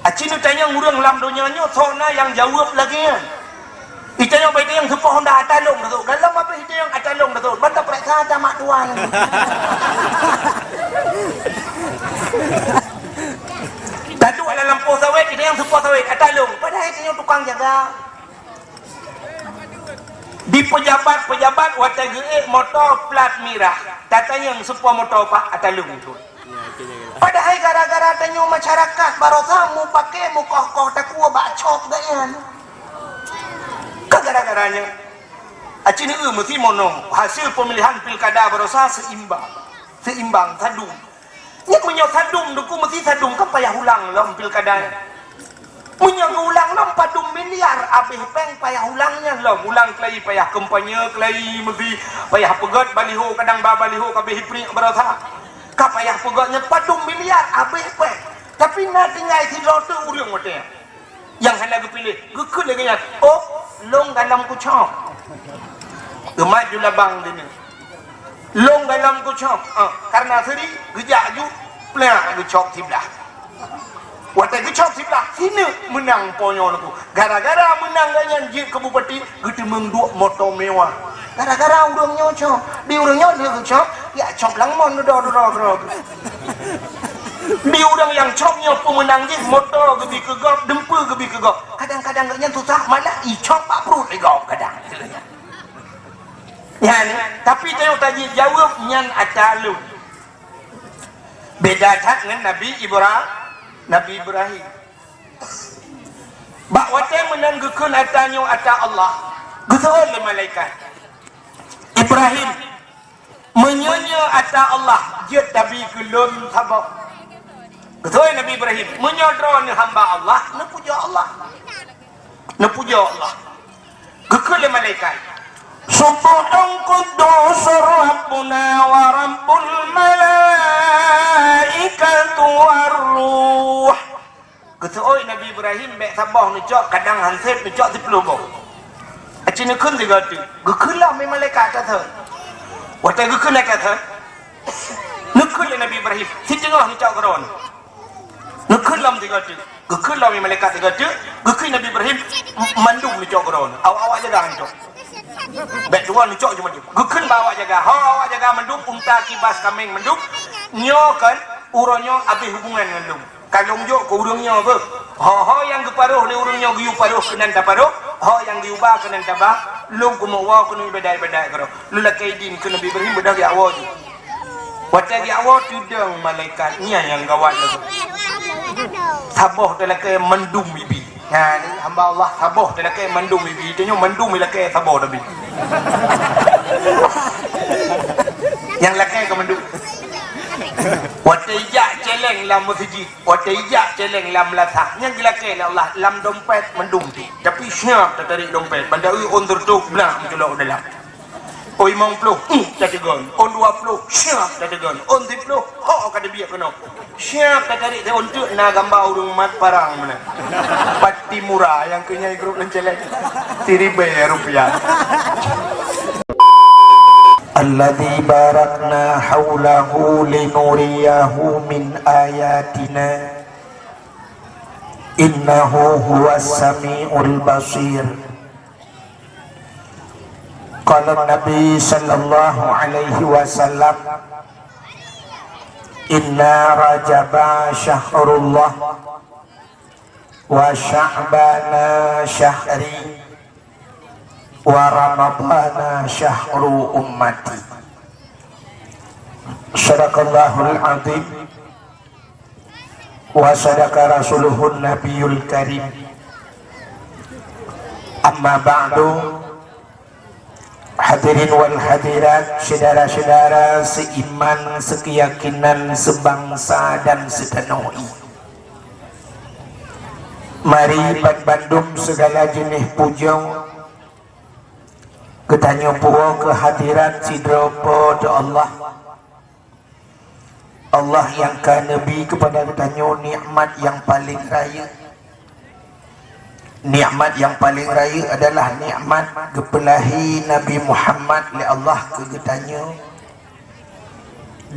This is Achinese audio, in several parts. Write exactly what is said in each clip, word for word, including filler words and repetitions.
Aci neutanyong ureuëng lam donya nyoe, soe na nyang jaweueb lagée nyan. Itanyong bak itanyong, "Soe po Honda ata lôn teusot?" Dalam habéh itanyong ata lôn teusot, ban tapeuriksa ata mak tuan. Taduek lam lampôh sawét, itanyong, "Soe po sawét?" "Ata lôn." Padahai itanyong tukang jaga. Di peujabat-peujabat watée geuék moto plat mirah, tatanyong, "Soe po moto, Pak?" "Ata lôn." Padahai gara-gara tanyoe masyarakat barosa mupakée mukoh-koh takue bak cok geuh nyan. Ka gara-gara nyan, aci neueu meusi mono hasil pemilihan pilkada barosa seimbang. Seimbang, sadum. Nyan meunyoe sadum, Teungku, meusi sadum, kan payah ulang lom pilkada nyan. Meunyoe geuulang lom padum miliar abéh péng payah ulang nyan lom. Ulang keulayi payah kampanye keulayi meusi, payah peugét baliho, kadang ba baliho ka abéh ipriek barosa. Ka payah peugét nyan padum miliar abéh péng. Tapi na tinggai sidroe teuk ureuëng watée nyan nyang hana geupiléh, geukheun lagée nyan, "Oh, lôn galom kucok." Geumat ju labang dini. Lôn galom kucok, ah, karena seuri geujak ju, plak geucok siblah. Watée geucok siblah, sineuk meunang po nyoe Teungku. Gara-gara meunang geuh nyan jeuet keu bupati, geuteumeung duek moto mewah. Gara-gara ureuëng nyoe cok, di ureuëng nyoe lheueh geucok, ya cok lam mon dudoe-dudoe keudroe. Di ureuëng nyang cok nyoe peumeunang jih, moto geubi keu gob, dumpeue geubi keu gob. Kadang-kadang geuh nyan susah, malah icok bak pruet lé gob kadang. Nyan, tapi tanyoe tajeuet jaweueb nyan ata lôn. Beda that ngon Nabi Ibra-, Nabi Ibrahim. Bak watée meunan geukheun ata nyoe ata Allah, geuseuôt lé malaikat, "Ibrahim, meunyoe nyoe ata Allah, jeuet tabi keu lôn saboh." Geuseuôt Nabi Ibrahim, "Meunyoe droeneuh hamba Allah, neupujoe Allah." Neupujoe Allah. Geukheun lé malaikat, "Subbuhun quddus Rabbuna wa Rabbul malaikatu war ruh." Geuseuôt Nabi Ibrahim bék saboh neucok, kadang han sép neucok siplôh boh. Aci neukheun sigoe teuk. Geukheun lom lé malaikat ata thon. Watée geukheun ata thon, neukheun lé Nabi Ibrahim, siteungoh neucok keudroe. Neukheun lom sigoe teuk. Geukheun lom lé malaikat sigoe teuk, geukheun Nabi Ibrahim, m-, mandum neucok keudroe. Awak-awak jaga neucok. Bék dua neucok cuma mandum. Geukheun bak awak jaga. Ho awak jaga mandum, unta, kibas, kaméng mandum. Nyoe kan, uroe nyoe abéh hubungan ngon lôn. Ka lôn jok keu ureuëng nyoe beuh. Ho-ho nyang geuparoh lé ureuëng nyoe geuyue paroh keunan taparoh, ho nyang geuyue ba keunan taba, lôn keuneuk woe keuneuk iébadat-iébadat keudroe. Lôn lakée idin keu Nabi Ibrahim beudôh geujak woe jih. Watée geujak woe teudong malaikat nyan nyang gawat lagoe. Saboh talakée mandum ibi. Nyan, hamba Allah saboh talakée mandum ibi. Tanyoe mandum ilakée saboh tabi. Nyang lakée ka mandum. Watée ijak céléng lam meuseujid, watée ijak céléng lam meulasah, nyan geulakée lé Allah lam dompet mandum pih. Tapi siap tatarék dompet, banda eu ôn seureutôh blah meuculok u dalam. Ôn limong ploh, uh, tateugon. Ôn dua ploh, siap tateugon. Ôn siplôh, ho ka teubiet keunoe. Siap tatarék, teuh ôn teuk na gamba ureuëng mat parang meunan. Pati mura nyang keu nyan grup leuncéléng. Siribée rupiah. Alladzi barakna haulahu linuriyahu min ayatina. Innahu huwas samiul basir. Qala Nabi sallallahu alaihi wasallam, "Inna Rajaba syahrullah, wa Sya'bana syahri, wa Ramadana syahru ummati." Sadaqallahul azim. Wa sadaqa rasuluhun nabiyul karim. Amma ba'du, hadirin wal hadirat, syedara-syedara seiman, sekeyakinan, sebangsa dan setanoh i. Mari pat bandum segala jeuneh pujoe geutanyoe puwoe keu hadirat sidroe Po teu Allah. Allah nyang ka neubi keupada geutanyoe nikmat nyang paleng rayeuk. Nikmat nyang paleng rayeuk adalah nikmat geupeulahé Nabi Muhammad lé Allah keu geutanyoe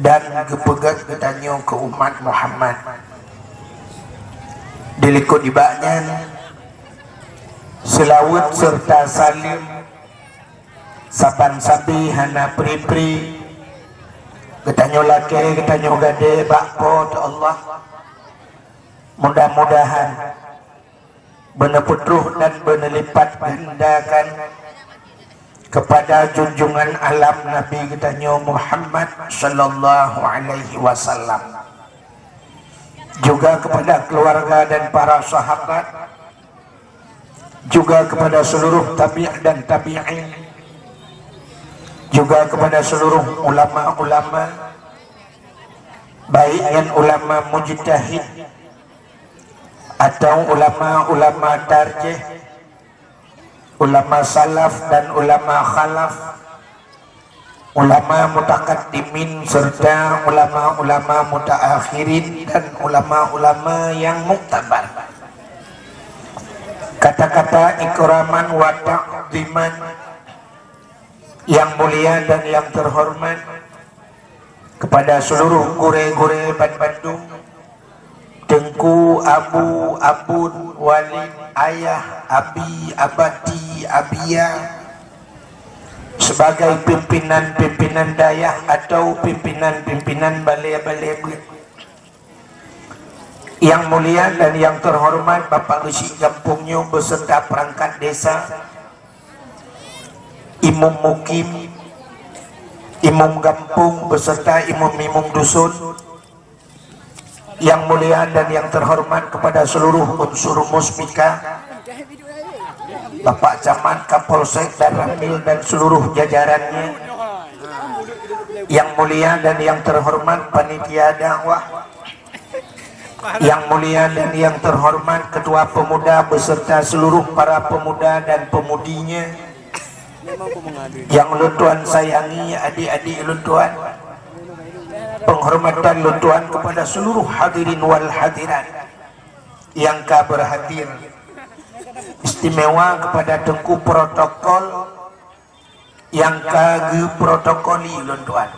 dan geupeugét geutanyoe keu umat Muhammad. Dilikot nibak nyan, seulaweuet seureuta saleuem saban sabe hana pri-pri geutanyoe lakée, geutanyoe gadée bak Po teu Allah. Mudah-mudahan beuneupeutroh dan beuneulipatgandakan keupada junjungan alam Nabi geutanyoe Muhammad sallallahu alaihi wasallam, juga keupada keuluwarga dan para sahabat, juga keupada seuluruh tabi' dan tabi'in, juga keupada seuluruh ulama-ulama, baik nyan ulama mujtahid atawa ulama-ulama tarjih, ulama salaf dan ulama khalaf, ulama mutakaddimin seureuta ulama-ulama mutaakhirin dan ulama-ulama nyang muktabar. Kata-kata ikraman wa ta'ziman, yang mulia dan yang terhormat, keupada seuluruh gurée-gurée banmandum, Teungku, Abu, Abon, Walid, Ayah, Abi, Abati, Abia, sebagai pimpinan-pimpinan dayah atau pimpinan-pimpinan balée-balée beuet. Yang mulia dan yang terhormat Bapak Geuchik gampông nyoe beserta perangkat desa, Imum Mukim, Imum Gampông beserta imum-imum dusun, yang mulia dan yang terhormat kepada seluruh unsur Muspika, Bapak Camat, Kapolsek, dan Ramil dan seluruh jajarannya, yang mulia dan yang terhormat panitia dakwah, yang mulia dan yang terhormat Ketua Pemuda beserta seluruh para pemuda dan pemudinya yang ulôn tuan sayangi, adik-adik ulôn tuan, penghormatan ulôn tuan kepada seluruh hadirin wal hadirat yang ka berhadir, istimewa kepada Teungku Protokol yang ka geuprotokoli ulôn tuan.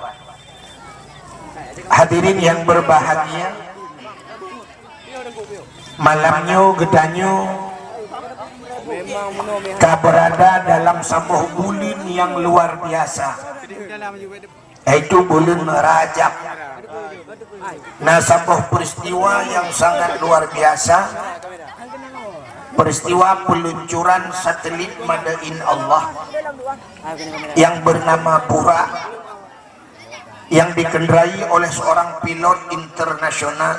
Hadirin yang berbahagia, malam nyoe geutanyoe ka berada dalam saboh buleuen yang luar biasa, yaitu buleuen Rajab. Na saboh peristiwa yang sangat luar biasa, peristiwa peluncuran satelit Madain Allah yang bernama Burak, yang dikendarai oleh seorang pilot internasional,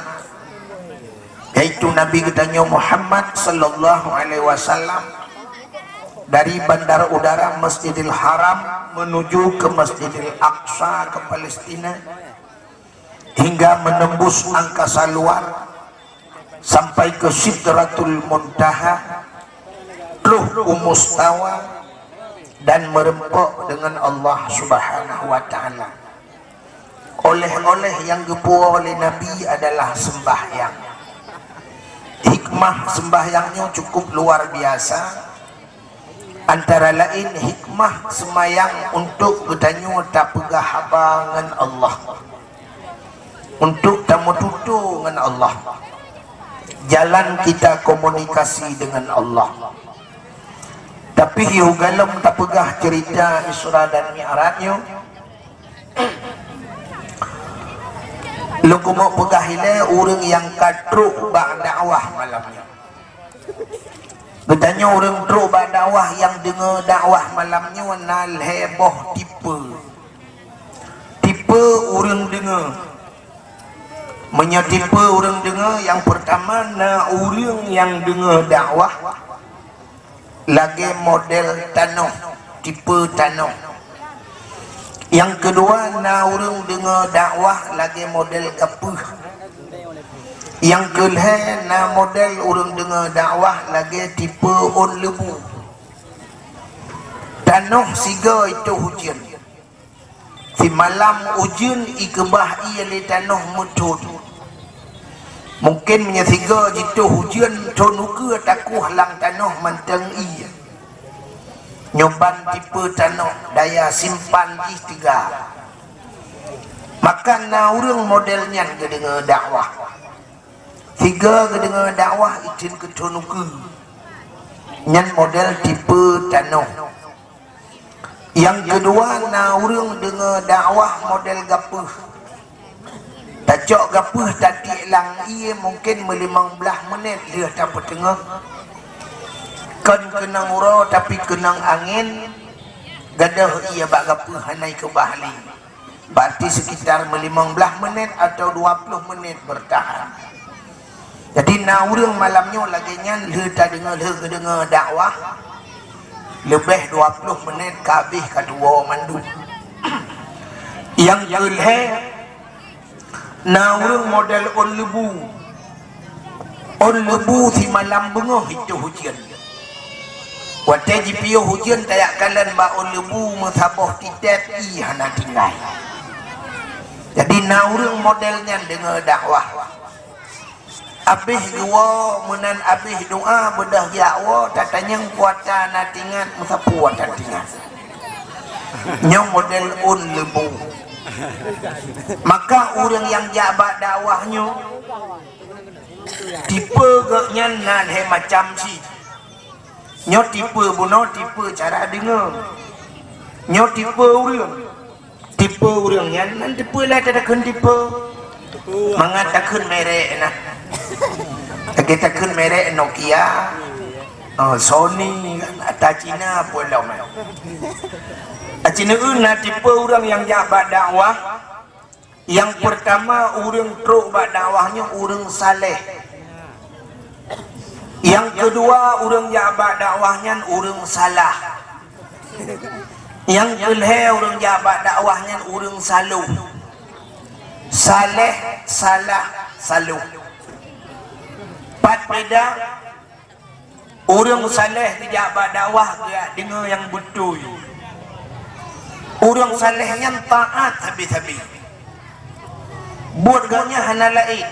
yaitu Nabi geutanyoe Muhammad sallallahu alaihi wasallam, dari Bandar Udara Masjidil Haram menuju ke Masjidil Aqsa ke Palestina, hingga menembus angkasa luar sampai ke Sidratul Muntaha, troh u Mustawa, dan meureumpok deungon Allah Subhanahu wa Taala. Oleh-oleh nyang geupuwoe lé Nabi adalah seumbahyang. Hikmah seumbahyang nyoe cukup luar biasa. Antara laén hikmah seumayang untuk geutanyoe tapeugah haba ngon Allah, untuk tameututoe ngon Allah, jalan kita komunikasi dengan Allah. Tapi yoh galom tapeugah cerita Isra dan Mi'raj nyoe, lôn keumeung peugah ilée ureuëng nyang ka trok bak dakwah malam nyoe. Geutanyoe ureuëng trok bak dakwah nyang deungoe dakwah malam nyoe na lhée boh tipe. Tipe ureuëng deungoe. Meunyoe tipe ureuëng deungoe, nyang peurtama na ureuëng nyang deungoe dakwah lagée model tanoh, tipe tanoh. Nyang keudua na ureuëng deungoe dakwah lagée model gapeuh. Nyang keulhée na model ureuëng deungoe dakwah lagée tipe ôn leubu. Tanoh sigoe itôh ujeuen. Simalam ujeuen ikeubah ié lé tanoh meuthon. Mungken meunyoe sigoe jitôh ujeuen thon ukeue takueh lam tanoh mantong ié. Nyoe ban tipe tanoh daya simpan jih teuga. Maka na ureuëng model nyan geudeungoe dakwah. Tiga geudeungoe dakwah itin keu thon ukeue. Nyan model tipe tanoh. Nyang keudua, na ureuëng deungoe dakwah model gapeuh. Tacok gapeuh tatiek lam ié mungken meulimong blaih menit lheueh tapeuteungoh. Kon keunong uroe tapi keunong angén, gadôh ié bak gapeuh hana ikeubah lé. Berarti sekitar meulimong blaih menit atau dua puluh menit bertahan. Jadi na ureuëng malam nyoe lagée nyan lheueh tadeungoe, lheueh geudeungoe dakwah, leubeh dua puluh menit ka habéh ka tuwoe mandum. Nyang keulhée, na ureuëng model ôn leubu. Ôn leubu simalam beungoh itoh ujeuen. Watée jipiôh ujeuen tajak kalon bak ôn leubu meusaboh titet ié hana tinggai. Jadi na ureuëng model nyan deungoe dakwah. Abéh geuwoe meunan abéh doá beudôh jak woe tatanyong kuata na tingat meusapeue ata tingat. Nyoe model ôn leubu. Maka ureuëng nyang jak bak dakwah nyoe, tipe geuh nyan na lhée macam cit. Nyoe tipe bunoe, tipe cara deungoe. Nyoe tipe ureuëng. Tipe ureuëng nyan, nan tipe lé takheun tipe. Mangat takheun merek nah. Lagée takheun merek Nokia, oh, Sony, ata Cina pun lom. Cina na tipe ureuëng nyang jak bak dakwah. Nyang peurtama, ureuëng trok bak dakwah nyoe ureuëng saleh. Nyang keudua, ureuëng jak bak dakwah nyan ureuëng salah. Nyang keulhée, ureuëng jak bak dakwah nyan ureuëng saloh. Saleh, salah, saloh. Pat beda? Ureuëng saleh geujak bak dakwah geujak deungoe nyang beutôi. Ureuëng saleh nyan taát sabe-sabe. Buet geuh nyan hana laén,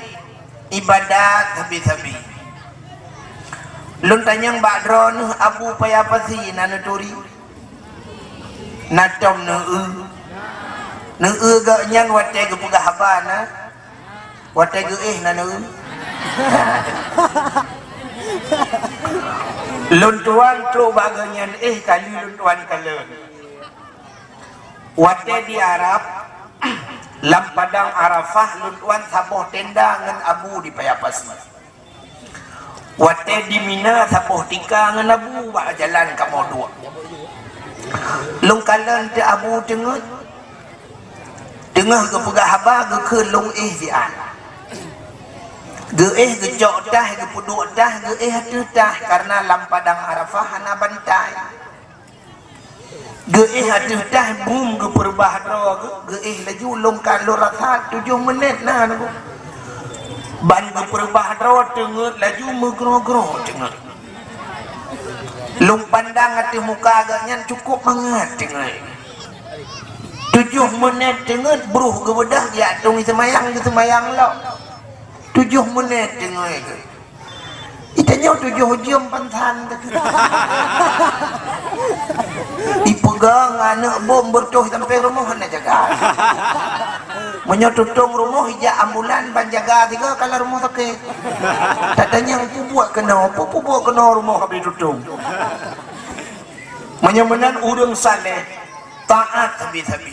ibadat sabe-sabe. Lôn tanyong bak droeneuh Abu Paya Pasi na neuturi? Na tom neu-eu. Neu-eu geuh nyan watée geupeugah haba na. Watée geuéh na neu-eu. Lôn tuan trok bak geuh nyan éh kali lôn tuan kalon. Watée di Arab, lam padang Arafah lôn tuan saboh tenda ngon Abu di Paya Pasi. Watée di Mina saboh tika ngon Abu bak jalan kamoe duek. Lôn kalon teuh Abu teungeut. Teungoh geupeugah haba geukheun lôn éh siat. Geuéh geucok tah, geupeuduek tah, geuéh ateueh tah, kareuna lam padang Arafah hana bantai. Geuéh ateueh tah bum geupeurubah droe geuh, geuéh laju lôn ka lôn rasa tujoh menit na nunggu. Ban geupeurubah droe teungeut laju meugroe-groe teungeut. Lôn pandang ateueh muka geuh nyan cukup mangat teungeut. Tujoh menit teungeut broh geubeudôh jak tong seumayang geuseumayang lom. Tujoh menit teungeut geuh. Itanyoe tujoh jeuem pansan teuh. Ipeugah ngon aneuk bom beureutoh sampéng rumoh hana jaga. Meunyoe tutong rumoh ijak ambulan ban jaga tiga kala rumoh sakét. Tatanyong peue buet keunoe, peue, peue buet keunoe rumoh habéh tutong. Meunyoe meunan ureuëng saleh, taát sabe-sabe.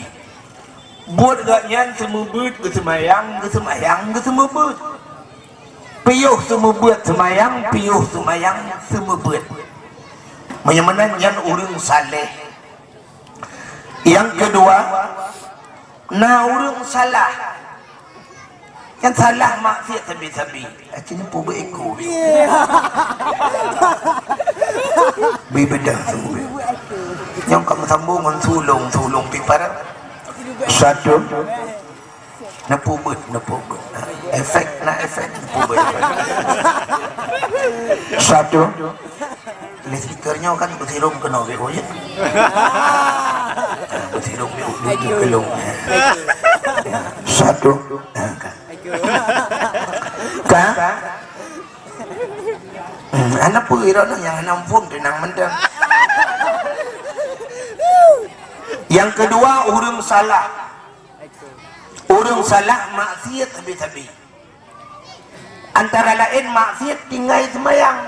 Buet geuh nyan seumeubeuet geuseumayang, geuseumayang geuseumeubeuet. Piôh seumeubeuet seumayang, piôh seumayang seumeubeuet. Meunyoe meunan nyan ureuëng saleh. Nyang keudua, na ureuëng salah. Nyang salah maksiat sabe-sabe. Aci nyan peue beuet iku. Bi beudôh sungguh. Nyang ka meusambong ngon sulong, sulong pipara. Satu. Neupubeuet, neupubeuet. Efek na efek, neupubeuet. Satu. Lé speaker nyoe kan beusirong keunoe geuh, ya. Beusirong geuh, geuh, geuh, geuh. Satu. Ka? Hmm, hana peue droeneuh nyang hana muphom teunang mantong. Nyang keudua, ureuëng salah. Ureuëng salah maksiat sabe-sabe. Antara laén maksiat tinggai seumayang.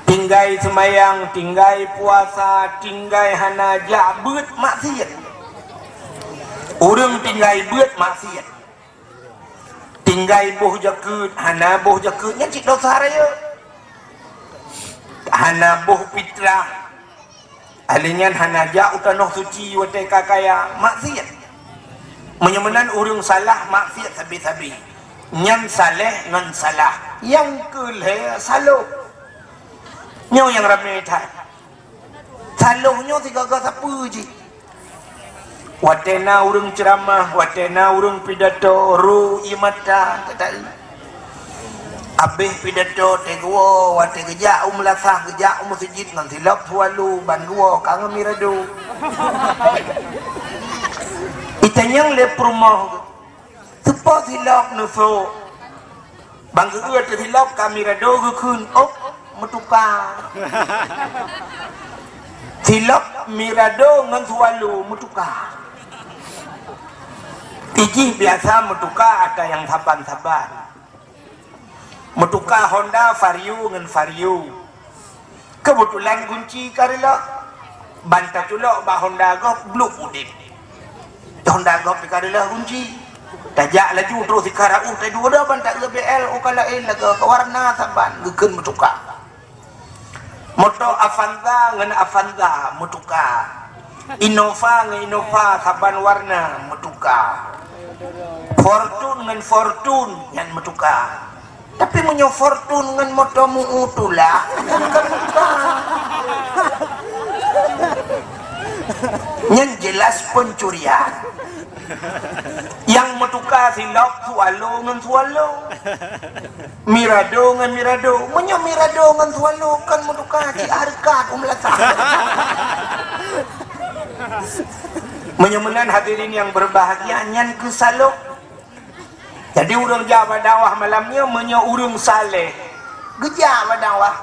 Tinggai seumayang, tinggai puasa, tinggai hana jak beuet maksiat. Ureuëng tinggai beuet maksiat. Tinggai boh jakeuet, hana boh jakeuet, nyan cit dosa rayeuk. Hana boh fitrah. Ahli nyan hana jak u tanoh suci watée ka kaya, maksiat. Meunyoe meunan ureuëng salah maksiat sabe-sabe. Nyan saléh ngon salah. Nyang keu lhée saloh. Nyoe nyang ramé that. Saloh nyoe sigaga sapeue jih. Watée na ureuëng ceuramah, watée na ureuëng pidato, ru ie mata, teutai. Abéh pidato, teuguwoe, watée geujak u meulasah, geujak u meuseujid ngon silop sualu, ban guwoe ka ngon mirado. Itanyong lé peurumoh, teupo silop neusok. Ban geu-eu teusilop ka mirado geukheun, "Oh, meutuka." Silop mirado ngon sualu meutuka. Ijih biasa meutuka ata nyang saban-saban. Meutuka Honda Vario ngon Vario. Keubeutulan gunci ka reuloh. Ban taculok bak honda gob, bluk udeb. Honda gob ka reuloh gunci. Tajak laju troh sikara uh, taduek ban taeu B L u ka laén lagée ka warna saban geukheun meutuka. Moto Avanza ngon Avanza meutuka. Innova ngon Innova saban warna meutuka. Fortuner ngon Fortuner nyan meutuka. Tapi meunyoe Fortuner ngon moto meu-eu tulah, nyan ka meutuka. Nyan jelas pencurian. Nyang meutuka silop sualu ngon sualu. Mirado ngon mirado. Meunyoe mirado ngon sualu kon meutuka, cit hareukat u meulasah. Meunyoe meunan hadirin nyang berbahagia, nyan keu saloh. Jadi ureuëng jak bak dakwah malam nyoe meunyoe ureuëng saleh geujak bak dakwah.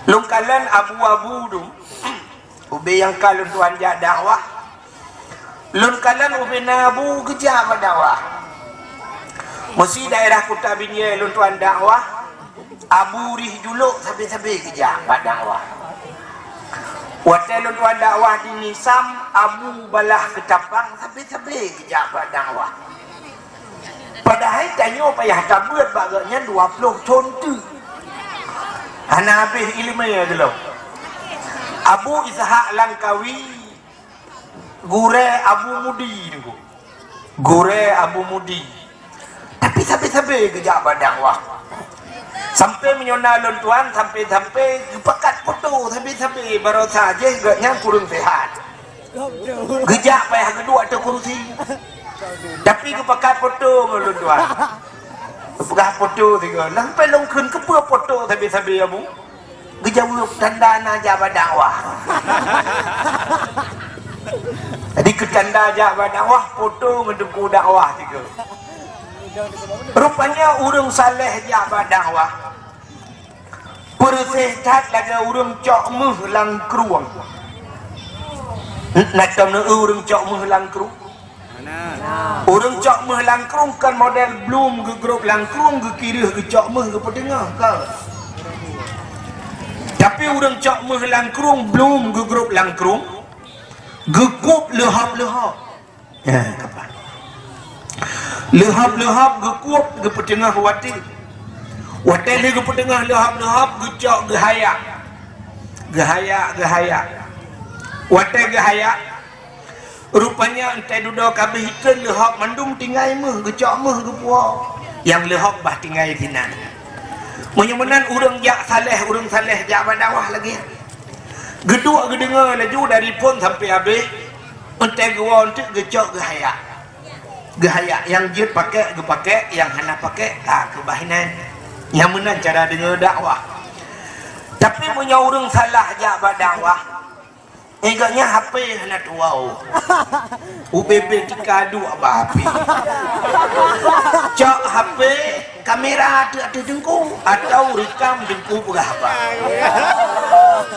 Lôn kalon abu-abu tu, ubé nyang ka lôn tuan jak dakwah. Lôn kalon ubé na abu geujak bak dakwah. Meusi daerah Kuta Binjai lôn tuan dakwah. Abu Rih Julok sabe-sabe geujak bak dakwah. Watée lôn tuan dakwah di Nisam, Abu Balah Keutapang sabe-sabe geujak bak dakwah. Padahai tanyoe payah tabeuet bak gobnyan dua ploh thon teuk. Hana habéh iéleumé geulom. Abu Ishak Langkawi, gurée Abu Mudi nyoe. Gurée Abu Mudi. Tapi sabe-sabe geujak bak dakwah. Sampai meunyoe na lôn tuan, sampai-sampai geupakat foto sabe-sabe, barosa jih gobnyan kureueng sihat. Geujak payah geuduek ateueh kursi. Tapi geupakat foto ngon lôn tuan. Geupeugah foto sigoe. Sampai lôn kheun, "Keupeue foto sabe-sabe, Abu?" Geujaweueb, "Tanda na jak bak dakwah." Jadi keu tanda jak bak dakwah, foto ngon teungku dakwah sigoe. Rupanya ureuëng saleh jak bak dakwah, peureuséh that lagée ureuëng cok méuh lam krueng. Na tom neueu ureuëng cok méuh lam krueng? Ureuëng cok méuh lam krueng kon model blum geugrob lam krueng, geukireuh geucok méuh geupeuteungoh, kon. Tapi ureuëng cok méuh lam krueng, blum geugrob lam krueng, geukueb leuhop-leuhop. Ya, kapan? Leuhop-leuhop geukueb geupeuteungoh watée. Watée lheueh geupeuteungoh leuhop-leuhop, geucok geuhayak. Geuhayak, geuhayak. Watée geuhayak, rupanya 'oh dudoe ka abéh ikheun leuhop mandum tinggai méuh, geucok méuh geupuwoe. Nyang leuhop bah tinggai sinan. Meunyoe meunan ureuëng jak saleh, ureuëng saleh jak bak dakwah lagée nyan. Geuduek geudeungoe laju dari phon sampai abéh, 'oh geuwoe 'oh geucok geuhayak. Geuhayak, nyang jeuet pakék geupakék, nyang hana pakék ka keubah inan. Nyang meunan cara deungoe dakwah. Tapi meunyoe ureuëng salah jak bak dakwah, ingat nyan H P hana tuwoe. Ubé-bé tika duek bak H P. Cok H P, kamera ateueh-ateueh teungku, atau rekam teungku peugah haba.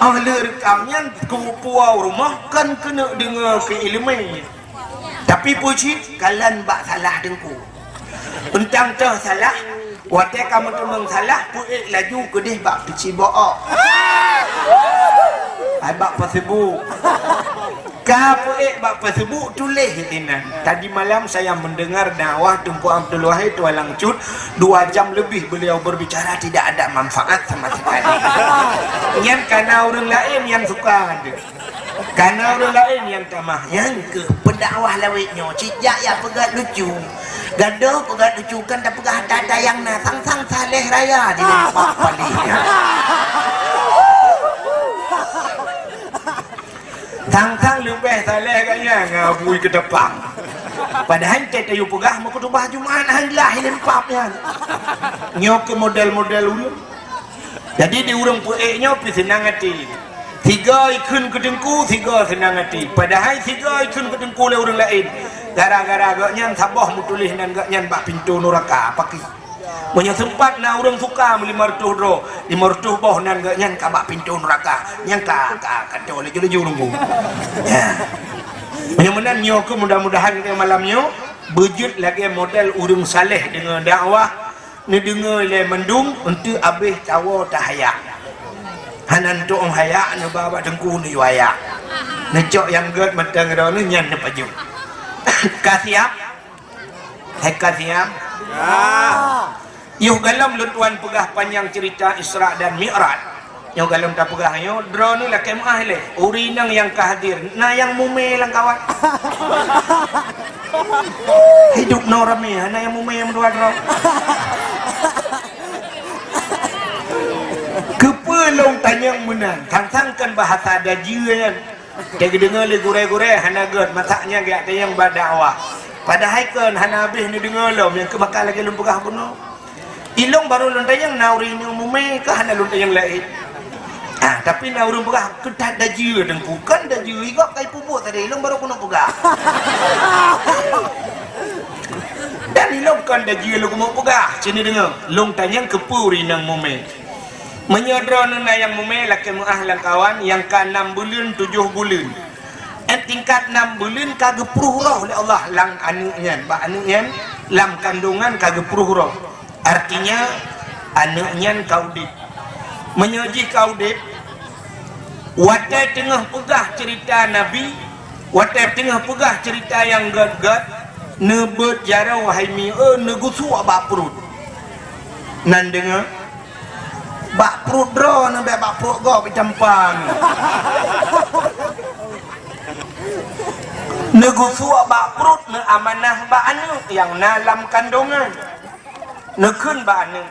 Oh lheueh rekam nyan, teungku puwoe u rumoh kon keuneuk deungoe keu iéleumé. Tapi peue cit, kalon bak salah teungku. Euntang toh salah, watée ka meuteumong salah, peuék laju keudeh bak peusiboh. Hai bak Facebook. Ka peuék bak Facebook tuléh inan. Tadi malam saya mendengar dakwah Teungku Abdul Wahid Tualang Cut, dua jam lebih beliau berbicara tidak ada manfaat sama sekali. Nyan kana ureuëng laén nyang suka ada. Kana ureuëng laén nyang tamah, nyang keuh pendakwah lawét nyoe, sijak ya peugah lucu. Gadoh peugah lucu kan dak peugah ata-ata nyang na, sang-sang saleh raya di limpat palih. Sang-sang leubeh saleh gaya ngabui keudapang. Padahai teuh tayue peugah meukhutubah Jumat han lah ilem pap nyan. Nyoe keuh model-model ureuëng. Jadi di ureuëng peuék nyoe pih seunang até. Sigoe ikheun keu teungku, sigoe seunang até. Padahai sigoe ikheun keu teungku lé ureuëng laén. Gara-gara gobnyan saboh meutuléh nan gobnyan bak pintoe nuraka. Pakri. Meunyoe seumpat na ureuëng suka meulimong reutôh droe, limong reutôh boh nan gobnyan ka bak pintoe nuraka. Nyang ka, ka, ka toe laju-laju nunggu. Ya. Meunyoe meunan nyoe keuh mudah-mudahan keu malam nyoe beujeuet lagée model ureuëng saleh deungoe dakwah, neudeungoe lé mandum, eunteuk abéh tawoe tahayak. Hana neutôh hayak, neuba bak teungku neuyue hayak. Neucok nyang gét mantong droeneuh nyan neupajoh. Ka siap? Hai ka siap? Ya. Yoh galom lôn tuan peugah panyang cerita Isra dan Mi'raj. Nyoe galom tapeugah nyoe, droeneuh lakée meuáh lé. Ureuëng inong nyang ka hadir, na nyang mumé lam kawan. Hidup nyoe ramé, hana nyang mumé nyang meudua droe. Keupeue lôn tanyong meunan? Sang-sang kon bahasa dajieue nyan. Teudeungoe lé gurée-gurée hana gét, masak nyan geujak tanyong bak dakwah. Padahai kon hana habéh neudeungoe lom, nyang keu maka lagée lôn peugah bunoe. Ilong barô lôn tanyong na ureuëng inong mumé ka hana lôn tanyong laén. Ah, tapi na ureuëng peugah keu that dajieue teungku, kon dajieue, i gob ka ipeubuet tadi, ilong barô keuneuk peugah. Dan ilong kon dajieue lôn keuneuk peugah, sini deungoe, lôn tanyong keupeue ureuëng inong mumé. Meunyoe droeneuh na nyang mumé lakée meuáh lam kawan nyang ka nam buleuen tujoh buleuen. Eh, tingkat nam buleuen ka geupruh roh lé Allah lam aneuëk nyan, bak aneuëk nyan, lam kandongan ka geupruh roh. Artinya, aneuëk nyan ka udeb. Meunyoe jih ka udeb, watée teungoh peugah cerita Nabi, watée teungoh peugah cerita nyang gét-gét, neubeuet jaroe hai mi, eh, neugusuk bak pruet. Nan deungoe, bak pruet droeneuh, bék bak pruet gob itampan. Neugusuk bak pruet, neuamanah bak aneuëk nyang na lam kandongan. Neukheun bak aneuëk,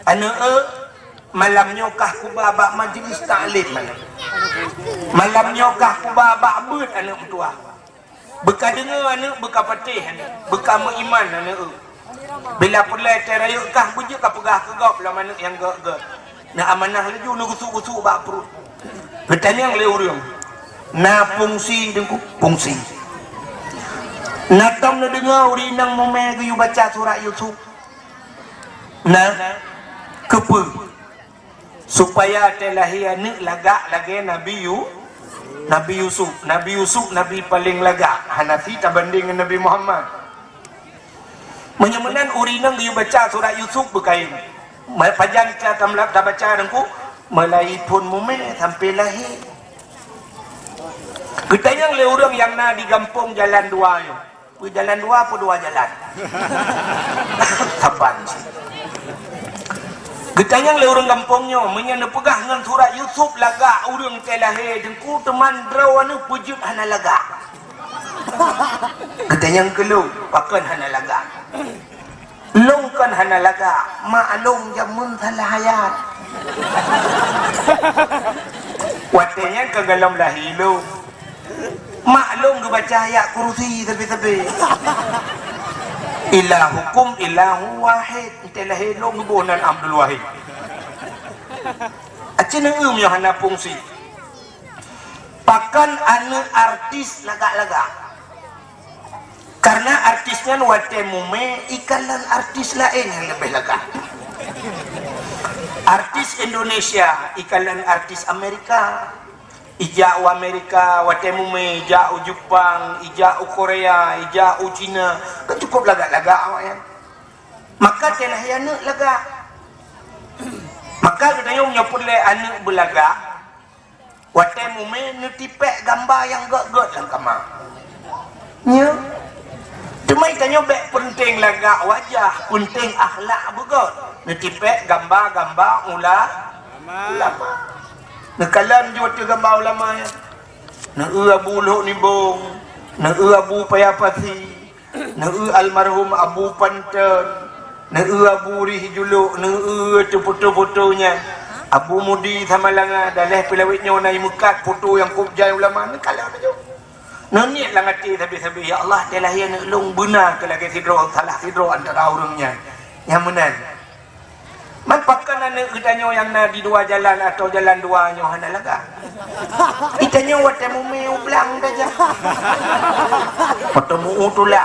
"Aneuëk, eh, malam nyoe kah kuba bak majlis taklim aneuëk. Malam nyoe kah kuba bak beuet aneuëk meutuwah." Beuka deungoe aneuëk, beuka patéh aneuëk, beuka meuiman aneuëk. Bila peureulée teuh rayeuk kah beujeuet ka peugah keu gob lom aneuëk nyang gét-gét. Neuamanah laju neugusuk-gusuk bak pruet. Geutanyong lé ureuëng, "Na fungsi teungku?" "Fungsi." "Na tom neudeungoe ureuëng inong mumé geuyue baca surat Yusuf?" "Na." "Keupeue?" "Supaya teuh lahé aneuëk lagak lagée Nabi Yu-, Nabi Yusuf. Nabi Yusuf nabi paleng lagak, hana si tabandeng ngon Nabi Muhammad." Meunyoe meunan ureuëng inong geuyue baca surat Yusuf beukayém. Ma-, pajan ka tamla-, tabaca teungku, mulai phon mumé sampai lahé. Geutanyong lé ureuëng nyang na di gampông jalan dua nyoe. Peue jalan dua, peue dua jalan? Saban. Geutanyong lé ureuëng gampông nyoe, meunyoe neupeugah ngon surat Yusuf lagak ureuëng teuh lahé teungku, teuma droeneuh peujeuet hana lagak? Geutanyong keu lôn, pakon hana lagak? Lôn kon hana lagak, mak lôn jameun salah hayat. Watée nyan ka golom lahé lôn. Mak lôn geubaca ayat kursi sabe-sabe. Ilahukum ilahu wahid. Teuh lahé lôn geuboh nan Abdul Wahid. Aci neueu meunyoe hana fungsi. Pakon aneuëk artis lagak-lagak? Karena artis nyan watée mumé ikalon artis laén nyang leubeh lagak. Artis Indonesia ikalon artis Amerika. Ijak u Amerika watée mumé, ijak u Jepang, ijak u Korea, ijak u Cina, kan cukup lagak-lagak awaknyan. Maka teulahé aneuk lagak. Maka geutanyoe nyoe peureulée aneuk beulagak, watée mumé neutipék gamba nyang gét-gét lam kama. Nyo. Teuma tanyoe bék peunteng lagak wajah, peunteng akhlak beugét. Neutipék gamba-gamba ula-, ulama. Neukalon jeuet gamba ulama nyan. Neu-eu Abu Lhok Nibong, neu-eu Abu Paya Pasi, neu-eu almarhum Abu Panton, neu-eu Abu Rih Julok, neu-eu teuh foto-foto nyan. Abu Mudi Samalanga, daleh peulawét nyoe na imeukat foto nyang kôb jai ulama, neukalon laju. Neuniet lam até sabe-sabe, "Ya Allah, teulahé aneuk lôn beuna keu lagée sidroe, salah sidroe antara ureuëng nyan." Nyang meunan. Man pakon aneuk geutanyoe nyang na di dua jalan atau jalan dua nyoe hana lagak? Geutanyoe watée mumé u blang tajak. Watée mu-, u tulak.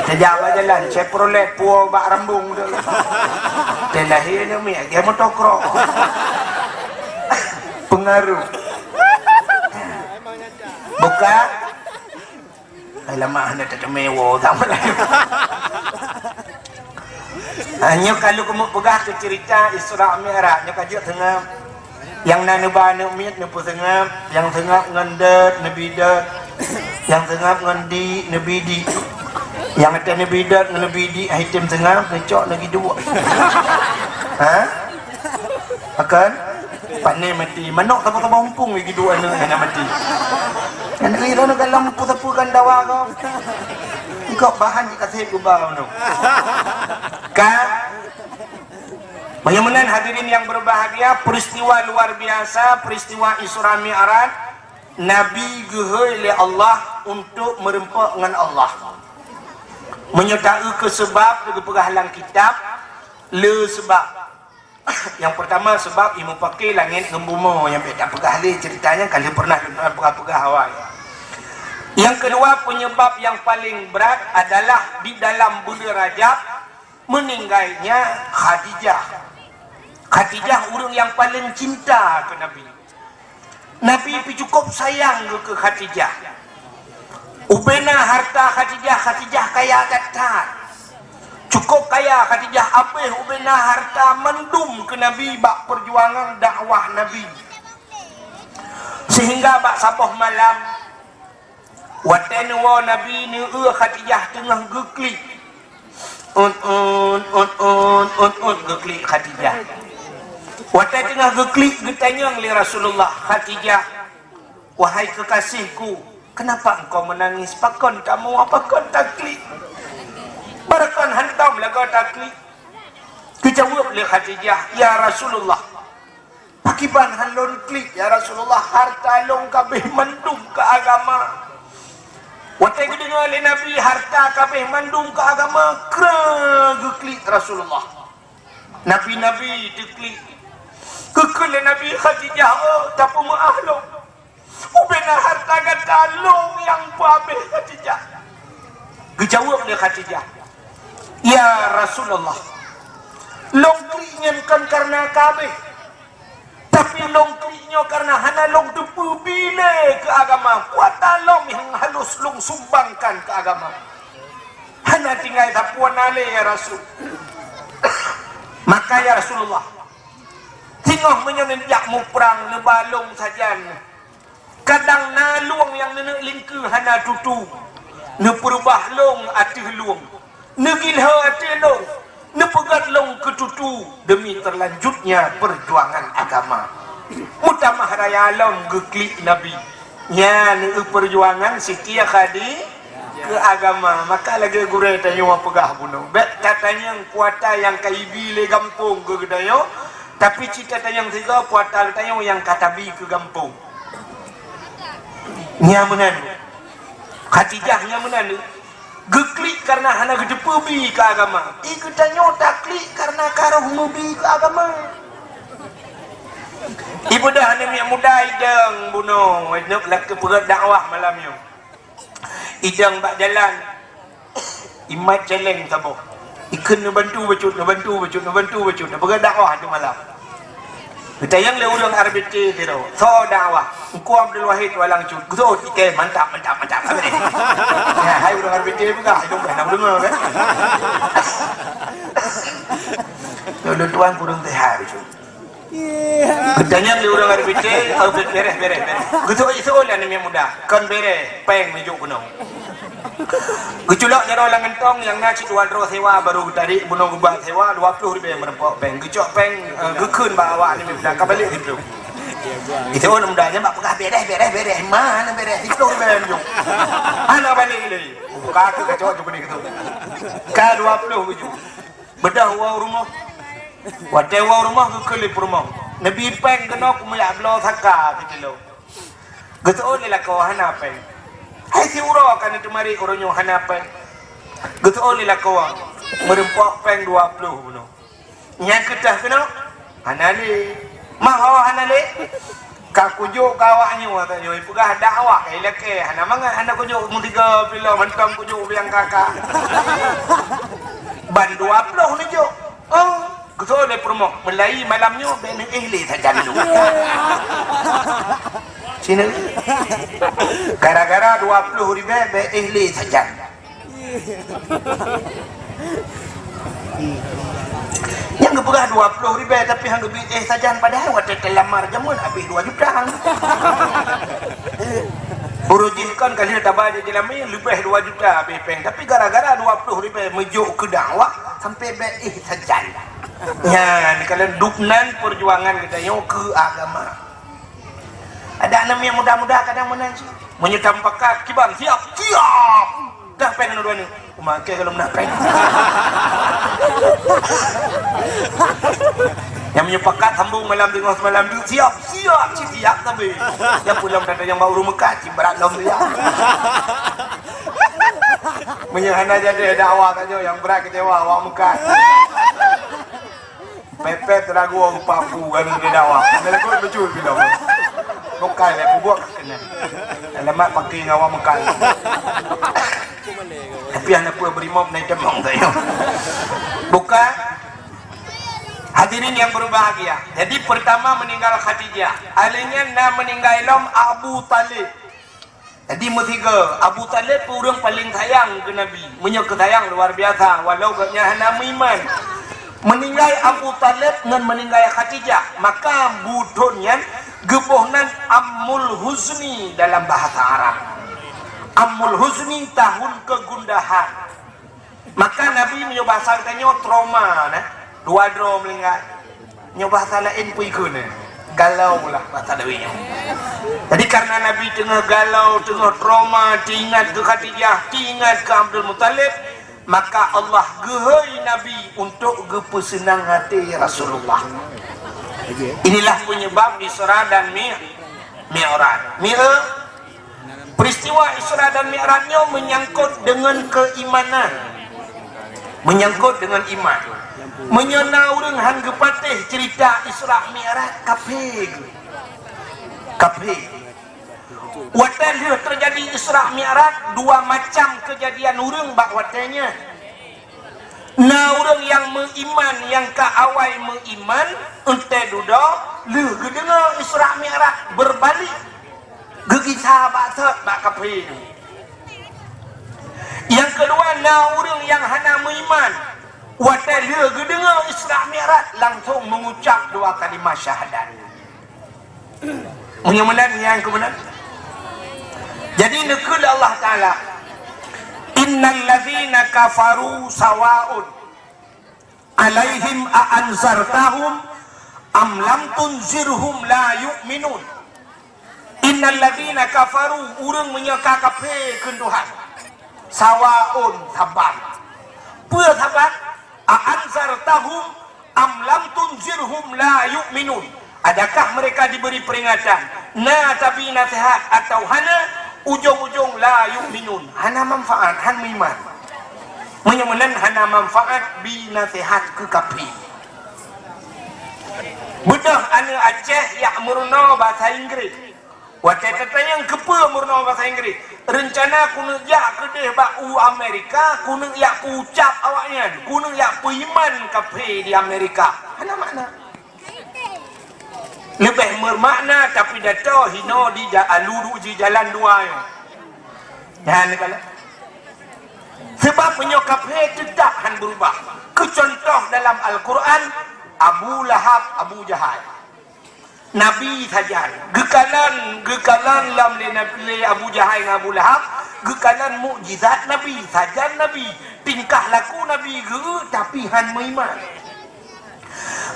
Tajak bak jalan, Chevrolet puwoe bak rambong tu. Teulahé aneuk miet, gaya motokro. Pengaruh. Bukan? Ai, lama hana teumé woe sama laén. Ah, nyoe ka lheueh kamoe peugah keu cerita Isra Mi'raj, nyoe ka jeuet seungab. Nyang na neuba aneuk miet neupeuseungab, nyang seungab ngon dot neubi dot, nyang seungab ngon di neubi di. Nyang até neubi dot ngon neubi di, hai tem seungab, neucok lagi dua. Ha? Akan? Pane mati. Manok saboh-saboh umpung lagi dua aneuk hana mati. Aneuk ni dalam peue-peue kan dawa kau. Engkau bahan jika saya ubah tu. Ka? Bagaimana hadirin yang berbahagia, peristiwa luar biasa, peristiwa Isra Mi'raj, Nabi geuhôi lé Allah untuk meureumpok ngon Allah. Meunyoe taeu keu seubab geupeugah lam kitab, le seubab. Nyang peurtama, seubab imeupaké langét ngon bumoe nyang bék tapeugah lé, ceurita nyan ka lheueh pernah peugah-peugah awai. Nyang keudua, peunyeubab nyang paleng brat adalah di dalam buleuen Rajab meuninggaina Khadijah. Khadijah ureuëng nyang paleng cinta keu Nabi. Nabi pih cukup sayang geuh keu Khadijah. Ubena harta Khadijah, Khadijah kaya that-that. Cukup kaya Khadijah, abéh ubena harta mandum keu Nabi bak peujuangan dakwah Nabi. Sehingga bak saboh malam, watée neuwoe Nabi, neu-eu Khadijah teungoh geuklik. Ut, ut, ut, ut, ut, ut, geuklik Khadijah. Watée teungoh geuklik, geutanyong lé Rasulullah, "Khadijah, wahai keukaséhku, kenapa engkau menangis? Pakon kamoe, pakon taklik? Barakon hantom lagoe taklik?" Geujaweueb lé Khadijah, "Ya Rasulullah, pakiban han lôn klik, ya Rasulullah, harta lôn kabéh mandum keu agama." Watée geudeungoe lé Nabi harta kabéh mandum keu agama, kreueh geuklik Rasulullah. Nabi-nabi teuklik. Geukheun lé Nabi, "Khadijah, oh, tapeumeu'ah lôn. Ubena harta gata lôn nyang peuabéh, Khadijah." Geujaweueb lé Khadijah, "Ya Rasulullah, lôn klik nyan kon kareuna kabéh, tapi lôn klik nyoe kareuna hana lôn teupeu bi lé keu agama. Kuasa lôn nyang harôh lôn sumbangkan keu agama. Hana tinggai sapeue na lé, ya Rasul." "Maka, ya Rasulullah, singoh meunyoe neujak muprang neuba lôn sajan, kadang na lueng nyang neuneuk lingkeue hana tutu, neupeureubah lôn ateueh lueng, neugiloe ateueh lôn, neupeugét lôn keu tutu demi terlanjutnya perjuangan agama." Meutamah raya lom geuklik Nabi. Nyan, eu, perjuangan Siti Khadi-, keu agama. Maka lagée gurée tanyoe peugah bunoe, bék tatanyong kuasa nyang ka ibi lé gampông keu geutanyoe, tapi cit tatanyong sigoe kuasa geutanyoe nyang ka tabi keu gampông. Nyan meunan. Khadijah nyan meunan. Geuklik kareuna hana geuteupeue bi keu agama. I geutanyoe taklik kareuna ka roh meubi keu agama. Ibudah aneuk miet muda idong bunoe, neuk lakée peugét dakwah malam nyoe. Idong bak jalan, imat celeng saboh. Ikheun neubantu bacut, neubantu bacut, neubantu bacut, neupeugét dakwah di malam. Geutanyong lé ureuëng R B T sidroe, soe dakwah? Teungku Abdul Wahid Walang Cut. Geuseuôt, "Oke, mantap, mantap, mantap." Habis. Ya, hai ureuëng R B T peugah, hai dong na ureuëng kan. Lôn tuan kureueng sehat, Cut. Geutanyong lé ureuëng R B T, "Oh, bereh, bereh, bereh." Geuseuôt, "Soe lé aneuk muda?" "Kon bereh, péng neujok keunoe." Geuculok jaroe lam gantong nyang na cit dua droe sewa, barô geutarék bunoe geuba sewa dua ploh ribèe meurumpok péng. Geucok péng, eh, geukheun bak awak nyan, ka balek siplôh. Itu ureuëng muda nyan bak peugah, "Bereh, bereh, bereh." "Ma hana bereh, siplôh ribèe meujok." Hana balek lé. Ka keu kacok cukuni keu tu. Ka dua ploh geujok. Beudôh woe u rumoh. Watèe woe u rumoh geukheun lé peurumoh. Neubi péng keunoe keu meuyak bloe saka sikilo. Geuseuôt lé lakoe hana péng. Hai siuroe ka neuteumarit uroe nyoe hana péng. Geuseuôt lé lakoe meurumpok péng dua ploh bunoe. Nyang keutah keunoe hana lé. Maho hana lé. Ka kujok keu awak nyoe, kata nyoe peugah dakwah, eh, lakèe hana mangat, hana kujok meusigoe piloe mantong kujok biang kaka. Ban dua ploh neujok. Oh. Geuseuôt lé peurumoh, meulayi malam nyoe bèk neuéh lé sajan lôn. Sini. Gara-gara dua ploh ribèe bèk éh lé sajan. Nyang geupeugah dua ploh ribèe tapi han geubri éh sajan, padahai watèe teulamar jameun habéh dua juta. Uroe jih kon ka lheueh taba jih jilami leubeh dua juta habéh péng, tapi gara-gara dua ploh ribèe meujok keu dakwah sampai bèk éh sajan. Nyan, kalau dubnan perjuangan geutanyoe keu agama. Ada aneuk miet muda-muda kadang meunan cit. Meunyoe tamupakat, kiban, siap, siap. Dah péng aneuk dua ni. Uma ke kalau meunan péng. Nyang meunyoe pakat sambung malam teungoh semalam tu, siap, siap, cit siap tapi. Nyang pulang kata nyang bak ureueng meukat, cit brat lom dia. Meunyoe hana jadi dakwah tanyoe, nyang brat kecewa awak meukat. Pepet teuragoe rupa ku kami di dakwah. Kami lakukan betul bila. Bukan ya, buat kena. Alamat pakai ngawa Mekah. Tapi anak pun berimop naik demong saya. Bukan. Hadirin yang berbahagia. Jadi pertama meninggal Khadijah. Alainya na meninggal lom Abu Talib. Jadi meusigoe, Abu Talib ureueng paleng sayang keu Nabi. Meunyoe keu sayang luar biasa, walau gobnyan hana meuiman. Meuninggai Abu Talib ngon meuninggai Khadijah, maka buthon nyan geuboh nan Amul Huzni dalam bahasa Arab. Amul Huzni tahun kegundahan. Maka Nabi meunyoe bahasa geutanyoe trauma, nah, dua droe meuninggai. Nyoe bahasa laén peue ikheun, eh? Galau lah bahasa Dawi nyoe. Jadi karena Nabi teungoh galau, teungoh trauma, teuingat keu Khadijah, teuingat keu Abdul Muthalib, maka Allah geuhôi Nabi untuk geupeuseunang até Rasulullah. Inilah penyebab Isra dan Mi-, Mi'raj. Mi-, Peristiwa Isra dan Mi'raj nyoe menyangkut dengan keimanan. Menyangkut dengan iman. Meunyoe na ureueng han geupatéh cerita Isra Mi'raj, kafé. Kafé. Watèe lheueh terjadi Isra Mi'raj, dua macam kejadian ureueng bak watèe nyan. Na ureueng nyang meuiman, nyang ka awai meuiman, eunteuk dudoe lheueh geudeungoe Isra Mi'raj, beubalik. Geugisa bak sot bak kafé. Nyang keudua, na ureueng nyang hana meuiman, watèe lheueh geudeungoe Isra Mi'raj, langsong mengucap dua kalimah syahadat. Meunyoe meunan, nyang keu meunan. Jadi, neukheun lé Allah Taala, "Innal ladzina kafaru sawa'un alaihim a anzartahum am lam tunzirhum la yu'minun." "Innal ladzina kafaru," ureueng meunyoe ka kafé keu Tuhan, "sawa'un," saban. Peue saban? "A anzartahum am lam tunzirhum la yu'minun." Adakah mereka diberi peringatan? Na tabi nasihat atau hana, ujong-ujong la yu'minun. Hana manfaat, han meuiman. Meunyoe meunan hana manfaat, bi nasihat keu kafé. Beudôh aneuk Aceh jak meurunoe basa Inggris. Watèe tatanyong keupeue meurunoe basa Inggris, reuncana keuneuk jak keudeh bak u Amerika, keuneuk jak peuucap awaknyan, keuneuk jak peuiman kafé di Amerika. Hana makna. Leubeh meumakna, tapi dato hino di ja-, alu du-, di jalan dua nyoe. Nyan kala. Sebab meunyoe kafé teutap han beurubah. Keu contoh dalam Al-Quran, Abu Lahab, Abu Jahal. Nabi sajan. Geukalon, geukalon lom lé Nabi, lé Abu Jahal ngon Abu Lahab, geukalon mukjizat Nabi, sajan Nabi, tingkah laku Nabi geu, tapi han meuiman.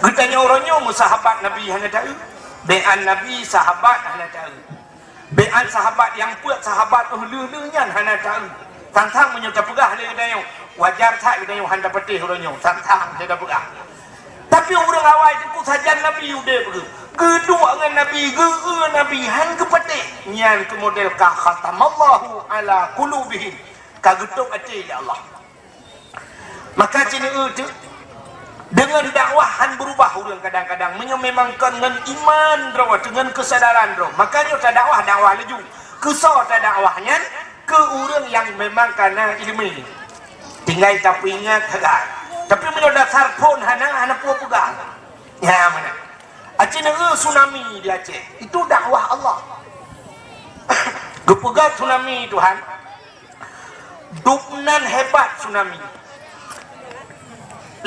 Geutanyoe uroe nyoe meusahabat Nabi hana taeu. Beuan Nabi sahabat hana taeu. Beuan sahabat nyang peuet sahabat oh lheueh-lheueh nyan hana taeu. Sang-sang meunyoe tapeugah lé geutanyoe, wajar that geutanyoe han tapatéh uroe nyoe, sang-sang tapeugah. Tapi ureuëng awai teungku sajan Nabi udeb geuh. Geuduek ngon Nabi, geu-eu Nabi, han geupatéh. Nyan keu model ka khatamallahu ala qulubihim. Ka geutôb até lé Allah. Maka ci neu-eu teuk, deungon dakwah han beurubah ureuëng kadang-kadang. Meunyoe memang kon ngon iman droe, deungon keusadaran droe, maka nyoe tadakwah, dakwah laju. Keusoe tadakwah nyan? Keu ureuëng nyang memang kana iéleumé. Tinggai tapeuingat sagai. Tapi meunyoe dasar phon hana, hana peue peugah. Nyan meunan. Aci neu-eu tsunami di Aceh. Itu dakwah Allah. Geupeugah tsunami Tuhan. Dubnan hebat tsunami.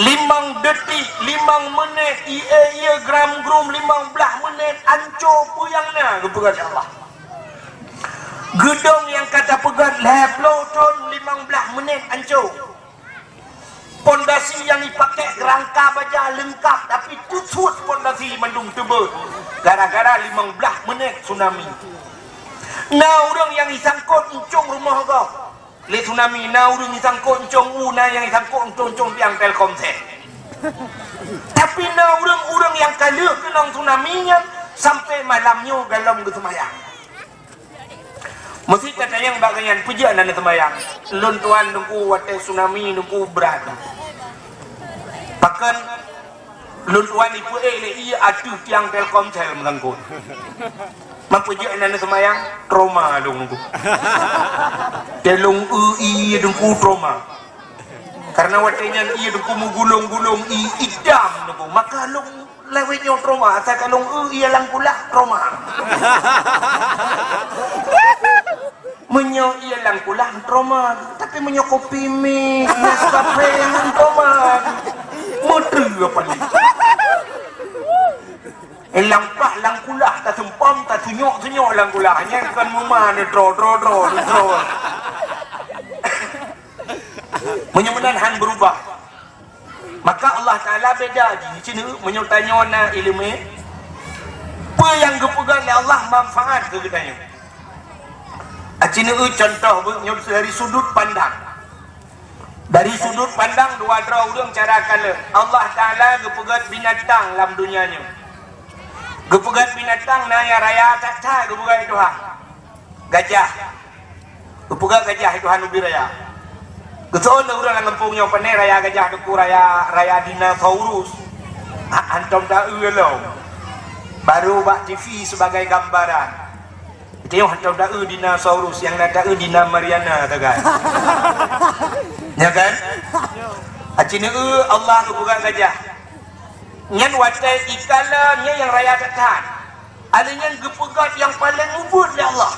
Limong detik, limong menit, ié-ié gram-grum limong blaih menit, anco peue nyang na geupeugah lé Allah. Geudong nyang ka tapeugah lhée ploh thon limong blaih menit anco. Pondasi nyang ipaké rangka baja leungkap, tapi kusut pondasi mandum teubeuet gara-gara limong blaih menit tsunami. Na ureuëng nyang isangkot euncong rumoh gob lé tsunami, na ureuëng isangkot euncong u, na nyang isangkot euncong-euncong tiang Telkomsel. Tapi na ureuëng-ureuëng nyang ka lheueh keunong tsunami nyan sampoe malam nyoe galom geuseumayang. Meusi tatanyong bak gobnyan, peue jeuet hana neuseumayang? Lôn tuan teungku watée tsunami teungku brat. Pakon lôn tuan ipeuék lé ié ateueh tiang Telkomsel meusangkot. Man peue jeuet hana neuseumayang? Trauma lôn teungku. Teuh lôn eu ié teungku trauma. Karena watée nyan ié teungku meugulong-gulong ié idam teungku. Maka lôn Lawét nyoe trauma, asai ka lôn eu ié lam kulah, trauma. Meunyoe ié lam kulah, trauma. Tapi meunyoe kopi mi, Nescafe, nyan trauma. Meuteu apa ni? Lam pah, lam kulah, taseumpom, tasunyok-sunyok lam kulah. Nyan kon muma ni, dro, dro, dro, dro. Meunyoe meunan han beurubah. Maka Allah Taala beda jih. Ci neu-eu meunyoe tanyoe na iéleumé, peue nyang geupeugah lé Allah manfaat keu geutanyoe. Aci neu-eu contoh beuh nyoe dari sudut pandang. Dari sudut pandang dua droe ureuëng cara kalon. Allah Taala geupeugah binatang lam donya nyoe. Geupeugah binatang na nyang raya that-that geupeugah Tuhan. Gajah. Geupeugah gajah Tuhan ubit raya. Geusoe lé ureuëng lam gampông nyoe, "Pane raya gajah teungku, raya, raya dinosaurus." Ha, hantom ta-eu lom. Baru bak T V sebagai gambaran. Teuh hantom ta-eu dinosaurus, nyang na ta-eu Dina Mariana sagai. Ya kan? Aci neu-eu Allah geupeugah gajah. Nyan watée ikalon nyan nyang raya that-that. Alèh nyan geupeugah nyang paleng ubit lé Allah,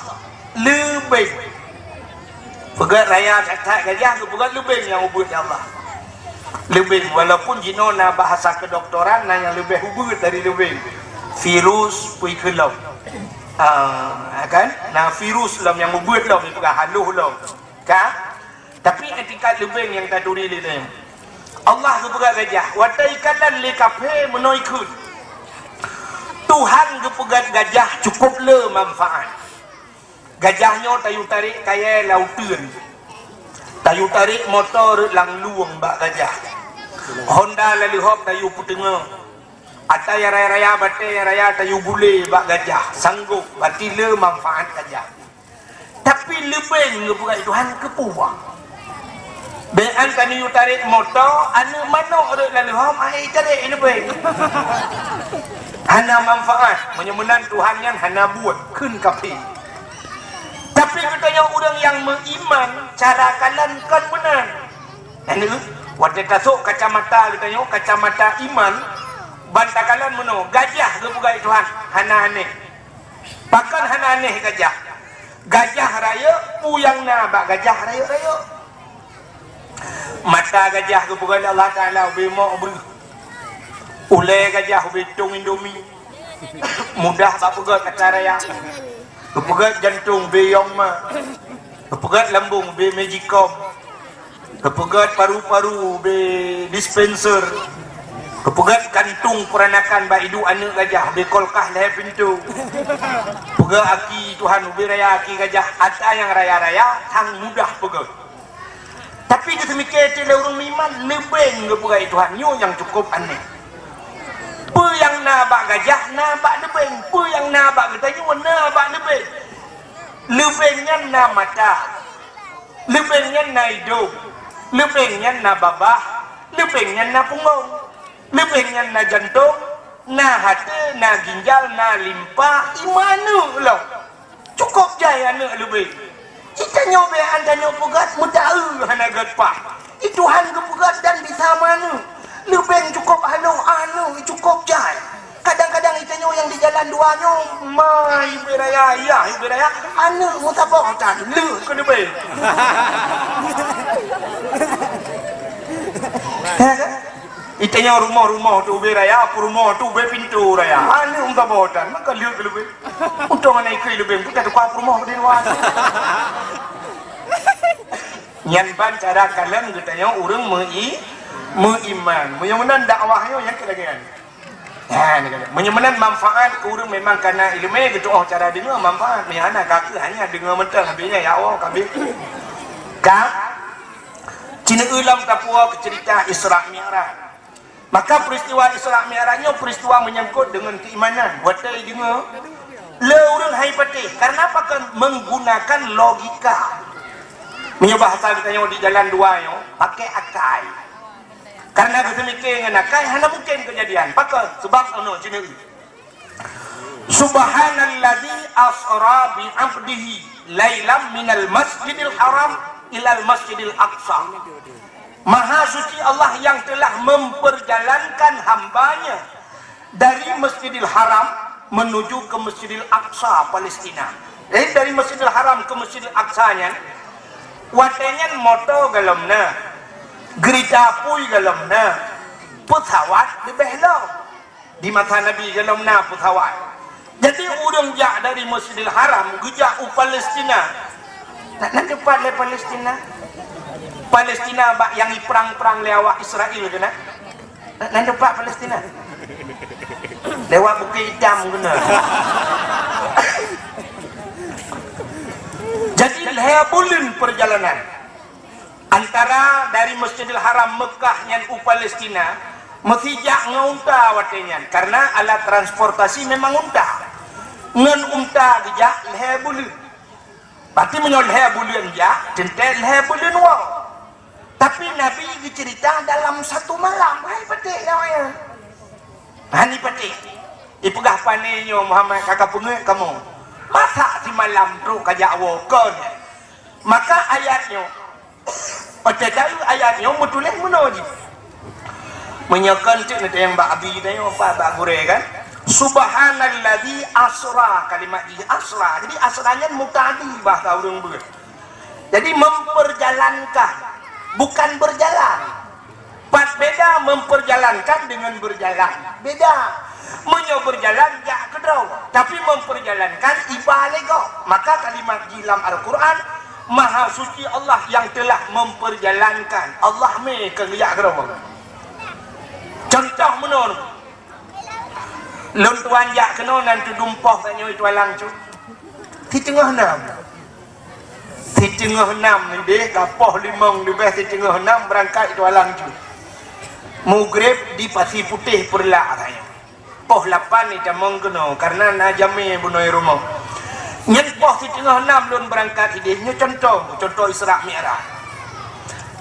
leubeng. Peugah raya that-that gajah geupeugah leubeng nyang ubit lé Allah. Leubeng, walaupun jinoe na bahasa kedokteran na nyang leubeh ubit dari leubeng. Virus, peue keu lom. Ah, kan? Na virus lom nyang ubit lom, peugah haloh lom. Ka? Tapi tingkat leubeng nyang taturi lé nyan. Allah geupeugah gajah, watée ikalon lé kafé meunoe ikheun. Tuhan geupeugah gajah cukup le manfaat. Gajah nyoe tayue tarek kayée lam uteuen. Tayue tarek moto rot lam lueng bak gajah. Honda lalu hop tayue peuteungoh. Ata nyang raya-raya, batée nyang raya tayue gulé bak gajah. Sanggob, berarti le manfaat gajah. Tapi leubeng geupeugah Tuhan keupeue? Bèk an ka neuyue tarek moto, aneuk manok rot lam leuhom, ai tarek leubeng. Hana manfaat. Meunyoe meunan Tuhan nyan hana buet, kheun kafé. Tapi geutanyoe ureuëng nyang meuiman, cara kalon kon meunan. Nyan, watée tasok kacamata geutanyoe, kacamata iman, Ban takalon meunoe, gajah geupeugah Tuhan hana aneh. Pakon hana aneh gajah? Gajah rayeuk, peue nyang na bak gajah rayeuk-rayeuk. Mata gajah geupeugah lé Allah Taala ubé mok breuh. Ulée gajah ubé tong Indomie. Mudah bak peugét atra raya. Geupeugét jantong ubé Yongma. Geupeugét lambong ubé Magicom. Geupeugét paru-paru ubé dispenser. Geupeugét kantung peuranakan bak iduek aneuëk gajah ubé kulkas lhée pintoe. Peugét aki Tuhan ubé raya aki gajah atra nyang raya-raya hán mudah peugét. Tapi geuseumiké teuk lé ureuëng meuiman, leubeng geupeugah Tuhan nyoe nyang cukup aneh. Peue nyang na bak gajah na bak leubeng, peue nyang na bak geutanyoe na bak leubeng. Leubeng nyan na mata, leubeng nyan na idong, leubeng nyan na babah, leubeng nyan na punggong, leubeng nyan na jantong, na haté, na ginjal, na limpa, iman lom. Cukup jai aneuëk leubeng. Itanyoe bèk an tanyoe peugét meutaeu hana gét pah. I Tuhan geupeugét dan bisa maneuëk. Leubeng cukup halôh aneuëk cukup jai. Kadang-kadang itanyoe nyang di jalan dua nyoe, ma ibu raya, ya ibu raya, aneuëk meusaboh tan leuh keu leubeng. Ya kan? Itanyoe rumoh-rumoh tu ubé raya, peurumoh tu ubé pintoe raya. Aneuëk meusaboh tan, maka leuh keu leubeng. Untông hana ikheun leubeng, putah tukang peurumoh di luwa. Nyan ban cara kalon geutanyoe ureuëng meui-, meuiman. Meunyoe meunan dakwah nyoe nyang keu lagée nyan. Nyan, meunyoe meunan manfaat keu ureuëng memang kana iéleumé geutuoh cara deungoe manfaat. Meunyoe hana ka kheueh hanya deungoe mantong habéh nyan ya Allah ka habéh. Ka Cineue lom tapuwoe keu ceurita Isra Mi'raj. Maka peristiwa Isra Mi'raj nyoe peristiwa menyangkut deungon keimanan. Watée deungoe lé ureuëng hai patéh, karena apa kan menggunakan logika. Meunyoe bahasa geutanyoe di jalan dua nyoe, pakai akai. Karena geuseumiké ngon akai hana mungkin keujadian. Pakon? Sebab ono Cineue. Subhanalladzi asra bi 'abdihi lailam minal masjidil haram ilal masjidil aqsa. Maha suci Allah yang telah memperjalankan hamba-Nya dari Masjidil Haram menuju ke Masjidil Aqsa, Palestina. Jadi dari Masjidil Haram ke Masjidil Aqsa nyan, watée nyan moto golom na, geurita apui golom na, peusawat leubeh lom. Di masa Nabi golom na peusawat. Jadi ureuëng jak dari Masjidil Haram geujak u Palestina. Nak na teupat lé Palestina? Palestina bak nyang iprang-prang lé awak Israel keunan? Nak na teupat Palestina? Lewat Bukit Hitam keunan. Jadi lhée buleuen perjalanan. Antara dari Masjidil Haram Meukah nyan u Palestina, meusi jak ngon unta watée nyan, karena alat transportasi memang unta. Ngon unta geujak lhée buleuen. Berarti meunyoe lhée buleuen jak, teuntée lhée buleuen woe. Tapi Nabi geuceurita dalam satu malam, hai patéh nyan. Hani patéh. Ipeugah pané nyoe Muhammad ka ka peungeuet kamoe. Masa simalam trok ka jak woe kon. Maka ayat nyoe, watée taeu ayat nyoe meutuléh meunoe jih. Meunyoe kon cit neutanyong bak abi tanyoe, bak, bak gurée kan? Subhanalladzi asra, kalimat jih asra. Jadi asra nyan muta'addi bahasa ureuëng beuet. Jadi memperjalankan, bukan berjalan. Pat beda memperjalankan dengan berjalan. Beda. Meunyoe berjalan jak keudroe, tapi memperjalankan iba lé gob. Maka kalimat jih lam Al-Quran, Maha Suci Allah yang telah memperjalankan. Allah mé keu geujak keudroe. Contoh meunoe, lôn tuan jak keunoe nan tudum poh tanyoe tualang cu. Siteungoh nam. Siteungoh nam leubeh ka poh limong leubeh siteungoh nam beurangkat itu alang jeuet. Mugreb di Pasi Putéh Peureulak raya. Poh lapan itamong keunoe karena na jamé bunoe rumoh. Nyan poh siteungoh nam lôn beurangkat idéh nyoe contoh, contoh Isra Mi'raj.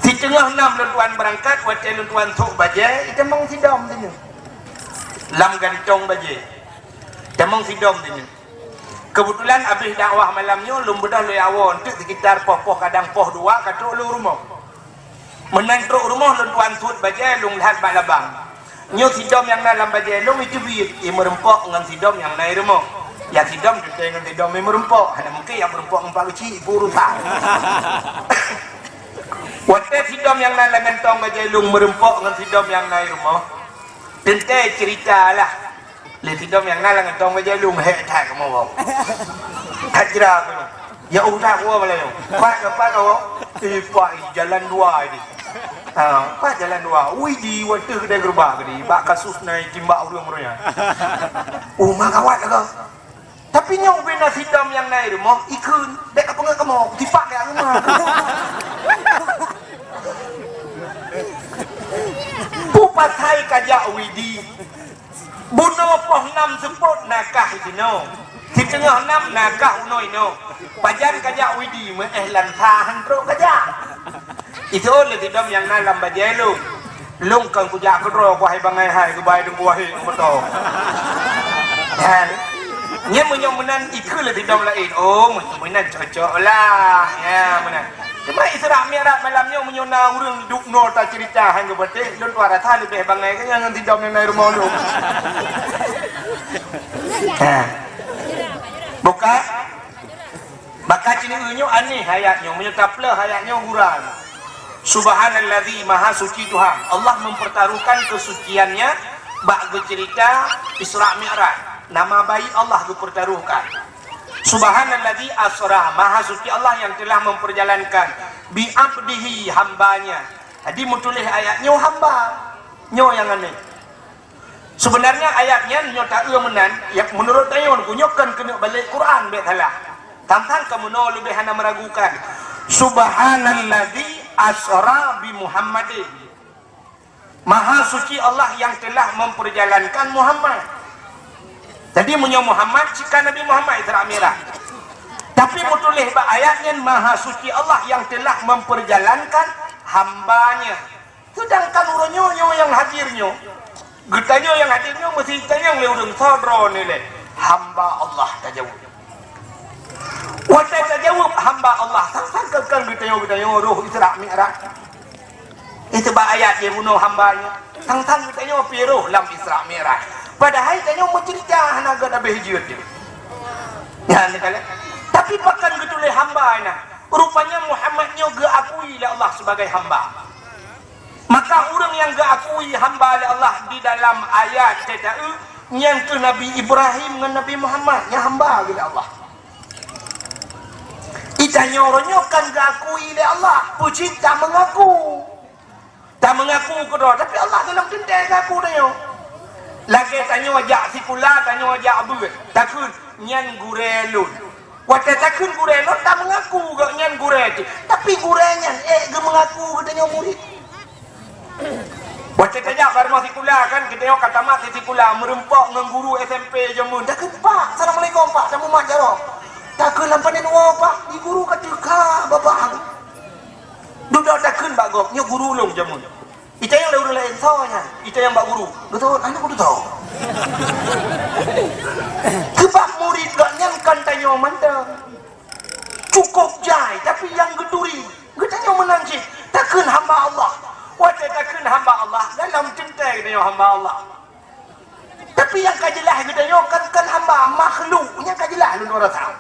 Siteungoh nam lôn tuan beurangkat watée lôn tuan sôk bajée itamong sidom sinyoe. Lam gantong bajée. Itamong sidom sinyoe. Keubeutulan abéh dakwah malam nyoe lôn beudôh lôn awai teuk sekitar poh-poh kadang poh dua ka trok lôn rumoh. Meunan trok rumoh lôn tuan sôt bajée lôn lhat bak labang. Nyoe sidom nyang na lam bajée lôn iteubiet, i meurumpok ngon sidom nyang na i rumoh. Ya sidom teuntée ngon sidom i meurumpok, hana mungken nyang meurumpok ngon Pak Geuchik, ibu urusan. Watée sidom nyang na lam gantong bajée lôn meurumpok ngon sidom nyang na i rumoh, teuntée ceurita lah. Lé sidom nyang na lam gantong bajée lôn hék that kamoe woe. That jra keunoe. Ya udah woe malam nyoe. Pat ka, pat ka woe. Eh, pat jalan dua ini. Ha, pat jalan dua. Ui di watée keudai geureuba keudai. Bak kasus na itimbak ureuëng-ureuëng nyan. Oh, ma gawat lagoe. Tapi nyoe ubena sidom nyang na i rumoh ikheun, bék ka peungeuet kamoe, tipak bék rumoh. Peue pasai kajak Widi? Bunoe poh nam seupôt na kah sinoe. Siteungoh nam na kah unoe inoe. Pajan kajak Widi, meuéh lam sa han trok kajak. Iseuôt lé sidom nyang na lam bajée lôn. Lôn kon kujak keudroe kuhai bangai hai geubai deungon wahé ngon moto. Nyan. Nyan meunyoe meunan ikheun lé sidom laén. Oh, meunan cocok lah. Ya, meunan. Cuma Isra Mi'raj malam nyoe meunyoe na ureuëng duek noe taceurita han geupatéh, lôn tuan rasa leubeh bangai keu nyan ngon sidom nyang na i rumoh lôn. Ha. Buka. Maka cit nyoe aneh ayat nyoe, meunyoe tapleuh ayat nyoe gura. Subhanalladzi, maha suci Tuhan. Allah mempertaruhkan kesuciannya bak geuceurita Isra Mi'raj. Nama baik Allah geupertaruhkan. Subhanalladzi asra, maha suci Allah yang telah memperjalankan bi abdihi, hambanya. Jadi meutuléh ayat nyoe hamba. Nyoe nyang aneh. Sebenarnya ayat nyan nyoe taeu meunan, ya, menurut tanyoe nyoe kon keuneuk balek Quran bék salah. Tang-tang kamoe leubeh hana meragukan. Subhanalladzi asra bi Muhammadin. Maha suci Allah yang telah memperjalankan Muhammad. Jadi meunyoe Muhammad, cit ka Nabi Muhammad Isra Mi'raj. Tapi meutuléh bak ayat nyan maha suci Allah yang telah memperjalankan hambanya. Seudangkan uroe nyoe, nyoe nyang hadir nyoe, geutanyoe nyang hadir nyoe meusti tanyong lé ureuëng soe droeneuh lé, hamba Allah tajaweueb. Watée tajaweueb hamba Allah, sang-sang keu-keu geutanyoe, geutanyoe roh Isra Mi'raj. Itu bak ayat jih bunoe hamba nyoe. Sang-sang geutanyoe pi roh lam Isra Mi'raj. Padahai tanyoe meuceurita hana gét habéh jeuet. Nyan teuka lé. Tapi pakon geutuléh hamba nyan? Rupanya Muhammad nyoe geuakui lé Allah sebagai hamba. Maka ureuëng nyang geuakui hamba lé Allah di dalam ayat teuka, nyan keuh Nabi Ibrahim ngon Nabi Muhammad, nyan hamba geuh lé Allah. Itanyoe uroe nyoe kan geuakui lé Allah, peue cit tameungaku. Tameungaku keudroe, tapi Allah dalam teuntée geuaku tanyoe. Lagée tanyoe jak sikula, tanyoe jak beuet, takheun nyan gurée lôn. Watée takheun gurée lôn, tameungaku gobnyan gurée teuh. Tapi gurée nyan ék geumeungaku geutanyoe murit. Watée tajak bak rumoh sikula kan, geutanyoe ka tamat di sikula, meurumpok ngon guru S M P jameun. Takheun, "Pak, assalamualaikum, Pak." Tamumat jaroe. Takheun lam panèn woe, Pak, di guru ka teuka babah. Dudoe takheun bak gob, "Nyoe guru lôn jameun." Itanyong lé ureuëng laén, "Soe nyan?" Itanyong bak guru. "Geutanyoe, aneuk geutanyoe." Keubah murit gobnyan kon tanyoe mantong. Cukup jai, tapi nyang geuturi, geutanyoe meunan cit. Takheun hamba Allah. Watée takheun hamba Allah, dalam teuntée geutanyoe hamba Allah. Tapi nyang ka jeulaih geutanyoe kan, kan hamba, makhluk. Nyang ka jeulaih lôn rasa.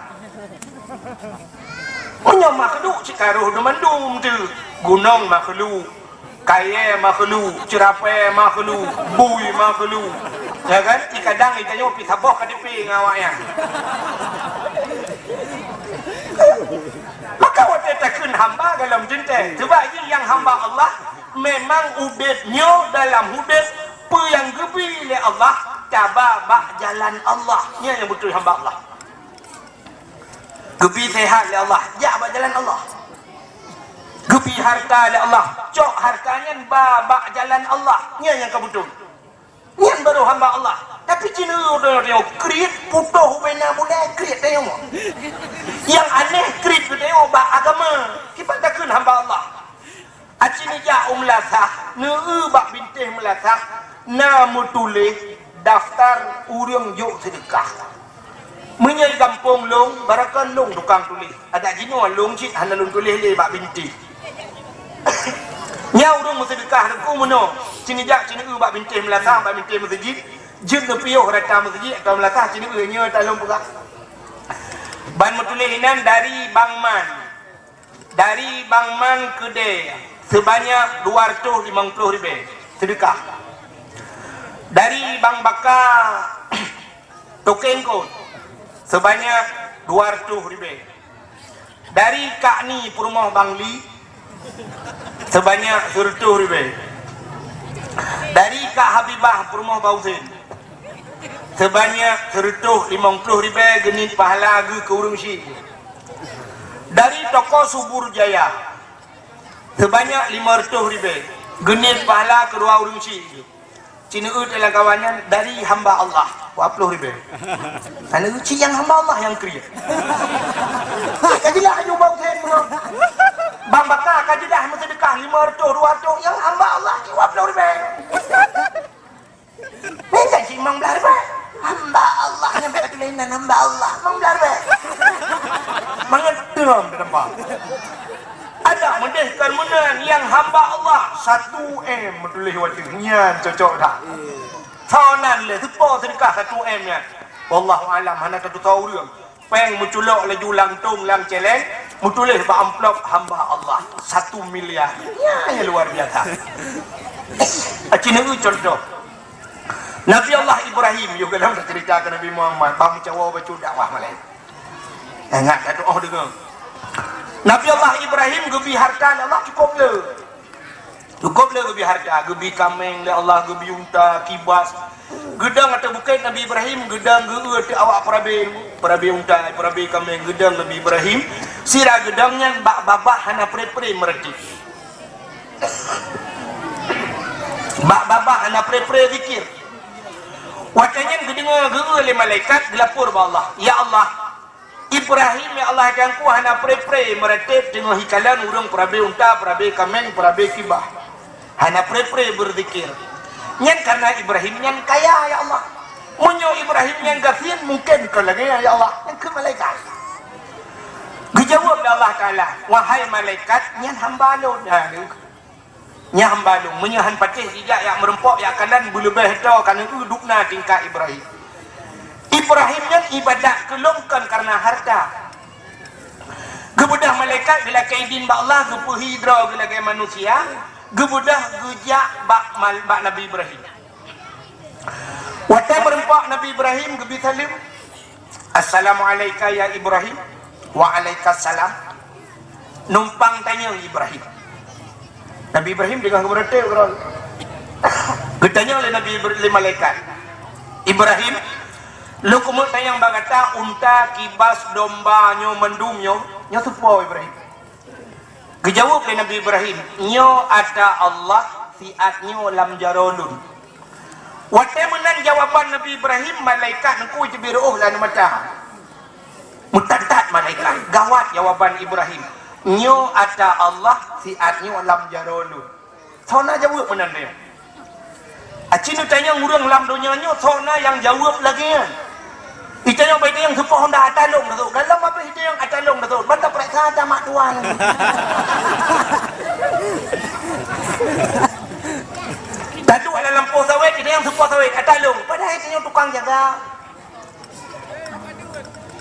Meunyoe makhluk cit ka roh dum mandum teuh. Gunong makhluk, kayée makhluk, ceurapée makhluk, bui makhluk. Ya kan? Di kadang geutanyoe pih saboh K T P ngon awak nyan. Maka watée takheun hamba dalam teuntée, sebab jih nyang hamba Allah memang udeb nyoe dalam udeb peue nyang geubi lé Allah, taba bak jalan Allah. Nyan nyang beutôi hamba Allah. Geubi seuhat lé Allah, jak bak jalan Allah. Geubi hareuta lé Allah, cok hareuta nyan ba bak jalan Allah. Nyan nyang ka beutôi. Nyan baru hamba Allah. Tapi cina udah tengok kriet putoh ubena bulai kriet tengok. Yang aneh kriet tengok bak agama. Kiban takheun hamba Allah. Aci neujak u meulasah, neueu bak bintéh meulasah, na meutuléh daftar ureuëng jok seudeukah. Meunyoe gampông lôn, barangkapeue lôn tukang tuléh. Adak jinoe lôn cit hana lôn tuléh lé bak bintéh. Nyan ureuëng meuseudeukah teungku meunoe, ci neujak ci neueu bak bintéh meulasah, bak bintéh meuseujid, jeuet neupiôh rata meuseujid atawa meulasah ci neueu nyoe talôn peugah. Ban meutuléh inan dari Bang Man. Dari Bang Man keudè seubanyak dua ratus limong ploh ribèe seudeukah. Dari Bang Baka Tokeng Kot seubanyak dua ratus ribèe. Dari Kak Ni peurumoh Bang Li seubanyak seureutôh ribèe. Dari Kak Habibah peurumoh Bang Husen seubanyak seureutôh limong ploh ribèe geuniet pahala geuh keu ureuëng syik. Dari toko Subur Jaya seubanyak lima reutôh ribèe geuniet pahala keudua ureuëng syik. Ci neueu teuh lam kawan nyan dari hamba Allah dua ploh ribèe. Hana ci nyang hamba Allah nyang kriet. Ka jeulaih aju bang Hussein meunan. Bang Baka ka jeulaih meuseudeukah lima reutôh dua reutôh nyang hamba Allah ci dua ploh ribèe. Minta cit limong blaih ribèe. Hamba Allah nyan bèk tuléh nan hamba Allah limong blaih ribèe. Mangat deuh dalam tempat. Ada meudeh kon meunan nyang hamba Allah satu M meutuléh watèe nyan cocok dah. Sonan lé seupo seudeukah satu M nyan. Wallahu alam hana tatutoe ureuëng. Péng meuculok laju lam tong lam celeng, meutuléh bak amplop hamba Allah satu miliar. Nyan nyang luar biasa. Aci neueu contoh. Nabi Allah Ibrahim, yôh galom cerita keu Nabi Muhammad, bak meucawa bacut dakwah malèe. Ingat dah tu oh deungoe. Nabi Allah Ibrahim geubi harta lé Allah cukup le. Cukup le geubi harta, geubi kaméng lé Allah, geubi unta, kibas. Geudong ateueh bukét Nabi Ibrahim, geudong geueu teuh awak peurabé, peurabé unta, peurabé kaméng, geudong Nabi Ibrahim. Sira geudong nyan bak babah hana pre-pre meuratéb. Bak babah hana pre-pre zikir. Watèe nyan geudeungoe geueu lé malaikat geulapor bak Allah, "Ya Allah, Ibrahim, ya Allah, teungku hana pre-pre meuratéb teungoh hikalon ureuëng peurabé unta, peurabé kaméng, peurabé kibas. Hana pre-pre beuzikir. Nyan kareuna Ibrahim nyan kaya, ya Allah. Meunyoe Ibrahim nyan gasien, mungken kon lagèe nyan, ya Allah." Nyan kheun malaikat. Geujaweueb lé Allah Taala, "Wahai malaikat, nyan hamba lôn." Ha, Nyan hamba lôn, meunyoe han patéh jijak jak meurumpok jak kalon beuleubeh droe ka neueu dubna tingkat Ibrahim. Ibrahim nyan ibadat keu lôn kon kareuna harta. Geubeudôh malaikat geulakèe idin bak Allah geupeuhi droe geuh lagèe manusia, geubeudôh geujak bak mal-, bak Nabi Ibrahim. Watèe meurumpok Nabi Ibrahim geubi saleuem, "Assalamu'alaika ya Ibrahim." "Wa'alaikassalam." Numpang tanyong Ibrahim. Nabi Ibrahim teungoh geumeureutéb keudroe. Geutanyong lé Nabi Ibra-, lé malaikat, "Ibrahim, lôn keumeung tanyong bak gata, unta, kibas, domba nyoe mandum nyoe, nyoe seupo Ibrahim?" Geujaweueb lé Nabi Ibrahim, "Nyoe ata Allah, siat nyoe lam jaroe lôn." Watèe meunan jawaban Nabi Ibrahim, malaikat nyan jibi reuôh lam mata. Meutat-tat malaikat, gawat jawaban Ibrahim. "Nyoe ata Allah, siat nyoe lam jaroe lôn." Soe na jaweueb meunan nyoe? Aci neutanyong ureuëng lam donya nyoe, soe na nyang jaweueb lagèe nyan? Itanyong bak itanyong seupo honda ata lôn teusot. Galom abéh itanyong ata lôn teusot. Ban tapeuriksa ata mak tuan. Taduek lam lampôh sawét, itanyong seupo sawét, ata lôn. Padahai itanyong tukang jaga.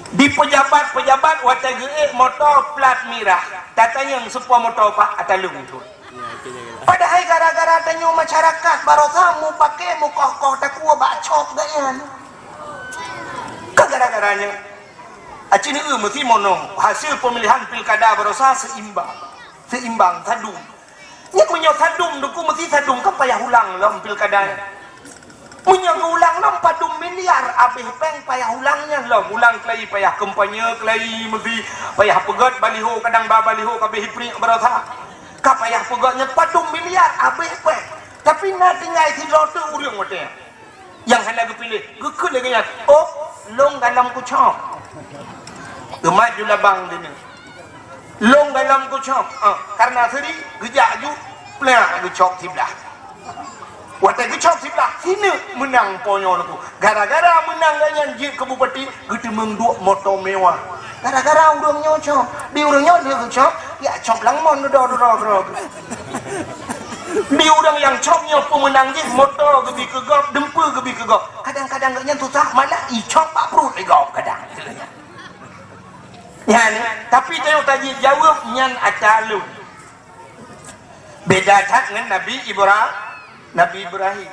Di peujabat-peujabat watèe geuék moto plat mirah, tatanyong seupo moto, "Pak, ata lôn teusot." Padahai gara-gara tanyoe masyarakat barosa mupakè mukoh-koh takue bak cop geuh nyan. Ka gara-gara nyan. Aci neueu meusi mono hasil pemilihan pilkada barosa seimbang. Seimbang, sadum. Nyan meunyoe sadum, teungku, meusi sadum, kan payah ulang lom pilkada nyan. Meunyoe geuulang lom padum miliar abéh péng payah ulang nyan lom. Ulang keulai payah kampanye keulai meusi, payah peugöt baliho, kadang ba baliho ka abéh ipriek barosa. Ka payah peugöt nyan padum miliar abéh péng. Tapi na tinggai sidroe teuk ureuëng watèe nyan. Nyang hana geupiléh, geukheun lagèe nyan, "Oh, lôn galom kucok." Geumat ju labang dini. "Lôn galom kucok." Ah, kareuna seuri geujak ju, plak geucok siblah. Watèe geucok siblah, sineuk meunang po nyoe teungku. Gara-gara meunang geuh nyan jeuet keu bupati, geuteumeung duek moto mewah. Gara-gara ureuëng nyoe cok, di ureuëng nyoe lheueh geucok, ya cok lam mon dudoe-dudoe keudroe. Di ureuëng nyang cok nyoe peumeunang jih, moto geubi keu gob, dumpeue geubi keu gob. Kadang-kadang gobnyan susah, malah icok bak pruet lé gob kadang. Nyan, tapi tanyoe tajaweueb nyan ata lôn. Beda that ngon Nabi Ibra-, Nabi Ibrahim.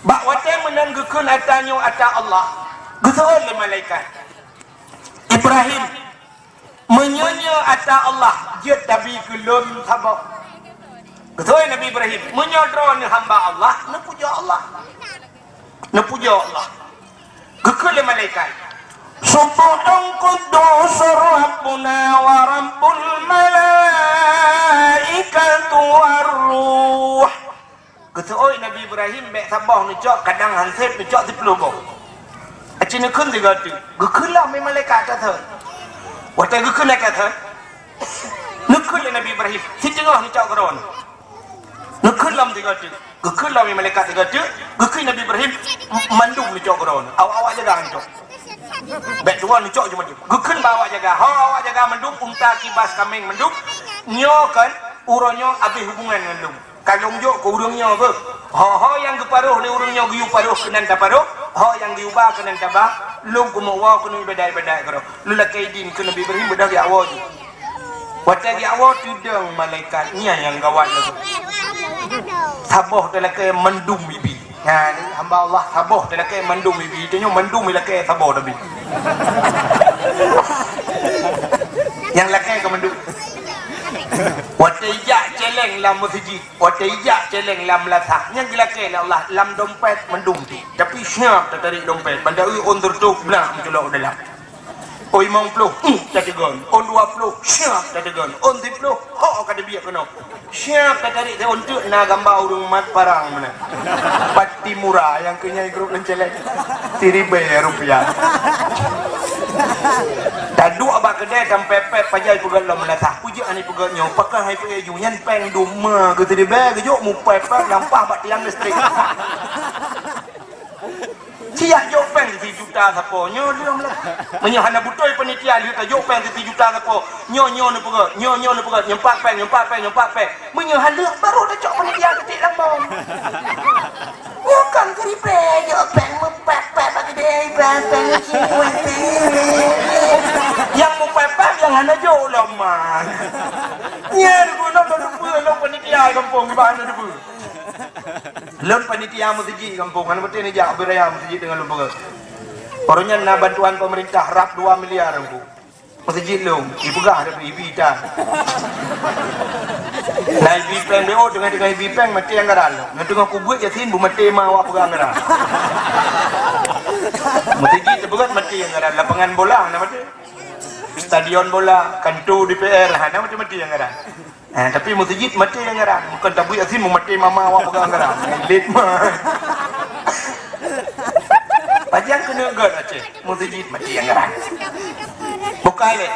Bak watée meunan geukheun ata nyoe ata Allah, geuseuôt lé malaikat, "Ibrahim, meunyoe nyoe ata Allah, jeuet tabi keu lôn saboh." Geuseuôt Nabi Ibrahim, "Meunyoe droeneuh hamba Allah, neupujoe Allah." Neupujoe Allah. Geukheun lé malaikat, "Subbuhun quddusur Rabbuna wa Rabbul malaikatu war ruh." Geuseuôt Nabi Ibrahim bék saboh neucok, kadang han sép neucok siplôh boh. Aci neukheun sigoe teuk. Geukheun lom lé malaikat ata thon. Watée geukheun ata thon, neukheun lé Nabi Ibrahim, "Siteungoh neucok keu droeneuh." Neukheun lom sigoe teuk. Geukheun lom lé malaikat sigoe teuk, geukheun Nabi Ibrahim, "M-, mandum neucok keu droeneuh. Awak-awak jaga neucok. Bék dua neucok ju mandum." Geukheun bak awak jaga, "Ho, awak jaga mandum, unta, kibas, kaméng mandum. Nyoe kan uroe nyoe abéh hubungan ngon lôn. Ka lôn jok keu ureuëng nyoe beuh. Ho-ho nyang geuparoh lé ureuëng nyoe geuyue paroh keunan taparoh, ho nyang geuyue ba keunan taba, lôn keuneuk woe keuneuk iébadat-iébadat keudroe." Lôn lakée idin keu Nabi Ibrahim beudôh geujak woe ju. Watée geujak woe, teudong malaikat nyan nyang gawat lagoe. Saboh talakée mandum ibi. Nyan, hamba Allah saboh talakée mandum ibi. Tanyoe mandum ilakée saboh tabi. Nyang lakée ka mandum. Watée ijak céléng lam meuseujid, watée ijak céléng lam meulasah, nyang geulakée lé Allah lam dompet mandum ti. Tapi siap tatarék dompet, banda ui ôn seureutôh blah meuculok u dalam. Ôn limong ploh, uh, tateugon. Ôn dua ploh, siap tateugon. Ôn siplôh, ho ka teubiet keunoe. Siap tatarék, ôn teuk na gamba ureuëng mat parang meunan. Pati mura nyang keu nyan grup leuncéléng. Siribée rupiah. Taduek bak keudée tampék-pék pajan peugét lom meulasah. Peue jeuet hana peugét nyoe, pakon hai peugét ju nyan péng dum ma geusiribée geujok mupék-pék nyan paih bak tiang listrik. Siyak jok péng sijuta sapo, nyoe lheueh meulah. Meunyoe hana beutôi panitia lheueh tajok péng sijuta sapo, nyoe, nyoe neupeugét, nyoe, nyoe neupeugét, nyoe pat péng, nyoe pat péng, nyoe pat péng. Meunyoe hana lheueh, baru tacok panitia keutik lam bom. Nyoe kan keuribée jok péng meupat-pat bak keudée, péng, péng, péng. Nyang meupat-pat nyang hana jok lom man. Nyan geunoe ka teupeue lom panitia gampông, iban hana teupeue. Lôn panitia meuseujid gampông, hana maté neujak ubé raya meuseujid deungon lôn peugah. Uroe nyan na bantuan peumeurintah rab dua miliar gampông. Meuseujid lôn, ipeugah tapi ibi tan. Na ibi péng B O, teungoh-teungoh ibi péng maté anggaran lôn. Na teungoh kubuet Yasin beumaté ma awak peugah anggaran. Meuseujid teupeugah maté anggaran, lapangan bola hana maté. Stadion bola, kantor D P R hana maté-maté anggaran. Eh, tapi meuseujid maté anggaran. Bukan tabuet Yasin meumaté mama awak peugah anggaran. Lét ma. Pajan keuneuk gét Aceh. Meuseujid maté anggaran. Bukai lé.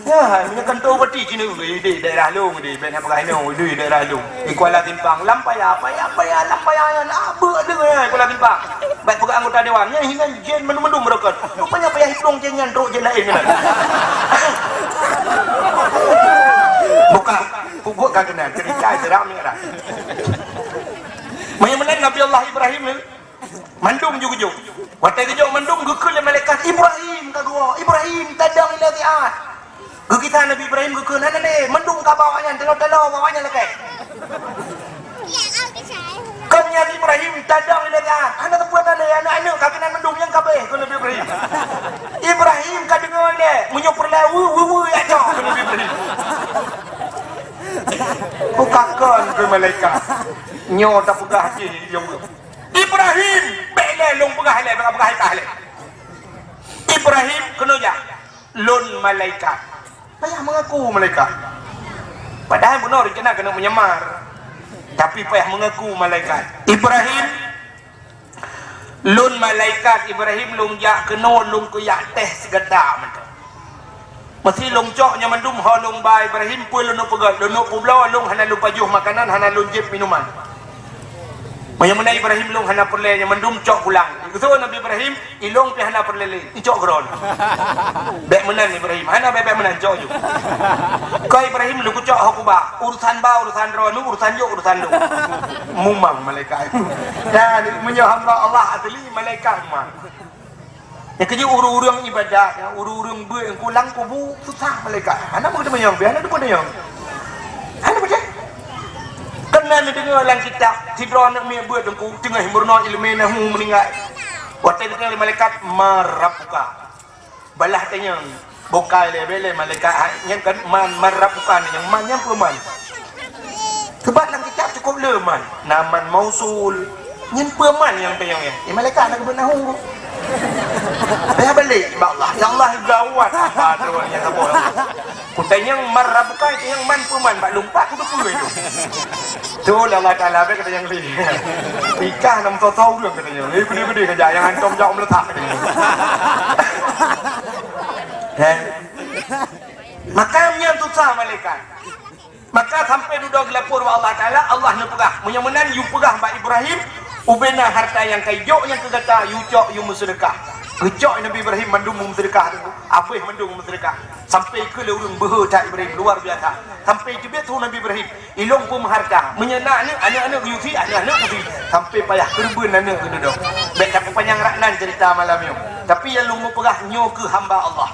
Ya, meunyoe kantor bupati keuneuk di daerah lôn di, bèk na peugah inoe, di daerah lôn. Di Kuala Simpang. Lam paya, paya, paya, lam paya nyan. Ah, beuk deungon Kuala Simpang. Bèk peugah anggota dewan. Nyan hinan jén mandum-mandum meurokon. Rupanya payah hiplong jén nyan trok jén laén keunan. Bukan, peubuet ka keunan, cerita seram ni kan. Meunyoe meunan Nabi Allah Ibrahim ni, mandum ju geujok. Watèe geujok mandum geukheun lé malaikat, "Ibrahim," ka geuwoe, "Ibrahim, tadong ila si'ah." Geukisah Nabi Ibrahim geukheun, hana lé, mandum ka bak awaknyan, talo-talo bak awaknyan lakèe. Kon nyan Ibrahim tadong ilèe nyan, hana teupeu na lé aneuk-aneuk ka keunan mandum nyang ka abéh, kheun Nabi Ibrahim. Ibrahim ka deungö ilèe, meunyoe peureulèe weu, weu, weu, jak cok, kheun Nabi Ibrahim. Bukan kon keu malaikat. Nyoe tapeugah jih, Ibrahim, bèk lé lôn peugah ilèe, bèk peugah ilèe. Ibrahim keunoe jak. Lôn malaikat. Payah mengaku malaikat. Padahai bunoe rencana keuneuk meunyamar. Tapi payah mengaku malaikat. Ibrahim, lôn malaikat Ibrahim lôn jak keunoe lôn kujak teh sigata mantong. Meusi lôn cok nyoe mandum ho lôn ba Ibrahim peue lôn peugöt, lôn peubloe lôn hana lôn pajoh makanan, hana lôn jieb minuman. Meunyoe meunan Ibrahim lôn hana peureulée nyan mandum cok pulang. Geuseuôt Nabi Ibrahim, ilôn pih hana peureulée lé, icok keudroe. Bék meunan Ibrahim, hana bék-bék meunan, cok ju. Keu Ibrahim lôn kucok ho kubah, urusan ba urusan droeneuh, urusan jok urusan lôn. Mumang malaikat. Dan meunyoe hamba Allah asli, malaikat mumang. Nyang keujeuet ureuëng-ureuëng iébadat, nyang ureuëng-ureuëng beuet nyang kulang kubu, susah malaikat. Hana meuteumanyong, biar hana teupeuteumanyong. Hana beutôi. Keunan neudeungoe lam kitab, sidroe aneuk miet beuet teungku, teungoh meurunoe iéleumé nahu meuninggai. Watée geutanyong lé malaikat, "Man rabbuka?" Balah tanyong, bukai lé, bèk lé malaikat, nyan kan man, man rabbuka, nyan man, nyan peue man? Sabab lam kitab cukôp le man. Na man mausul. Nyan peue man nyang tanyong nyan? Eh, malaikat na geubeuet nahu. Payah balek bak Allah. Ya Allah, gawat apa tu nyang saboh. Kutanyong man rabbuka, tanyong man peue man, bak lumpat kuteupeue itu. Tu lah Allah Taala bèk katanyong lé. Nikah nam soe-soe ureueng katanyong. Eh, gede-gede saja nyang hantom jaweueb meuletak katanyong. Heh. Maka nyan susah malaikat. Maka sampai dudoe geulapor bak Allah Taala, Allah neupeugah, "Meunyoe meunan, yue peugah bak Ibrahim, ubena harta nyang ka ijok nyan keu gata, yue cok, yue meuseudeukah." Geucok Nabi Ibrahim mandum meuseudeukah tu, abéh mandum meuseudeukah. Sampai keu lé ureueng beuhe that Ibrahim, luar biasa. Sampai teubiet su Nabi Ibrahim, "Ilôn peumeuharta, meunyoe na aneuk, aneuk-aneuk geuh yue sie, aneuk-aneuk geuh sie." Sampai payah keureubeuen aneuk geuh dudoe. Bèk tapeupanyang rak nan ceurita malam nyoe. Tapi nyang lôn meupeugah nyoe keuh hamba Allah.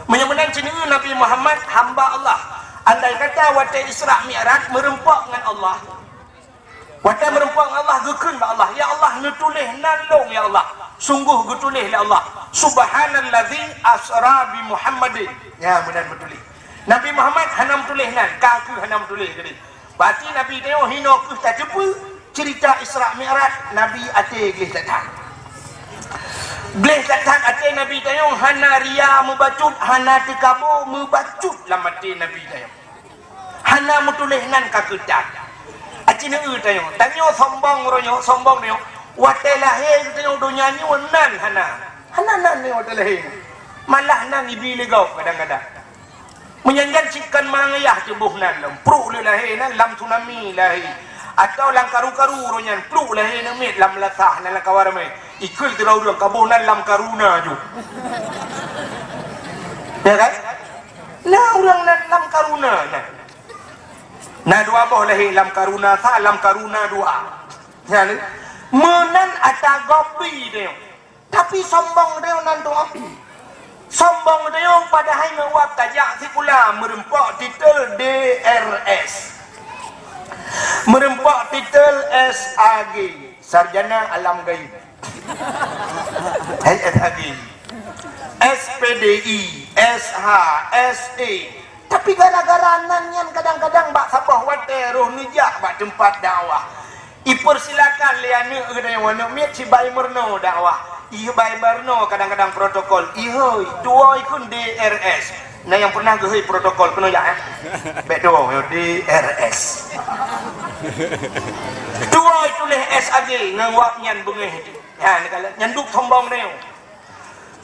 Meunyoe meunan, sineuk Nabi Muhammad hamba Allah. Andai kata watée Isra Mi'raj meureumpok ngon Allah, watée meureumpok ngon Allah, geukheun bak Allah, "Ya Allah, neutuléh nan lôn, ya Allah." Sunggoh geutuléh lé Allah, "Subhanalladzi asra bi Muhammadin." Nyan meunan meutuléh. Nabi Muhammad hana meutuléh nan, ka kheueh hana meutuléh keudeh. Berarti Nabi tanyoe hinoe kheueh tateupeue ceurita Isra Mi'raj Nabi até gleh that-that. Gleh that-that até Nabi tanyoe hana ria meubacut, hana teukabo meubacut lam até Nabi tanyoe. Hana meutuléh nan ka keutat. Aci neueu tanyoe, tanyoe sombong uroe nyoe, sombong tanyoe. Watée lahé tanyoe donya nyoe nan hana. Hana nan nyoe watée lahé. Malah nan ibi lé gob kadang-kadang. Meunyan jan cit kon mangang ayah teuboh nan lom, pluek lé lahé nan lam tsunami lahé. Atawa lam karu-karu uroe nyan pluek lahé nan miet lam lasah nan lam kawan ramé. Ikheun sidroe ureueng kaboh nan lam karuna ju. Ya kan? Na ureueng nan lam karuna nan. Na dua boh lahé lam karuna sa, lam karuna dua. Nyan, meunan ata gob bi tanyoe. Tapi sombong tanyoe nan tuha. Sombong tanyoe padahai meuwab tajak sikula meureumpok titel D R S. Meureumpok titel S A G, Sarjana Alam Gaib. Hai S A G. S P D I, S H, S E. Tapi gara-gara nan nyan kadang-kadang bak saboh watée roh neujak bak teumpat dakwah. Ipeursilakan lé aneuk geutanyoe, aneuk miet sibai meurunoe dakwah. Ibai meurunoe kadang-kadang protokol. Ihôi, tuwoe ikheun D R S. Na nyang pernah geuhôi protokol keunoe jak, eh? Bèk tuwoe, D R S. Tuwoe tuléh S A G ngon wab nyan beungéh. Nyan, nyan duek sombong tanyoe.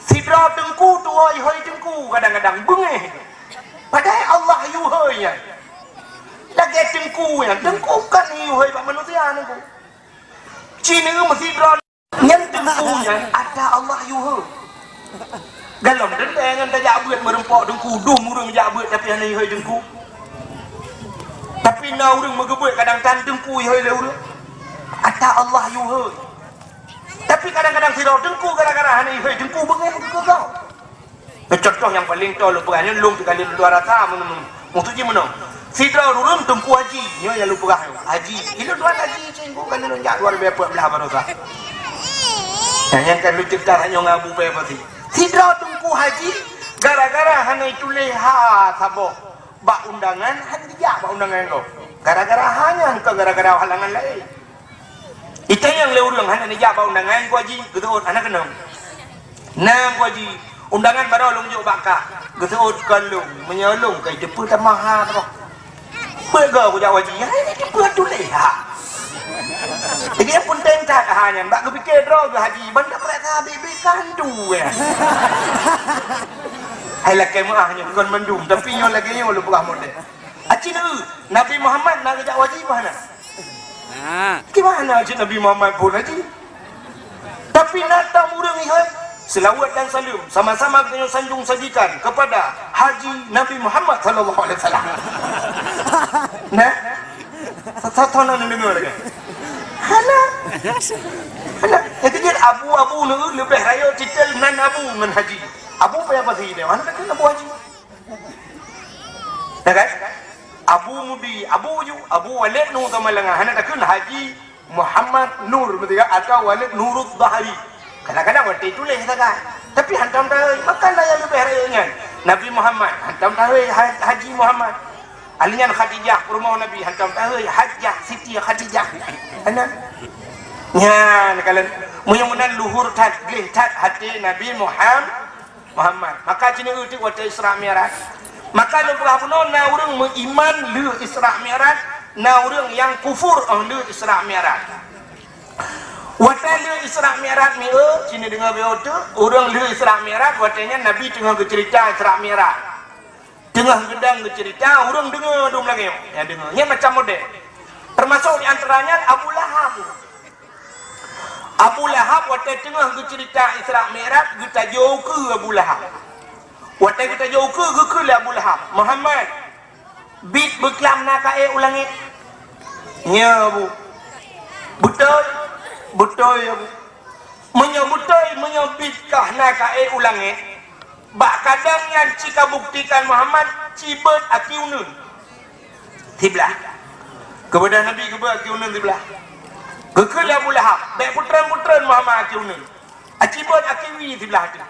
Sidroe teungku tuwoe ihôi teungku kadang-kadang beungéh. Padahai Allah yue hôi nyan. Lagée teungku nyan, teungku kan yue hôi bak manusia teungku. Ci neueu meusidroe nyan teungku nyan ata Allah yue hôi. Galom teuntée ngon tajak beuet meureumpok teungku, dum ureueng jak beuet tapi hana ihôi teungku. Tapi na ureueng meugeubeuet kadang tan teungku ihôi lé ureueng. Ata Allah yue hôi. Tapi kadang-kadang sidroe teungku gara-gara hana ihôi teungku beungéh keu gob. Contoh nyang paleng toe lôn peugah nyoe, lôn teuka lôn dua rasa meunurot. Maksud jih meunoe. Sidroe ureueng teungku haji, nyoe nyang lôn peugah nyoe. Haji, ilôn dua haji cinggu kan lôn jak dua ribu empat belas baroesa. Nah, nyang kan lôn cerita nyoe ngon Abu Paya Pasi. Sidroe teungku haji gara-gara hana ituléh ha saboh bak undangan, hana dijak bak undangan gob. Gara-gara ha nyan, bukan gara-gara halangan laén. Itanyong lé ureueng hana neujak bak undangan, Teungku Haji, geuseuôt hana keunong. Na, Teungku Haji, undangan baroe lôn jok bak kah. Geuseuôt kon lôn, meunyoe lôn ka iteupeue tamah ha troh. Beugo kujak Teungku Haji, hai ni teupeue tuléh ha. Jadi nyang peunteng that ha nyan, bak geupike droe geuh Haji, ban tapeurasa biet-biet ka hantu ya. Hai lakée meuáh nyoe kon mandum, tapi nyoe lagée nyoe lôn peugah model. Aci neueu, Nabi Muhammad na geujak Teungku Haji meuhana? Ha. Gimana cit Nabi Muhammad pun, Haji? Tapi na tam ureuëng ihai, selawat dan salam sama-sama geutanyoe sanjung sajikan kepada Haji Nabi Muhammad sallallahu alaihi wasallam. Nah, satu na neudeungoe lagée. Hana. Hana. Nyang keujeuet abu-abu neu leubeh rayeuk titel nan abu ngon haji. Abu payah pasi dia. Hana takheun Abu Haji. Nah kan? Abu Mudi, Abu Ju, Abu Walid Nur Tamalanga. Hana takheun Haji Muhammad Nur, beutôi kan? Atau Walid Nurul Zahari. Kadang-kadang watée tuléh sagai. Tapi hantom tahôi, maka na nyang leubeh rayeuk nyan. Nabi Muhammad, hantom tahôi Ha-, Haji Muhammad. Ahli nyan Khadijah, peurumoh Nabi, hantom tahôi Hajjah Siti Khadijah. Hana. Nyan kalon, meunyoe meunan luhur that, gleh that até Nabi Muham-, Muhammad. Maka ci neueu teuk watée Isra Mi'raj. Maka lôn peugah bunoe na ureuëng meuiman lheueh Isra Mi'raj, na ureuëng nyang kufur óh lheueh Isra Mi'raj. Watée lheueh Isra Mi'raj mieu, ci neudeungoe beu teuk, ureuëng lheueh Isra Mi'raj, watée nyan Nabi teungoh geuceurita Isra Mi'raj. Teungoh geudong geuceurita, ureuëng deungoe dum lagée nyoe. Nyang deungoe. Nyan macam model. Teumasok di antara nyan Abu Lahab. Abu Lahab watée teungoh geuceurita Isra Mi'raj, geutajoe ukeue Abu Lahab. Watée geutajoe ukeue, geukheun lé Abu Lahab, "Muhammad, biet beuklam na ka ék u langét?" "Nyo, Abu." "Beutôi?" "Beutôi, Abu." "Meunyoe beutôi, meunyoe biet kah na ka ék u langét, bak kadang nyan ci kabuktikan Muhammad ci beuet aki uneuen siblah." Keubeudah Nabi geubeuet aki uneuen siblah. Geukheun lé Abu Lahab, "Bék putreun-putreun Muhammad aki uneuen. Aci beuet aki wie siblah teuh."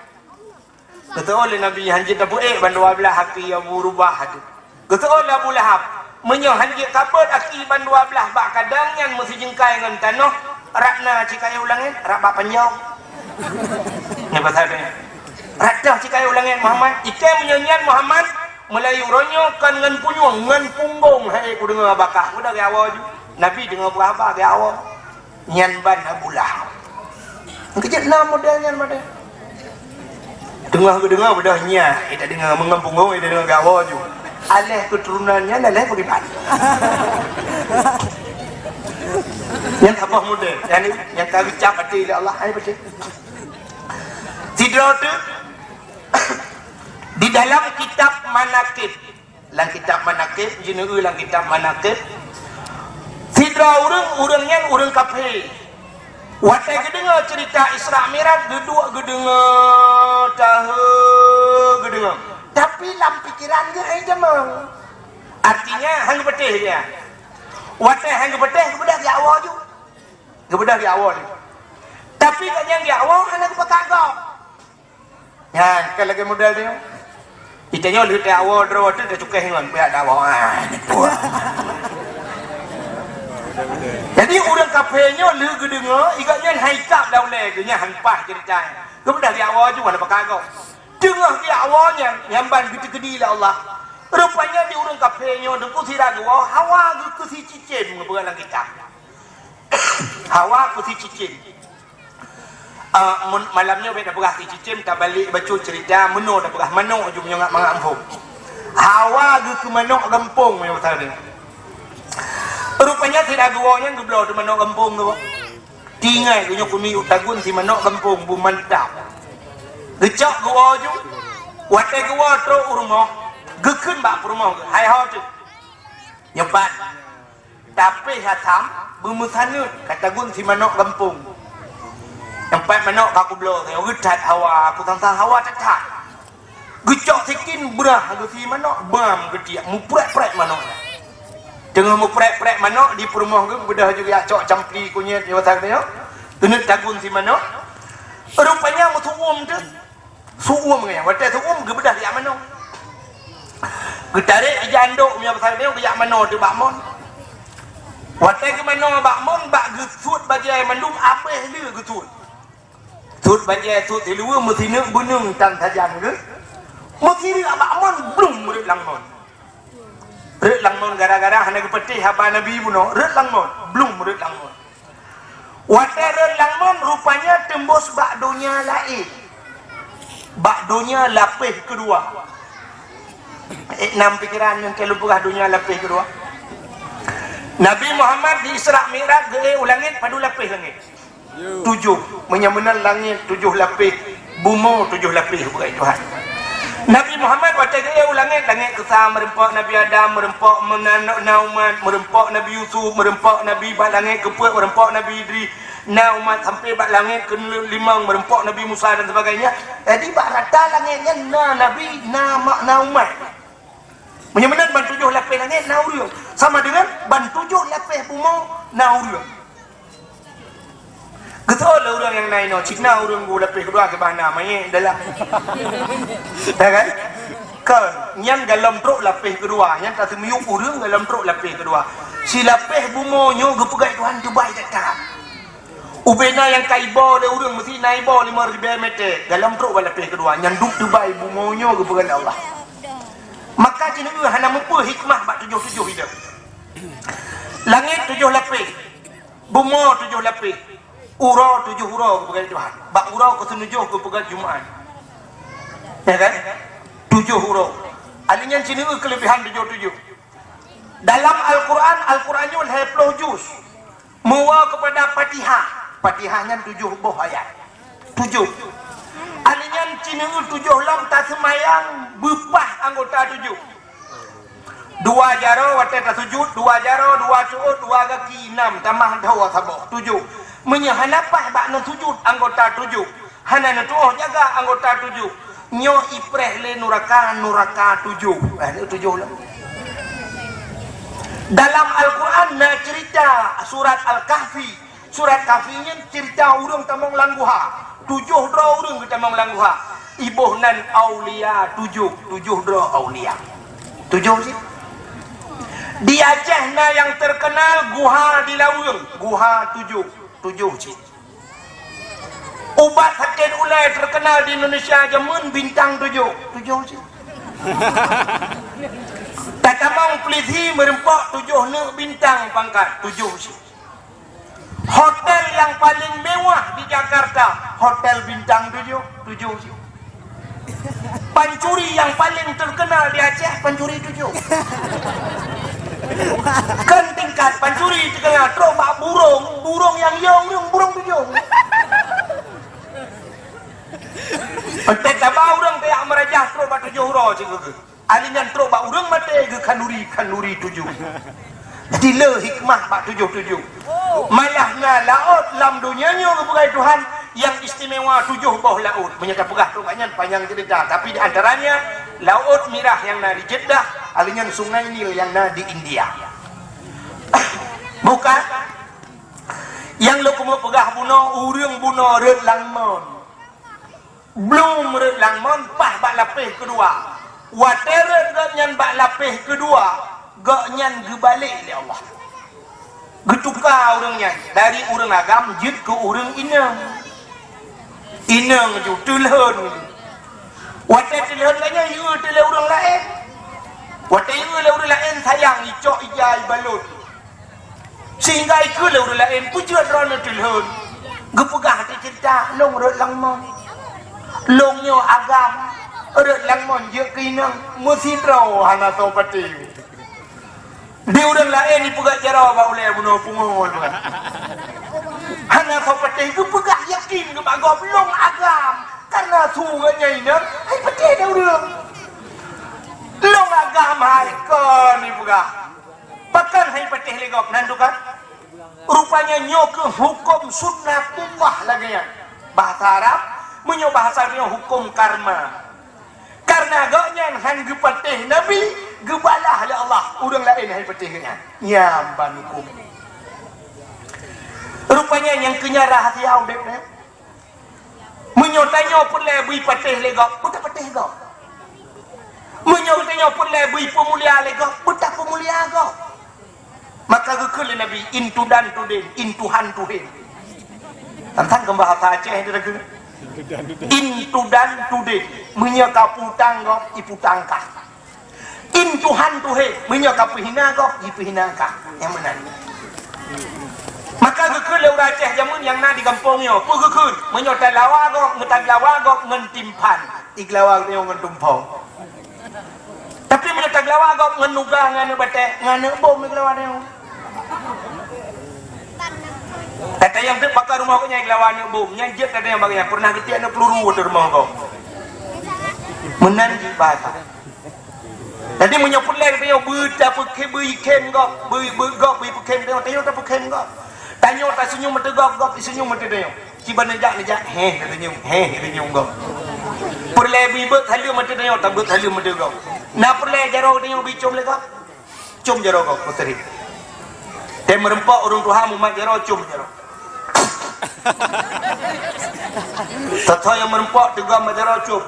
Geuseuôt lé Nabi, "Hanjeuet tapeuék bandua blaih aki Abu Rubah teuh." Geuseuôt lé Abu Lahab, "Meunyoe hanjeuet kabeuet aki bandua blaih bak kadang nyan meusijeungkai ngon tanoh, rab na ci ka ék u langét, rab bak panjoe." Nyan pasal nyan. "Rab toh ci ka ék u langét Muhammad. Ikai meunyoe nyan Muhammad, meulayeue uroe nyoe kon ngon punyueng, ngon punggong hai kudeungoe bakah." Udah geuawoe ju. Nabi deungoe peugah haba geuawoe. Nyan ban Abu Lahab. Keujeuet na model nyan model. Teungoh geudeungoe beudôh nyan, eh, tadeungoe meungon punggong, eh, tadeungoe gawoe ju. Aléh keuturonan nyan, aléh pakriban. Nyan saboh model. Nyan, nyan ka geucab até lé Allah, hai beutôi. Sidroe teuk, di dalam kitab Manaqib, Lam kitab Manaqib, jineue lam kitab Manaqib, sidroe ureuëng, ureuëng nyan ureuëng kafé. Watée geudeungoe ceurita Isra Mi'raj, geuduek geudeungoe, tahe geudeungoe. Tapi lam pikeran geuh hai jamong. Artinya, han geupeuteh dia. Watée han geupeuteh, geubeudôh di awai ju. Geubeudôh di awai ju. Tapi gobnyan di awai hana geupeugah gob. Nyan, kan lagée model nyoe. Itanyoe lheueh teuawoe droe teuh tacukéh ngon, pihak dakwah. Ah, nipu. Jadi, ureuëng kafé nyoe lheueh geudeungoe, iga nyan hai kab daulée geuh nyan han paih ceurita. Geubeudôh di awai ju hana pakai gob. Teungoh di awai nyan, nyan ban geuteukeudi lé Allah. Rupanya di ureuëng kafé nyoe deungon sira geuwoe, hawa geuh keu sicicém geupeugah lam kitab. Hawa keu sicicém. Ah, mun, malam nyoe bék tapeugah sicicém, tabalek bacut ceurita, meunoe tapeugah manok ju meunyoe ngat mangat muphom. Hawa geuh keu manok gampông meunyoe basa dia. Rupanya sira geuwoe nyan geubloe teuh manok gampông tu. Tinggai geuh nyoe keumiet tagun si manok gampông bu mantap. Geucok geuwoe ju, watée geuwoe trok u rumoh, geukheun bak peurumoh geuh, "Hai ho teuh. Nyoe pat." Tapi hasam beumeusaneut ka tagun si manok gampông. Teumpat manok ka kubloe, nyoe geutat hawa, kusang-sang hawa that-that. Geucok sikin brah geuh si manok, bam geutiek, muprek-prek manok nyan. Teungoh muprek-prek manok, di peurumoh geuh beudôh ju jak cok campli kunyét nyoe masa nyoe. Keuneuk tagun si manok. Rupanya meusu'uem teuh. Su'uem nyan, watée su'uem geubeudôh jak manoe. Geutarek ija andok meunyoe pasal nyoe geujak manoe teuh bak mon. Watée geumanoe bak mon, bak geusuet bajée mandum abéh lé geusuet. Suet bajée, suet siluweue, meusineuk beuneung tan sajan geuh. Meusireuek bak mon, blum rhot lam mon. Rhot lam mon gara-gara hana geupeuteh haba Nabi bunoe, rhot lam mon, blum rhot lam mon. Watée rhot lam mon, rupanya teumbôh bak donya laén. Bak donya lapéh keudua. Eh, nam pikeran nyang keu lôn peugah donya lapéh keudua. Nabi Muhammad di Isra Mi'raj geuék u langét padum lapéh langét? Tujoh. Meunyoe meunan langét tujoh lapéh, bumoe tujoh lapéh, bukai Tuhan. Nabi Muhammad watée geuék u langét, langét keusa meureumpok Nabi Adam, meureumpok meunan na umat, meureumpok Nabi Yusuf, meureumpok Nabi bak langét keupeuet, meureumpok Nabi Idris, na umat sampai bak langét keulimong, meureumpok Nabi Musa dan sebagainya. Jadi bak rata langét nyan na nabi, na ma-, na umat. Meunyoe meunan ban tujoh lapéh langét na ureuëng, sama deungon ban tujoh lapéh bumoe na ureuëng. Geutoe lé ureuëng nyang na inoe, cit na ureuëng bu lapéh keudua keu bah na manyét dalam. Ya kan? Kon, nyan golom trok lapéh keudua, nyan taseumiyueb ureuëng golom trok lapéh keudua. Silapéh bumoe nyoe geupeugah Tuhan teubai that-that. Ubena nyang ka iboh lé ureuëng meusti na iboh limong ribée meter, golom trok bak lapéh keudua, nyan duek teubai bumoe nyoe geupeugah lé Allah. Maka sineuk hana mupeue hikmah bak tujoh-tujoh ideh. Langét tujoh lapéh, bumoe tujoh lapéh, uroe tujoh uroe geupeugah Tuhan. Bak uroe keuseunujoh geupeugah Jumaat. Ya kan? Tujoh uroe. Ali nyan sineuk keuleubehan tujoh-tujoh. Dalam Al-Quran, Al-Quran nyoe lhée ploh juz. Meuwoe keupada Fatihah. Fatihah nyan tujoh boh ayat. Tujoh. Ali nyan sineuk tujoh lom taseumayang beupah anggota tujoh. Dua jaroe watée tasujut, dua jaroe, dua ceuôt, dua gaki, nam, tamah dhoe saboh, tujoh. Meunyoe hana paih bak neusujut anggota tujoh, hana neutuoh jaga anggota tujoh, nyoe ipreh lé nuraka, nuraka tujoh. Eh, tujoh lah. Dalam Al-Quran na cerita surat Al-Kahfi. Surat Kahfi nyan cerita ureuëng tamong lam guha. Tujoh droe ureuëng geutamong lam guha. Iboh nan aulia tujoh, tujoh droe aulia. Tujoh cit. Di Aceh na nyang terkenal guha di Laweueng, guha tujoh, tujoh cit. Ubat sakét ulée terkenal di Indonesia jameun bintang tujoh, tujoh cit. Tatamong pulisi meureumpok tujoh neuk bintang pangkat, tujoh cit. Hotel nyang paléng mewah di Jakarta, hotel bintang tujoh, tujoh. Pancuri nyang paléng terkenal di Aceh, pancuri tujoh. Kon tingkat pancuri terkenal, trok bak burông, burông nyang yong-yong, burông tujoh. Entah taba ureuëng tajak meurajah trok bak tujoh uroe cit geuh. Ali nyan trok bak ureuëng maté geukhanduri, khanduri tujoh. Jadi le hikmah bak tujoh-tujoh. Malah na laôt lam donya nyoe geupeugah Tuhan nyang istimewa tujoh boh laôt. Meunyoe tapeugah trok bak nyan panyang cerita, tapi di antaranya Laôt Mirah nyang na di Jeddah, ali nyan Sungai Nil nyang na di India. Bukan? Nyang lôn keumeung peugah bunoe, ureuëng bunoe rhot lam mon. Blom rhot lam mon paih bak lapéh keudua. Watée rhot gobnyan bak lapéh keudua, gobnyan geubalek lé Allah. Geutuka ureuëng nyan dari ureuëng agam jeuet keu ureuëng inong. Inong ju teulhon. Watée teulhon lagée nyan, yue teulhon ureuëng laén. Watée yue lé ureuëng laén sayang, icok ija ibalot. Sehingga ikeu lé ureuëng laén peujeuet droeneuh teulhon. Geupeugah di cerita, lôn rhot lam mon. Lôn nyoe agam, rhot lam mon jeuet keu inong, meusidroe hana soe patéh. Di ureuëng laén ipeugah jaroe bak ulée bunoe pungo. Hana soe patéh geupeugah yakin geuba gob lôn agam. Karena su ngon nyang inong hai patéh di ureuëng. Lôn agam hai kon ipeugah. Pakon hai patéh lé gob nan tukan? Rupanya nyoe keuh huköm sunnatullah lagée nyan. Bahasa Arab, meunyoe bahasa nyoe huköm karma. Karena gobnyan han geupatéh Nabi, geubalah lé Allah ureuëng laén hai patéh gobnyan. Nyan ban huköm. Rupanya nyang keu nyan rahasia udeb nyan. Meunyoe tanyoe peureulée bri patéh lé gob, beutapatéh gob. Meunyoe tanyoe peureulée bri peumulia lé gob, beutapeumulia gob. Maka geukheun lé Nabi, "In tudan tudin, in tuhan tuhin." Tantang keu bahasa Aceh itu lagi. "In tudan tudin." Meunyoe ka peutang gob, ipeutang kah. "In tuhan tuhin." Meunyoe ka peuhina gob, ipeuhina kah. Nyang meunan. Maka geukheun lé ureuëng Aceh jameun nyang na di gampông nyoe. Peue geukheun? Meunyoe talawa gob, meutageulawa gob ngon timphan. Igeulawa nyoe ngon tumpông. Tapi meunyoe tageulawa gob ngon nuga ngon aneuk batée, ngon aneuk bom igeulawa nyoe. Tatanyong teuk pakon rumoh geuh nyan geulawan aneuk bom. Nyan jeuet tatanyong bak nyan, peureunah geutiek aneuk peuluru ateueh rumoh gob. Meunan jih bahasa. Jadi meunyoe peureulèe geutanyoe beu tapeukhem, beu ikhém gob, beu, beu gob, beu ipeukhem tanyoe, tanyoe tapeukhem gob. Tanyoe taseunyum ateueh gob, gob iseunyum ateueh tanyoe. Kiban neujak, neujak, heh, teusenyum, heh, teusenyum gob. Peureulèe beu ibeuet saleuem ateueh tanyoe, tabeuet saleuem ateueh gob. Na peureulèe jaroe tanyoe beu icôm lé gob. Côm jaroe gob, putri. Teumeureumpok ureueng tuha mumat jaroe, côm jaroe. Soe-soe nyang meureumpok teugom bak jaroe, côm.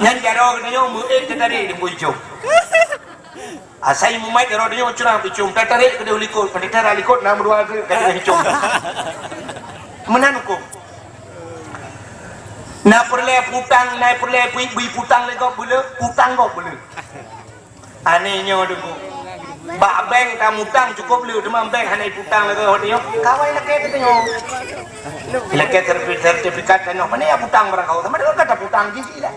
Nyan jaroe geutanyoe meuék teutarek di bui côm. Asai mumat jaroe tanyoe curang picôm, teutarek keudeh likot, pada tara likot na meudua keudeh côm. Meunan hukôm. Na peureulèe putang, na peureulèe bui, bui putang lé gob beuleu, putang gob beuleu. Aneuk nyoe deungoe. Bak bank tamutang cukôp le, teuma bank hana iputang lagèe awak nyoe. Kawai lakèe teuh nyoe. Lakèe sertifi-, sertifikat tanoh, pane ya putang barang kawai. Sama dengan kata putang jih lah.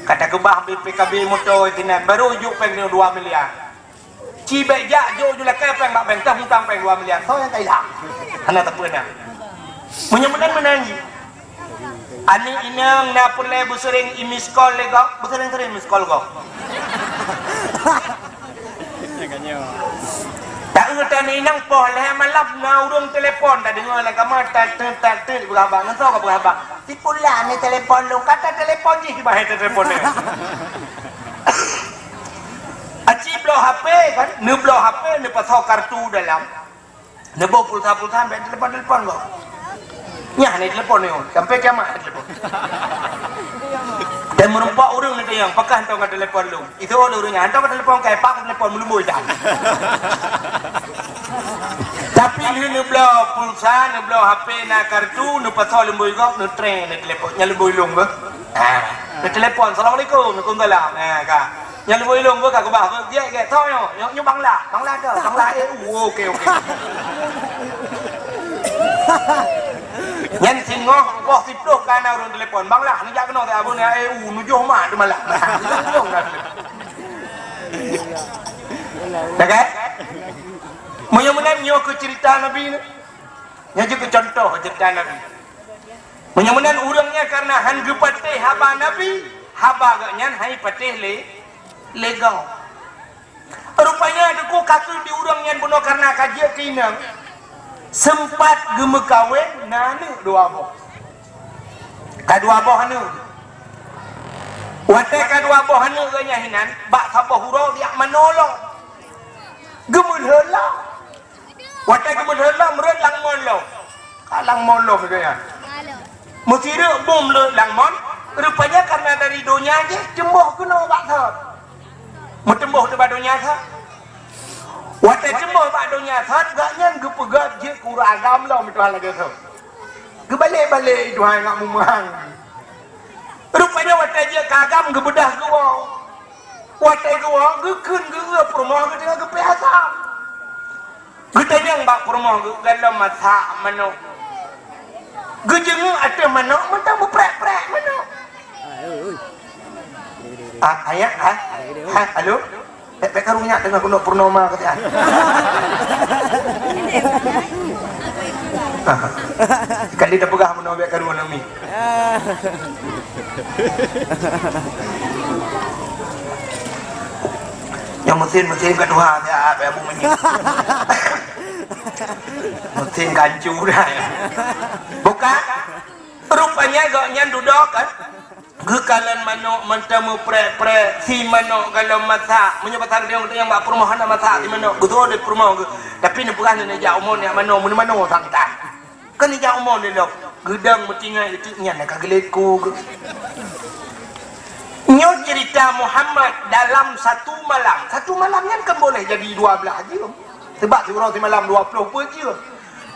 Kata keubah B P K B moto inan, baru jok péng nyoe dua miliar. Ci bèk jak jok ju lakèe péng bak bank, tah mutang péng dua miliar. Soe nyang ka ilang? Hana teupeu na. Meunyoe meunan, meunan jih. Aneuk inong na peureulèe beuseuring i-miss call lé gob, beuseuring-seuring miss call gob. Taeu tan inong poh lhèe malam na ureueng telepon, tadeungö lam kama, tat, tet, tat, tet, beuraba. Ngon soe ka beuraba? Si pulan ni telepon lôn, ka tatelepon jih, bah hai tatelepon dia. Aci bloe H P kan, neubloe H P, neupasoe kartu dalam. Neuboh pulsa-pulsa, bèk telepon-telepon kok. Nyan hana telepon nyoe, sampai kiamat hana telepon. Dan meureumpok ureueng neutanyong, pakon hantom ka telepon lôn. Itu ureueng nyan hantom ka telepon, kai pak telepon meulumbôi dah. Tapi lheueh neubloe pulsa, neubloe H P na kartu, neupasoe lumbôi gob, neutré neutelepon. Nyan lumbôi lôn beuh. Ha. Neutelepon, "Assalamualaikum." "Waalaikumsalam." Ha, ka. Nyan lumbôi lôn beuh ka keubah, beuh, gèt, gèt. Soe nyoe? Nyoe, nyoe Bangla. Bangla ke? Bangla, eh, uh, oke, oke. Nyan singoh poh siplôh ka na ureueng telepon. Bangla, neujak keunoe, eh, uh, nujoh mat teumalam. Dah kan? Meunyoe meunan nyoe keuh ceurita Nabi nyoe. Nyoe jeuet keu contoh ceurita Nabi. Meunyoe meunan ureueng nyan kareuna han geupatéh haba Nabi, haba geuh nyan han ipatéh lé, lé gob. Rupanya teungku ka keuh di ureueng nyan bunoe kareuna ka jeuet keu inong, seumpat geumeukawen na aneuk dua boh. Ka dua boh aneuk. Watèe ka dua boh aneuk geuh nyan hinan, bak saboh uroe jak manoe lom. Geumeulheueh lom. Watèe geumeudeuh lom rhot lam mon lom. Ka lam mon lom geuh nyan. Meusireuk bom le lam mon, rupanya kareuna dari donya jih teumoh keunoe bak thot. Meuteumoh teuh bak donya thot. Watèe teumoh bak donya thot, gobnyan geupeugöt jeuet keu ureueng agam lom Tuhan lagèe thot. Geubalek-balek Tuhan ngat mumeung. Rupanya watèe jeuet keu agam geubeudôh geuwoe. Watèe geuwoe geukheun geu-eu peurumoh geuh teungoh geupéh asam. Geutanyong bak peurumoh geuh, "Goh lom masak manok?" Geujeungeuk ateueh manok mantong meuprek-prek manok. Ah, ayah, ah? Ha, alo? Bèk, bèk karu nyak teungoh keuneuk purnoma keu siat. Kali tapeugah meunoe bèk karu nami. Nyang mesin-mesin ka tuha, ya, apa Abu Menyit. Mesin ka hancu dah. Buka. Rupanya gobnyan dudoe kan. Geukalon manok mantong meuprek-prek, si manok goh lom masak. Meunyoe basa geutanyoe, geutanyoe bak peurumoh hana masak si manok, geusuroh lé peurumoh geuh. Tapi neupeugah neujak umu nyak manoe, meuneumanoe sang tan. Kan neujak umu lé lom. Geudong meutinggai teuk nyan ka geuleko geuh. Nyoe cerita Muhammad dalam satu malam. Satu malam nyan kan boleh jadi dua blah jeuem. Sebab siuroe simalam dua ploh peuet jeuem.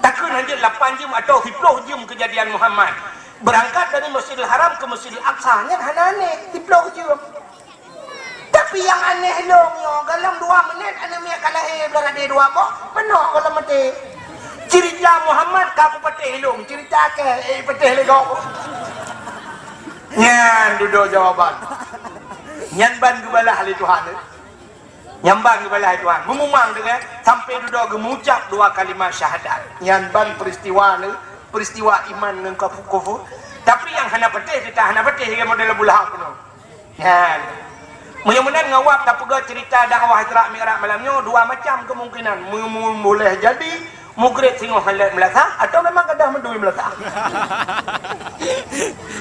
Takheun hanjeuet lapan jeuem atawa siploh jeuem keujadian Muhammad. Beurangkat dari Masjidil Haram keu Masjidil Aqsa, nyan hana aneh, siploh jeuem. Tapi nyang aneh lom nyoe, goh lom dua menit aneuk miet ka lahé, blang adé dua boh, manok goh lom maté. Cerita Muhammad ka kupatéh lom, cerita kèe, eh, patéh lé gob. Nyan dudoe jawaban. Nyan ban geubalah lé Tuhan. Nyang ban geubalai Tuhan. Meumumang deungon sampai dudoe geumucab dua kalimat syahadat. Nyan ban peristiwa ni, peristiwa iman ngon kufu-, kufur. Tapi nyang hana patéh, teutap hana patéh lagèe model Abu Lahab keunoe. Nyan. Meunyoe meunan ngon awak tapeugah cerita dakwah Isra Mi'raj malam nyoe, dua macam kemungkinan. Mu-, mu-, boleh jadi, mugreb singoh han lheueh meulasah, atau memang gadôh mandum meulasah.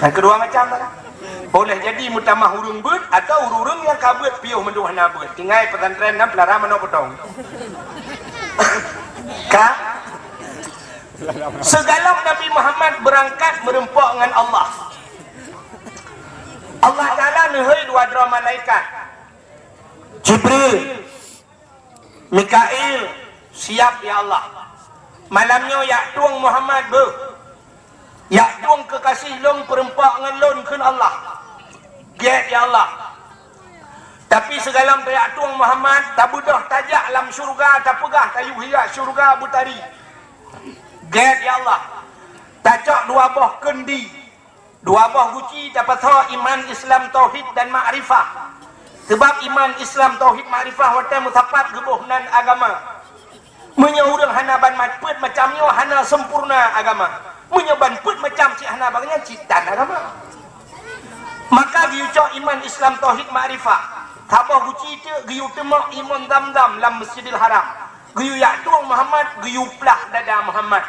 Nyang keudua macam lah. Boleh jadi meutamah ureueng beuet atau ureueng-ureueng nyang ka beuet piôh mandum hana beuet. Tinggai pesantren dan pelara manok potong. Ka? Sigohlom Nabi Muhammad beurangkat meureumpok ngon Allah, Allah Taala neuhôi dua droe malaikat. Jibril, Mikail, siap ya Allah. Malam nyoe yak tueng Muhammad beuh. Yak tueng keukaséh lôn peureumpok ngon lôn kheun Allah. Gét ya Allah. Tapi sigohlom tayak tueng Muhammad, tabeudôh tajak lam syeuruga, tapeugah tayue hirak syeuruga beutari. Gét ya Allah. Tacok dua boh keundi. Dua boh guci tapasoe iman, Islam, tauhid dan makrifah. Sebab iman, Islam, tauhid, makrifah watèe meusapat geuboh nan agama. Meunyoe ureueng hana ban ma-, peuet macam nyoe hana sempurna agama. Meunyoe ban peuet macam cit hana ban nyan cit tan agama. Maka geuyue cok iman, Islam, tauhid, makrifah. Saboh guci teuk geuyue teumok imon Zamzam lam Masjidil Haram. Geuyue yak tueng Muhammad, geuyue plah dada Muhammad.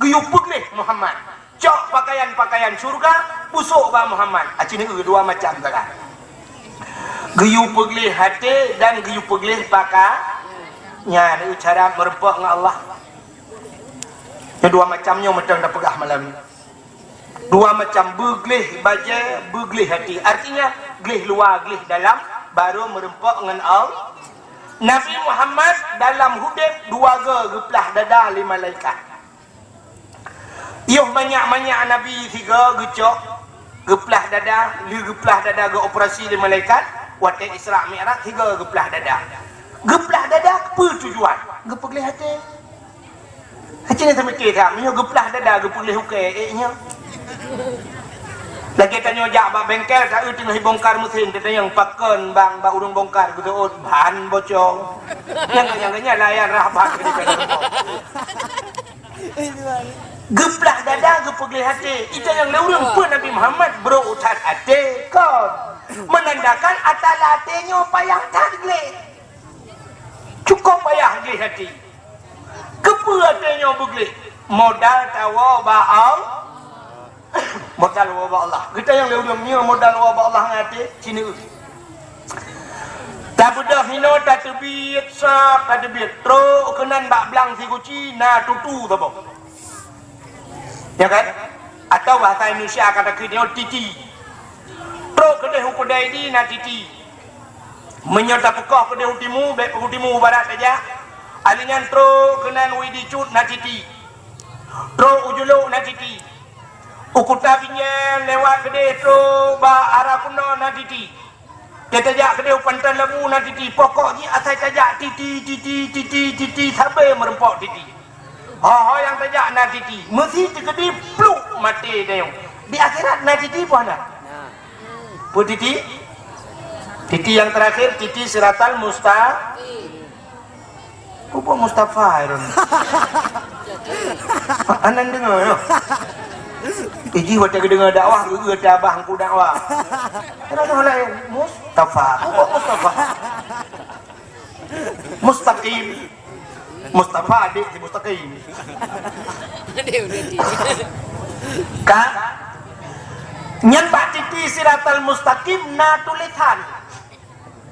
Geuyue peugleh Muhammad. Cok pakaian-pakaian syeuruga, pusok bak Muhammad. Aci neueu dua macam sagai. Geuyue peugleh até dan geuyue peugleh paka-, nyan neueu cara meureumpok ngon Allah. Nyoe dua macam nyoe mantong tapeugah malam nyoe. Dua macam, beugleh bajèe, beugleh até. Artinya, gleh luwa, gleh dalam, barô meureumpok ngon Allah. Nabi Muhammad dalam udép dua goe geuplah dada lé malaikat. Yoh manyak-manyak Nabi sigoe geucok, geuplah dada, lheueh geuplah dada geuoperasi lé malaikat, watèe Isra Mi'raj sigoe geuplah dada. Geuplah dada keupeue tujuan? Geupeugleh até. Hana teumiké that, meunyoe geuplah dada geupeugleh ukèe, ék nyoe. Lagèe tanyoe jak bak bengkel, taeu teungoh jibongkar meusén, tatanyong pakon bang bak ureueng bongkar, geuseuôt ban bocor. Nyang, nyang, nyang layan rah ban. Geuplah dada, geupeugleh até. Itanyong lé ureueng peue Nabi Muhammad brok that até kon. Menandakan ata lam até nyoe payah that gleh. Cukôp payah gleh até. Keupeue até nyoe beugleh? Modal tawoe bak Allah. Modal woe bak Allah. Geutanyong lé ureueng nyoe modal woe bak Allah ngon até, ci neueu. Tabeudôh hinoe tateubiet sab, tateubiet. Trok keunan bak blang siguci na tutu saboh. Ya kan? Atau bahasa Indonesia kata kita nyoe titi. Trok keudeh u keudai di na titi. Meunyoe tapeukoh keudeh u timu, bèk u timu u barat saja. Alèh nyan trok keunan u Idi Cut na titi. Trok u Julok na titi. U Kuta Binjai lewat keudeh trok bak arah Kuno na titi. Tajak keudeh u Panton Labu na titi. Pokok jih asai tajak titi, titi, titi, titi, sabe meureumpok titi. Ho-ho nyang tajak na titi. Meusi teukeudi pluk maté dayong. Di akhirat na titi peue hana? Peue titi? Titi nyang terakhir, titi siratal musta-, Pupuk Mustafa, Irun. Anan deungoe, ya. Iji watèe geudeungoe dakwah, geudeungoe abah angku dakwah. Kira tu lain, Mustafa. Pupuk Mustafa. Mustaqim. Mustafa, adik si Mustaqim. Ka? Nyan bak titi siratal mustaqim na tulisan.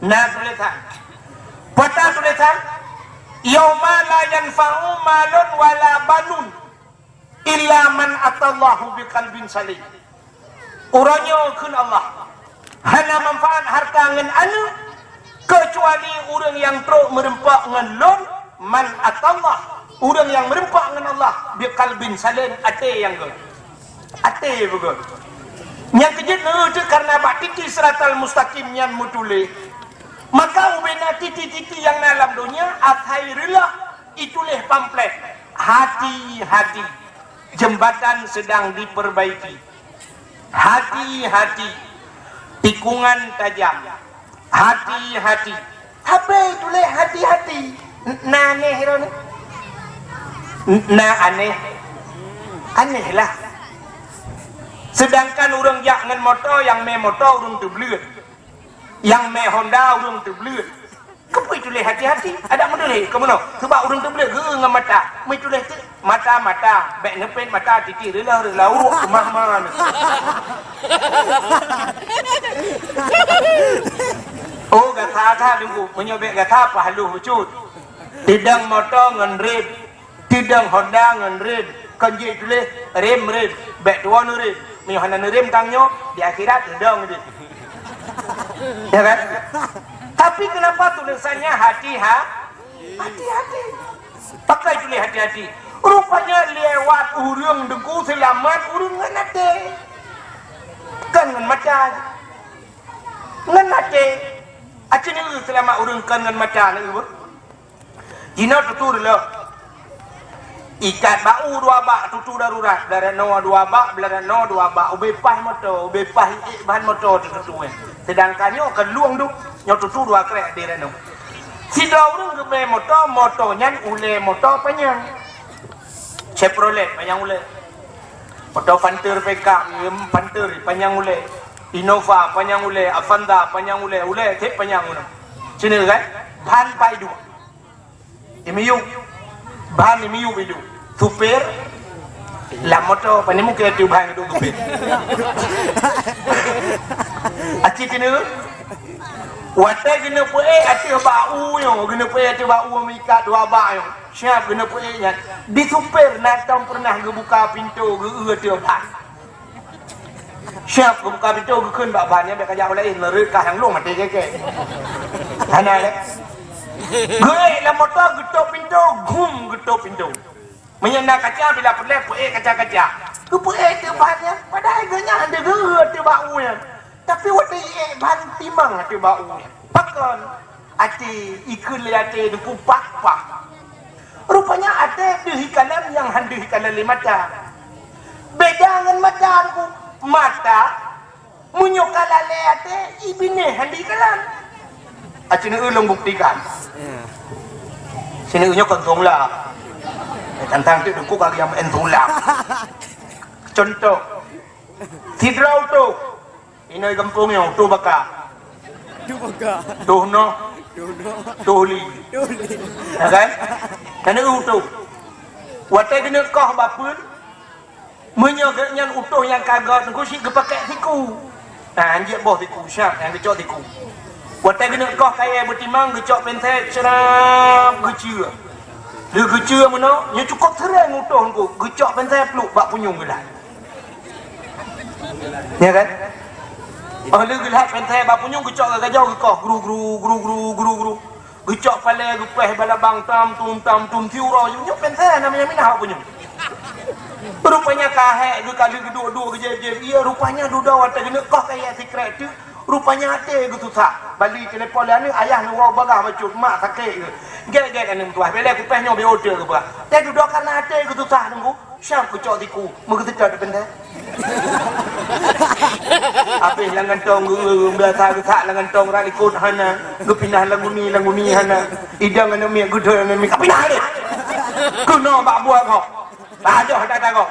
Na tulisan. Peue tulisan? "Yauma la yanfa'u malun wala banun illa man atallahu biqalbin salim." Uroe nyoe kheun Allah, hana manfaat hareuta ngon aneuk keucuali ureueng nyang trok meureumpok ngon Lôn, man atallah, ureueng nyang meureumpok ngon Allah, biqalbin salim, até nyang gèt. Até beugèt. Nyang keujeuet neueu teuk kareuna bak titi siratal mustaqim nyan meutuléh. Maka ubena titi-titi nyang na lam donya asai reuloh ituléh pamflet. Hati-hati, jembatan sedang diperbaiki. Hati-hati, tikungan tajam. Hati-hati, Haba tuléh hati-hati. Na aneh droeneuh? Na aneh? Aneh lah. Seudangkan ureuëng jak ngon moto, nyang mé moto ureuëng teubleuet. Nyang mé Honda ureuëng teubleuet. Keupeue tuléh hati-hati? Adak meutuléh keu meunoe. Sabab ureuëng teubleuet geu ngon mata. Meutuléh teuk mata-mata. Bék neupet mata titik reulah-reulah uruk keumah-mah. Oh, gata that Teungku, meunyoe bék gata pah lheueh bacut. Teudong moto ngon rem. Teudong Honda ngon rem, kon jih tuléh rem-rem, bék tuwoe neurem. Meunyoe hana neurem tang nyoe, di akhirat teudong jih. Ya kan? Tapi kenapa tulisannya hati-ha-, hati-hati? Pakon tuléh hati-hati. Rupanya lewat ureuëng Teungku seulamat ureuëng ngon até. Kon ngon mata. Ngon até. Aci neu seulamat ureuëng kon ngon mata neu. Jinoe tutu dulu. Ikat bak u dua bak tutu darurat, beularanoe dua bak, beularanoe dua bak, ubé paih moto, ubé paih ék ban moto tutu, eh. Seudangkan nyoe keu lueng duek, nyoe tutu dua krek di ranoe. Sidroe ureuëng geubri moto, moto nyan ulée moto panyang. Chevrolet panyang ulée. Moto Panther pickup, em, Panther panyang ulée. Innova panyang ulée, Avanza panyang ulée, ulée cit panyang ulée. Sini kan? Ban pai duek. Imiyup. Ban imiyup iduek. Supir lam moto, pane mungken atu ban iduek supir. Aci keuneuk. Watée geuneuk peuék ateueh bak u nyoe, geuneuk peuék ateueh bak u meuikat dua bak nyoe. Siap geuneuk peuék nyan. Di supir na tom pernah geubuka pintoe geu-eu ateueh ban. Siap geubuka pintoe geukheun bak ban nyan, bék kajak u laén, meureuet kah nyang lôn maté kèe-kèe. Hana lé. Geuék lam moto, geutôp pintoe, gum geutôp pintoe. Meunyoe na kaca, bila peureulée peuék kaca-kaca. Geupeuék ateueh ban nyan, padahai geuh nyan hana geu-eu ateueh bak u nyan. Tapi watée ék ban timang ateueh bak u nyan. Pakon? Até, ikheun lé até Teungku pah-pah. Rupanya até deuh ikalon nyang han deuh ikalon lé mata. Beda ngon mata Teungku. Mata, meunyoe ka lalée até, ibinéh han deuh ikalon. Aci neu lôn buktikan. Sini nyoe kon tong lam. Eh, tantang tu Teungku ka geujak meu'en tong lam. Contoh, sidroe utôh. Inong gampông nyoe, utôh baka. Utôh baka. Utôh noh. Utôh noh. Utôh li. Utôh li. Ya kan? Kan utôh. Watée geuneuk koh bak peuen, meunyoe geuh nyan utôh nyang ka göt, Teungku, cit geupakèk siku. Nah, anjeuk boh siku, siap nyang geucok siku. Watée geuneuk koh kayèe beutimang, geucok pensel, crab, geuceue. Lheueh geuceue meunoe, nyoe cukôp seuréng utôh Teungku, geucok pensel pluek bak punyueng geulah. Ya kan? Oh, lheueh geulhak pensel bak punyueng, geucok geugajoh geukoh, gru, gru, gru, gru, gru, gru. Geucok palée geupéh bak labang, tam, tum, tam, tum, siuroe, nyoe pensel na minah-minah bak punyueng. Rupanya ka hék geuh ka lheueh geuduek-duek geujép-jép, iya rupanya dudoe watée geuneuk koh kayèe sikrek teuk, rupanya até geususah. Bali telepon lé aneuk, ayah neuwoe bagah bacut, mak sakét geuh. Gét-gét aneuk meutuah, bèk lé kupéh nyoe bèk oté geuh bah. Teuh dudoe kareuna até geususah Teungku. Siap geucok siku, meugeuseutôt di pensel. Habéh lam gantong geu-, geu-, biasa geusak lam gantong rak likot hana, geupinah lam guni, lam guni hana. Idong aneuk miet geudhôi aneuk miet, ka pinah lé. Keunoe bak buet gob. Pajoh that-that gob.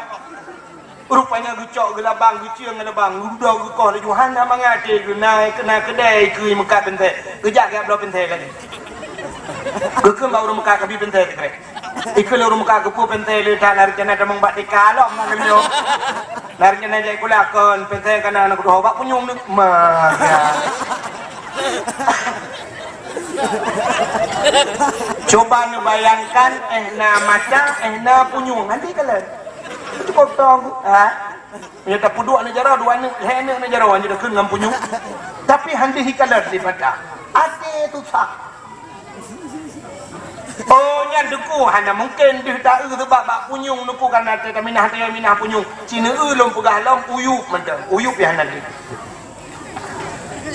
Rupanya geucok geulabang, geucieng geulabang, geududoe geukoh laju hana mangat até geuh, na keudai keu meukat pensel. Geujak geubloe pensel lagèe. Geukheun bak ureueng meukat, "Kabi pensel sikrek." Ikheun lé ureueng meukat, "Keupeue pensel le that, na rencana tamong bak TK lom na keunoe. Na rencana jai sikula kon, pensel kana na kudoh bak punyueng neuk." Ma, ya. Coba neubayangkan, eh na mata, eh na punyueng. Nanti kalian. Itu potong, ha? Meunyoe tapeuduek aneuk jaroe, dua aneuk, lhèe aneuk aneuk jaroe, nyoe takheun ngon punyueng. Tapi han deuh ikalon lé mata. Até susah. Oh, nyan Teungku, hana mungken deuh ta-eu seubab bak punyueng Teungku, kan até taminah, até minah punyueng. Ci neu-eu lôn peugah lom, uyueb mantong. Uyueb nyang hana deuh.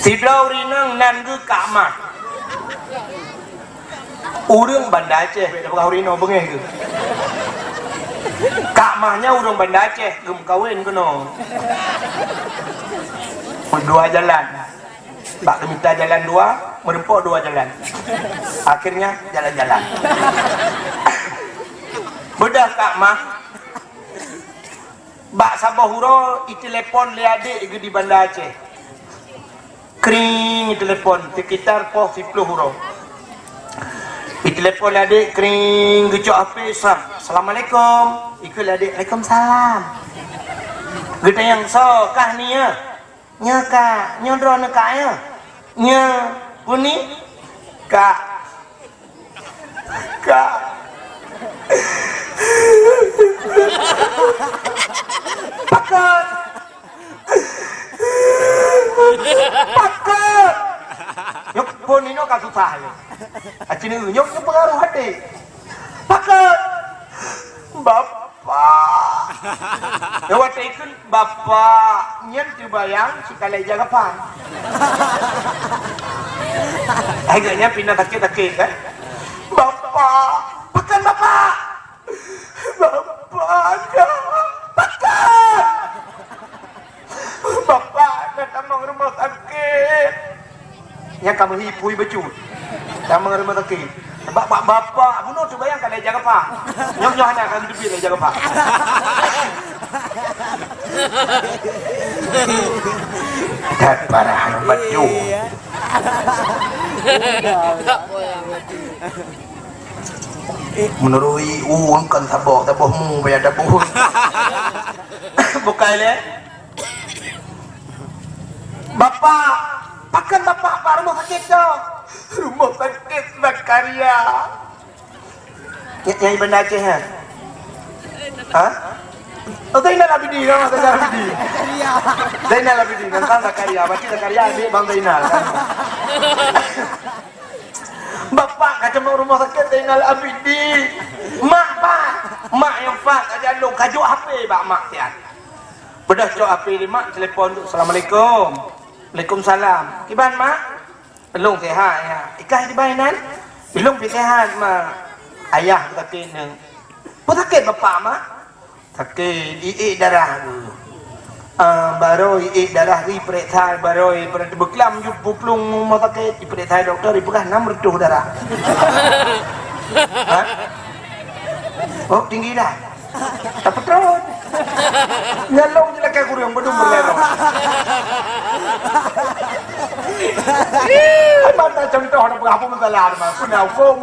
Sidroe ureueng inong nan geuh Kak Mah. Ureueng Banda Aceh, bèk tapeugah ureueng inong beungéh geuh. Kak Mah nyan ureueng Banda Aceh, geumeukawen keunoe. Dua jalan. Bak geumita jalan dua, meureumpok dua jalan. Akhirnya jalan-jalan. Beudôh Kak Mah, bak saboh uroe itelepon lé adék geuh di Banda Aceh. Kring itelepon, sekitar poh siploh uroe. Itelepon lé adék, kring, geucok H P, sah. "Assalamualaikum." Ikheun lé adék, "Waalaikumsalam." Geutanyong, "Soe kah nie?" "Nyoe Kak, nyoe droeneuh Kak nyoe?" "Nyoe." "Peue ni?" "Kak, Kak, pakon, pakon." Nyoe phon inoe ka susah nyoe. Aci nyoe, nyoe pengaruh até. "Pakon." "Bapak." Nyoe watèe ikheun, "Bapak," nyan teubayang sikalai jak gapa. Hai geuh nyan pih na sakét-sakét kan? "Bapak." "Pakon Bapak?" "Bapak, dah." "Pakon?" "Bapak, na tamong rumoh sakét." Nyang ka meuhi pui bacut. Tamong rumoh sakét. Bak, bak bapak bunoe teubayang ka lé jak gapa. Nyoe, nyoe hana ka geuteubiet lé jak gapa. That parah bacut. Meunurui ureueng kan saboh, saboh mu baya daboh. Bukai lé. "Bapak, pakon Bapak bak rumoh sakét nyoe?" "Rumoh sakét Zakaria." Nyang, nyang Banda Aceh nyan? Ha? Oh, Zainal Abidin, nama Zainal Abidin. Zainal Abidin, kan Zakaria. Berarti Zakaria adik Bang Zainal, kan? "Bapak ka teumong rumoh sakét Zainal Abidin." "Mak pat?" "Mak nyang pat ka jalong, ka jok H P bak mak siat." Beudôh cok H P lé mak, telepon tu, "Assalamualaikum." "Waalaikumsalam." "Kiban mak?" "Lôn sehat, ya." "Ikah kiban inan?" "Lôn pih sehat, mak." "Ayah sakét nyoe." "Peue sakét bapak, mak?" "Sakét, iék darah tu. Ah, barô iék darah, ipeuriksa barô, ipeuriksa beuklam ju puplueng rumoh sakét, ipeuriksa dokto, ipeugah nam reutôh darah." Ha? Oh, tinggi dah. Tapeutron. Nyalong je lakèe kureueng, beudum beureulerong. Mata contoh na peugah apa masalah, mah. Peue na huköm?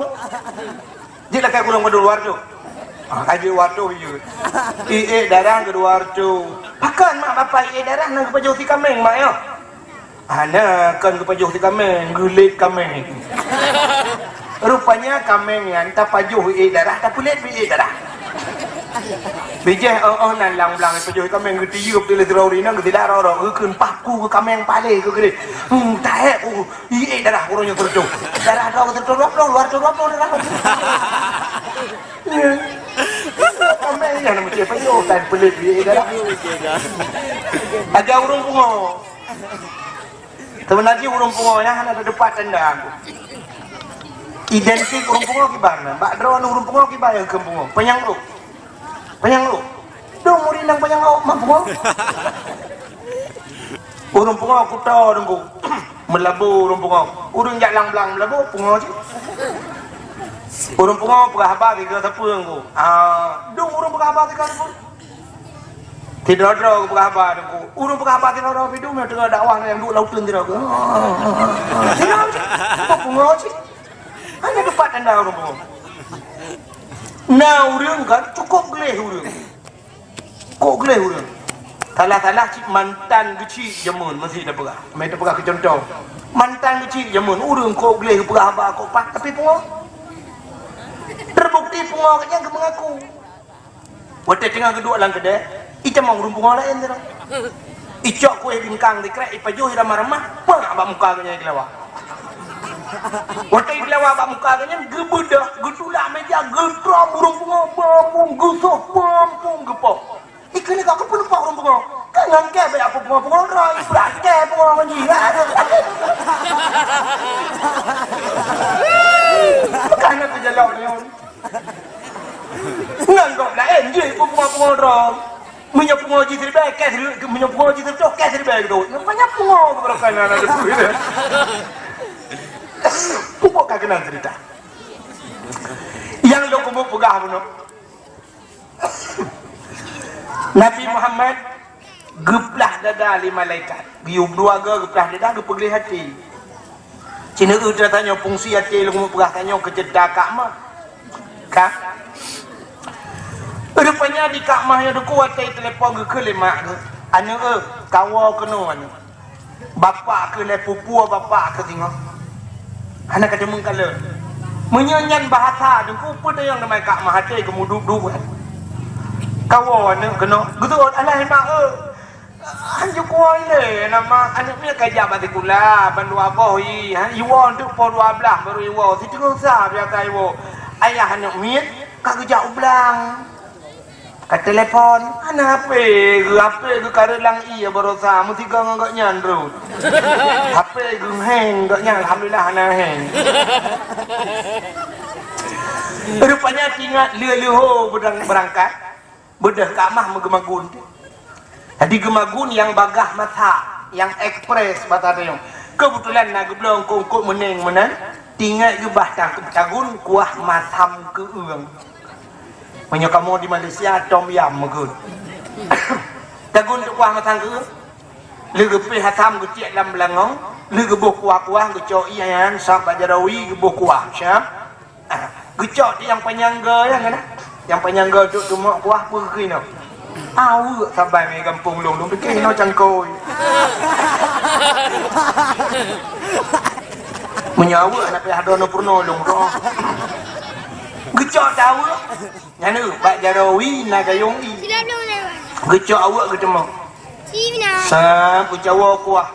Jeuet lakèe kureueng padum, dua reutôh. Ah, ka jeuet dua reutôh jeuet. Iék darah keu dua reutôh. Pakon mak bapak iék darah na geupajoh si kaméng mak nyoe? Hana, kon geupajoh si kaméng, geulét kaméng. Rupanya kaméng nyan tapajoh iék darah, tapeulet iék darah. Bijéh oh, oh nan lang-blang pajoh kaméng geutiyeup di leutrau rinang geutilak rok-rok geukheun paku keu kaméng palé keu geureh. Hmm, taék ku iék darah uroe nyoe teureutôh. Darah droe teureutôh dua ploh, luar teureutôh dua ploh darah. Kaméng nyan meucéh pajoh tan peulét iék darah. Aja ureueng pungo. Sebenarnya ureueng pungo nyan hana teupat tanda aku. Identik ureueng pungo kiban na. Bak droeneuh ureueng pungo kiban nyang keu pungo. Panyang rôk. Panyang rôk. Dong ureueng nang panyang rôk mak pungo. Ureueng pungo kuto deungku. Meulabu ureueng pungo. Ureueng jak lang-blang meulabu pungo cit. Ureueng pungo peugah haba sigoe sapeue deungku. Ah, dong ureueng peugah haba sigoe sapeue. Sidroe-droe geupeugah haba deungku. Ureueng peugah haba sidroe-droe pih dum nyang teungoh dakwah nyang duek lam uteuen sidroe. Sidroe cit. Buet pungo cit. Hana teupat tanda ureueng pungo. Na ureueng kan cukôp gleh ureueng. Kok gleh ureueng. Salah-salah cit mantan geuchik jameun meusi tapeugah. Meusi tapeugah keu cuntoh. Mantan geuchik jameun ureueng kok gleh geupeugah haba kok pat tapi pungo. Terbukti pungo geuh nyan geumeungaku. Watèe teungoh geuduek lam keudè, itamong ureueng pungo laén sidroe. Icok kueh bingkang sikrek, ipajoh iramah-ramah, peue bak muka geuh nyan igeulawa. Watèe igeulawa bak muka geuh nyan, geubeudôh, geutulak meuja, geutrom ureueng pungo, beumpung, geusoh, beumpung, geupoh. Ikheun lé kak, "Keupeue neupoh ureueng pungo?" "Keu ngon kèe bèk apui pungo-pungo droe, ibrat kèe pungo ngon jih." Bukan aku jalok nyoe. Ngon gob laén jih pungo-pungo droe. Meunyoe pungo jih siribèe, kèe siribèe, meunyoe pungo jih siribèe, kèe siribèe keudroe. Meunyoe pungo beurokah na, na debu. Pupuk ka keunan cerita. Nyang lôn keumeung peugah bunoe. Nabi Muhammad geuplah dada lé malaikat. Geuyue dua goe geuplah dada, geupeugléh até. Sineuk geutanyoe fungsi até lôn keumeung peugah tanyoe keu cerita Ka'bah. Ka? Rupanya di Ka'bah nyoe Teungku watèe telepon geukheun lé mak geuh, "Aneuk, eh, kawoe keunoe aneuk. Bapak keuh lé pupue bapak keuh singoh." Hana ka deungoe kalon. Meunyoe nyan bahasa Teungku, peue teunyong teuma Ka'bah até geumeuduek-duek. "Kawoe aneuk keunoe." Geuseuôt, "Alah mak, eh." Hanjeuet kuwoe lé, nama aneuk miet ka jak bak sikula, ban dua boh ie, ha, iwoe teuk poh dua blaih baru iwoe, siteungoh sa biasa iwoe. Ayah aneuk miet ka geujak u blang. Ka telepon, hana H P geuh, H P geuh ka rhot lam ie baroesa, meusigoe ngon gobnyan rhot. H P geuh heng, gobnyan alhamdulillah hana heng. Rupanya teuingat lheuh-lheuh ho beudang-, beurangkat. Beudôh Ka'bah meugeumaguen teuh. Jadi geumaguen nyang bagaih masak, nyang ekspres bak tanyoe. Keubeutulan na geubloe eungkôt-eungkôt meuneng meunan, teuingat geuh bah ta-, taguen kuah masam keueung. Meunyoe kamoe di Malaysia, tom yam meugeut. Taguen teuh kuah masam keueung. Lheuh geupéh asam geutiek lam beulangong, lheuh geuboh kuah-kuah geucok ie nyan, sab bak jaroe wie geuboh kuah, siap. Ah, geucok di nyang panyang goe nyan, kan? Nyang panyang goe duek teumok kuah peue keunoe. Aweuek saban di gampông lôn, lôn pike inoe cangkôi. Meunyoe aweuek, hana payah droeneuh peurunoe lôn droe. Geucok di aweuek, nyan eu, bak jaroe wie na gayong ie. Geucok aweuek geuteumok. Sab geucawoe kuah.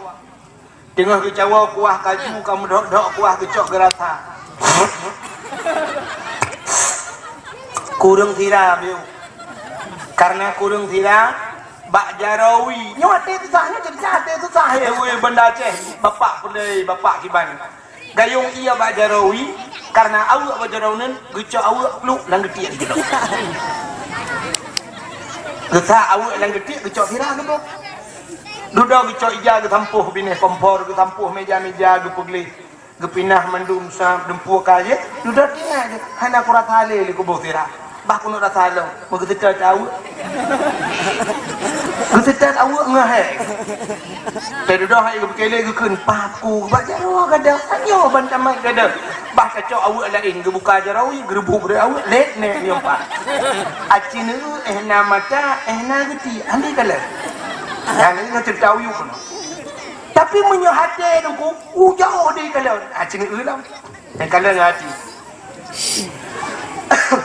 Teungoh geucawoe kuah kaju ka meudhok-dhok kuah geucok geurasa. Kureueng sira biôh. Karena kureueng sira bak jaroe wie. Nyoe até susah, nyoe cerita até susah, he, weh, banda Aceh. Bapak peureulèe, bapak kiban. Gayong ie bak jaroe wie, karena aweuek bak jaroe nyan, geucok aweuek pluek lam geutiek di keudroe. Geusa aweuek lam geutiek, geucok sira geuboh. Dudoe geucok ija geusampôh binéh kompor, geusampôh meja-meja, geupeugleh, geupinah mandum sa dumpeue ka jih, dudoe tinggai jih, hana kurasa lé lé kuboh sira. Bah keuneuk rasa lom, meugeuseutôt aweuek. Geuseutôt aweuek ngeuhée. Teududoe hai geupeukelé geukheun, "Paku bak jaroe gadôh, tanyoe ban tamat gadôh." Bah tacok aweuek laén, geubuka jaroe, geureubuek breueh aweuek, lét nèk nyoe pat. Aci neu éh na mata, éh na geuti, hana kalon. Nyan nyoe ceurita uyuek nyoe. Tapi meunyoe até Teungku, u jauh di kalon, aci neu lom. Nyang kalon ngon aci.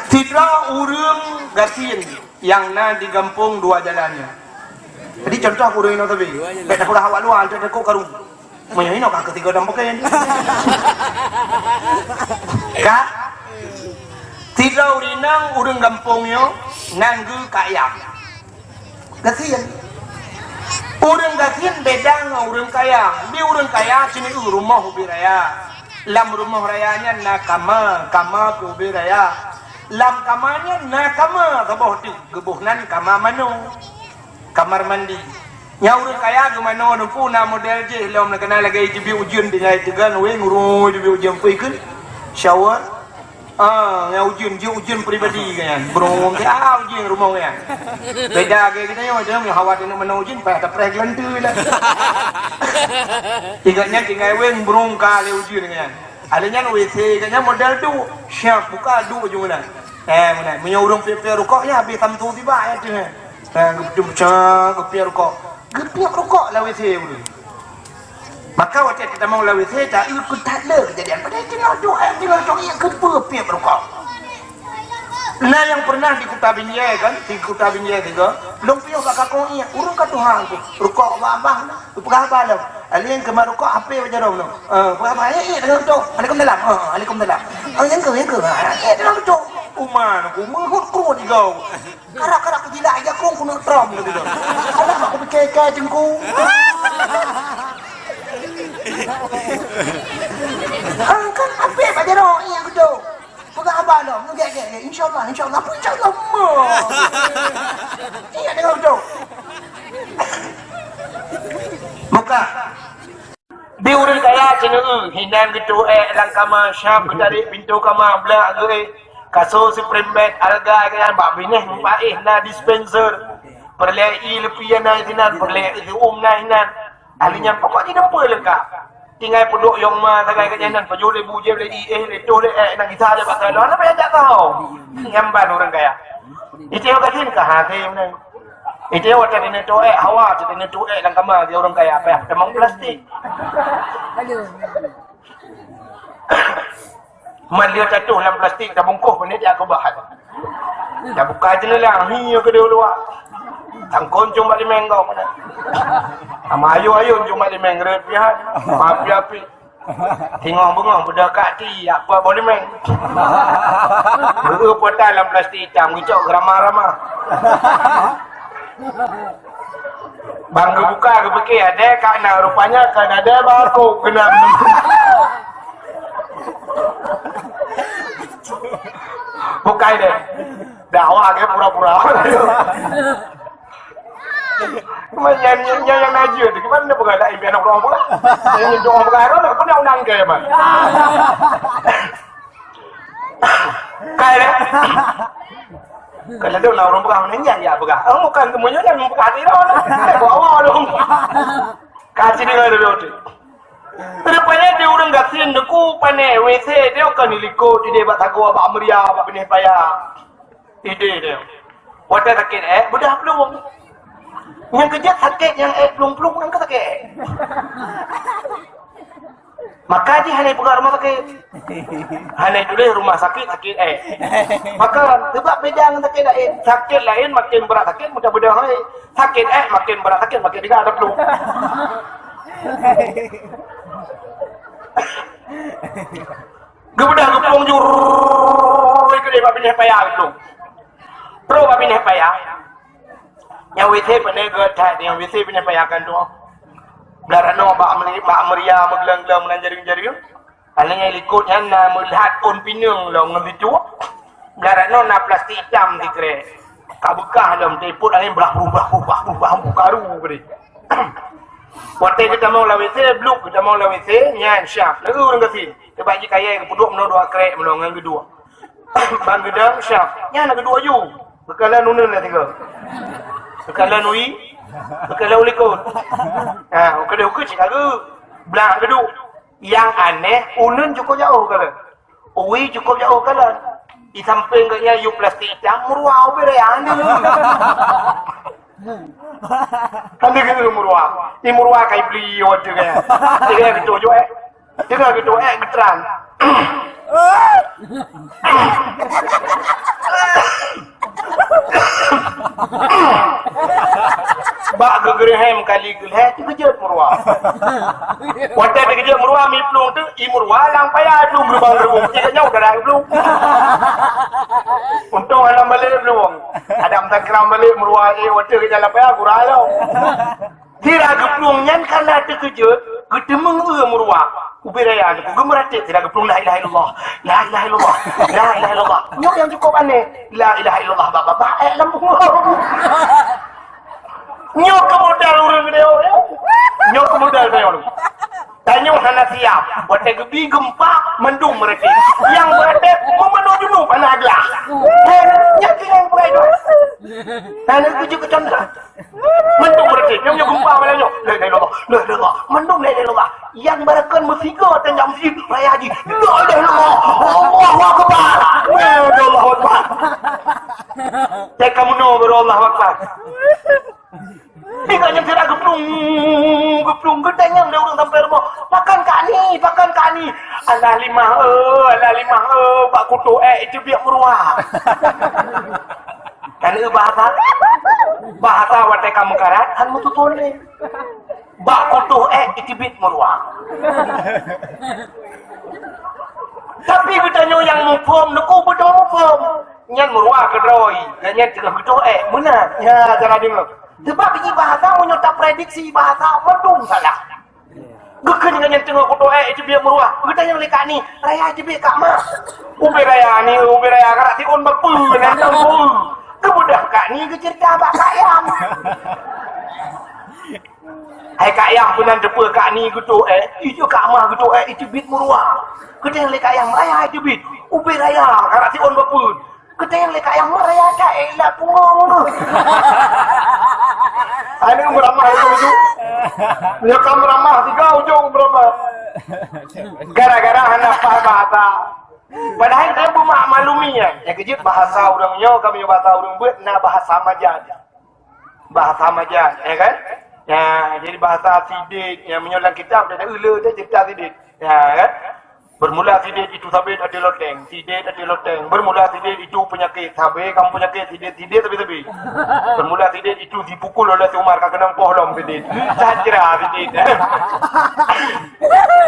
Sidroe ureueng gasien nyang na di gampông dua jalan nyan. Jadi contoh ureueng inong sabe, bèk takurah awak luwa, antar takot karu. Meunyoe inong ka keu tiga dong poken. Ka? Sidroe ureueng inong ureueng gampông nyoe nan geuh kaya. Gasien. Ureueng gasien beda ngon ureueng kaya. Di ureueng kaya sini rumoh ubé raya. Lam rumoh raya nyan na kama, kama keu ubé raya. Lam kama nyan na kama saboh teuk, geuboh nan kama manoe. Kamar mandi. Nyang ureueng kaya geumanoe Teungku na model jih lom, keunan lagèe jibiet ujeuen tinggai teugan wéng urui jibiet ujeuen pui kheun. Shower. Ah, nyan ujeuen, jih ujeuen pribadi kan. Burung umum, ah, ujeuen rumoh kan. Beda lagèe geutanyoe, geutanyoe hawa teuneuk meunan ujeuen, payah tapreh geulanteue lah. Ingat nyan tinggai wéng burung ka lé ujeuen kan. Alèh nyan W C kan nyan model duek, siap buka duek ujeuen meunan. Eh, meunan. Meunyoe ureueng piep-piep rukok nyan habéh samsu tibak nyan teuh. Eh, geupiep rukok. Geupiep rukok lam W C ureueng. Maka watèe tatamong lam W C, ta-eu keu that le keujadian. Padahai teungoh duek, eh, teungoh cok ié keupeue piep rukok. Na nyang pernah di Kuta Binjai kan, di Kuta Binjai sigoe, lôn piôh bak kakong ié, ureueng ka tuha, rukok bak abah, peugah haba lom. Alèh keumat rukok, H P bak jaroe nyoe. Eh, peugah haba, "Eh, eh, teungoh duek. Alaikumsalam." "Eh, alaikumsalam." "Oh, nyang keu, nyang keu." "Ah, eh, teungoh duek." Uma, aku meuhot kruet di gau. Karak-karak kujilak ija kong keuneuk trom lagèe tu. Alah, aku pike ikai Teungku. Ah, kan apek bak jaroe, iya, beutôi. Peugah Kalau, gek, gek, gek. InsyaAllah, insyaAllah. Apa insyaAllah? Ingat dengan betul. Buka. Di ureueng kaya ceuneuh, hinan geutuek lam kama, syam geutarek pintoe kama, blak geuéh, kasô spring bed, alga geuéh, bak binéh meupaéh na dispenser. Peureulée ie leupie na sinan, peureulée siuem na sinan. Ahli nyan pokok jideumpeu leungkap. Tinggai peuduek yong ma sagai geuh nyan, pajoh lé bu jieb lé ie, lé toh lé ék, na gisa lé bak kaloe, hana payah jak keuhai. Nyan ban ureueng kaya. Ite ka tin ka hase meunan. Ite watée teuneuk tuek hawa, teuneuk tuek lam kama di ureueng kaya, payah tamong plastik. Man lheueh tatuh lam plastik, tabungkôh, peuneuk jak keu bahan. Tabuka jeunela, hi, nyang keudeh luwa. Tangkon cong bak limeng gob. Ama ayô-ayô cong bak limeng, reuet pihan. Mapi-api. Singoh beungoh, beuda kak ti, apa boh limeng. Geu-eu puatan lam plastik itam, geucok geurama-rama. Bang geubuka, geupike, adé kak na, rupanya kan adé bak aku, keunan. Bukai deh. Dakwah ke pura-pura. Cuma nyan, nyan, nyan nyang najeuet tu, gimana dia peugah laén pian ureueng peugah? Nyang nyentuh ureueng peugah, ureueng peugah undang ke, man. Kai deh. Kalau tu nak ureueng peugah, mana nyan ya peugah? Oh, bukan temunya nyan peugah hati dah. Bawa awak tu. Kasih dengar dulu tu. Rupanya di ureueng gasien deungon pané W C dia kan di likot, di bak sagoe, bak meuria, bak binéh paya. Idéh dia. Watée sakét ék, beudah plueng. Nyang keujeuet sakét nyang ék plueng-plueng, nyang ka sakét ék. Maka jih hana jipeugah rumoh sakét. Hana jituléh rumoh sakét, sakét ék. Maka, sebab beda ngon sakét laén. Sakét laén makin brat sakét, mudah-mudahan hai. Sakét ék makin brat sakét, makin dega ada plueng. Geubeudôh geuplueng jur, keudeh bak binéh paya geuplueng. Trok bak binéh paya. Nyang W C pane geuh that, nyang W C binéh paya kan tu. Blah ranoe bak meri-, bak meuria meugleng-gleng meunan jareueng-jareueng. Aneuk nyang likot nyan na meulihat ôn pineung lom ngon situ. Blah ranoe na plastik itam sikrek. Ka beukah lom teupot angén blah, blah, blah, blah, blah, blah, karu keudeh. Watée geutamong lam W C, bluk geutamong lam W C, nyan syaf. Lalu ureueng gasien. Teuba jih kayée geupeuduek meunoe dua krek meunoe ngon geuduek. Ban geudong syaf. Nyan na geuduek ju. Geukalon uneun na tiga. Geukalon ui. Geukalon u likot. Ha, geukalon u likot cit lagu. Blah geuduek. Nyang aneh, uneun cukôp jaoh geukalon. Ui cukôp jaoh geukalon. Di sampéng geuh nyan yue plastik itam, meuruwa ubé raya. Hana geukalon meuruwa. Di meuruwa ka ibli watée geuh. Tiga gitu jo éh. Tiga gitu éh geutran. Bak geugeureuhem kali geulhée teukeujot meuruwa. Watée teukeujot meuruwa mi plueng teuh, i meuruwa lam paya plueng geubang geubong. Tiga nyoe udah dah plueng. Untông hana balek plueng. Adam takram balek meuruwa, eh, watée geujalan paya gura lo. Sira geuplueng nyan kana teukeujot, geuteumeung eu meuruwa. Ubé raya nyoe geumeuratéb sira geuplueng, "La ilaha illallah, la ilaha illallah, la ilaha illallah." Nyoe nyang cukôp aneh, "La ilaha illallah, bah, bah, bah, eh, lam bungong." Nyoe keu modal ureueng geude, nyoe keu modal tanyoe. Tanyoe hana siap. Watée geubi geumpa, mandum meuratéb. Nyang meuratéb, meumanoe junub hana glah. Nyan keuh nyang bukai doh. Hana tuju keu contoh. Mandum meuratéb, nyoe, nyoe geumpa malam nyoe. La ilaha illallah, la ilaha illallah. Mandum la ilaha illallah. Nyang barakon meusigoe teuh nyang meusigoe raya jih. La ilaha illallah. Allahu akbar. La ilaha illallah, Allahu akbar. Cek kamu no baru Allahu akbar. Tiga nyang sira geuplueng, geuplueng, geutanyong lé ureueng sampai rumoh. Pakan kani, pakan kani. Alah limah, eh, alah limah, eh, bak kutoh ék itu biak meuruwa. Kan, eh, bahasa, bahasa watée ka meukarat, kan meututoe lé. Bak kutoh ék iteubiet meuruwa. Tapi geutanyoe nyang muphom, neuku beutôi muphom. Nyan meuruwa keudroe, dan nyan teungoh geutoh ék, meunan. Ya, cara deungoe. Sebab biji bahasa, meunyoe taprediksi bahasa, mandum salah. Geukheun ngon nyang teungoh kutoh ék, eh, teubiet meuruah. Geutanyong lé Kak Ni, "Raya teubiet Kak Ma?" "Ubé raya ni, ubé raya karak tiôn bapeue nan teungku." Geubeudôh Kak Ni geuceurita bak Kak Yam. Hai Kak Yam, peunan teupeue Kak Ni geutoh ék, eh, itu Kak Ma geutoh ék, eh, itu teubiet meuruah. Geutanyong lé Kak Yam, "Raya teubiet?" "Ubé raya karak tiôn bapeue." Geutanyong lé Kak Yam, "Raya ka ék lam pungong keuh?" Aneuk meuramah itu, itu. Nyoe ka meuramah tiga ujong meuramah. Gara-gara hana paham bahasa. Padahai dia beumak maklumi ya. Nyang keujeuet bahasa ureuëng nyoe, kami bahasa ureuëng beuet na bahasa majan. Bahasa majan, ya kan? Ya, jadi bahasa sidit, ya, meunyoe lam kitab ada ule dia cerita sidit. Ya kan? Bermula sidit itu sabit ada loteng, sidit ada loteng. Bermula sidit itu penyakit, sabe kamu penyakit sidit, sidit sabe-sabe. Bermula sidit itu dipukul oleh si Umar ka keunong poh lom sidit. Sajra sidit.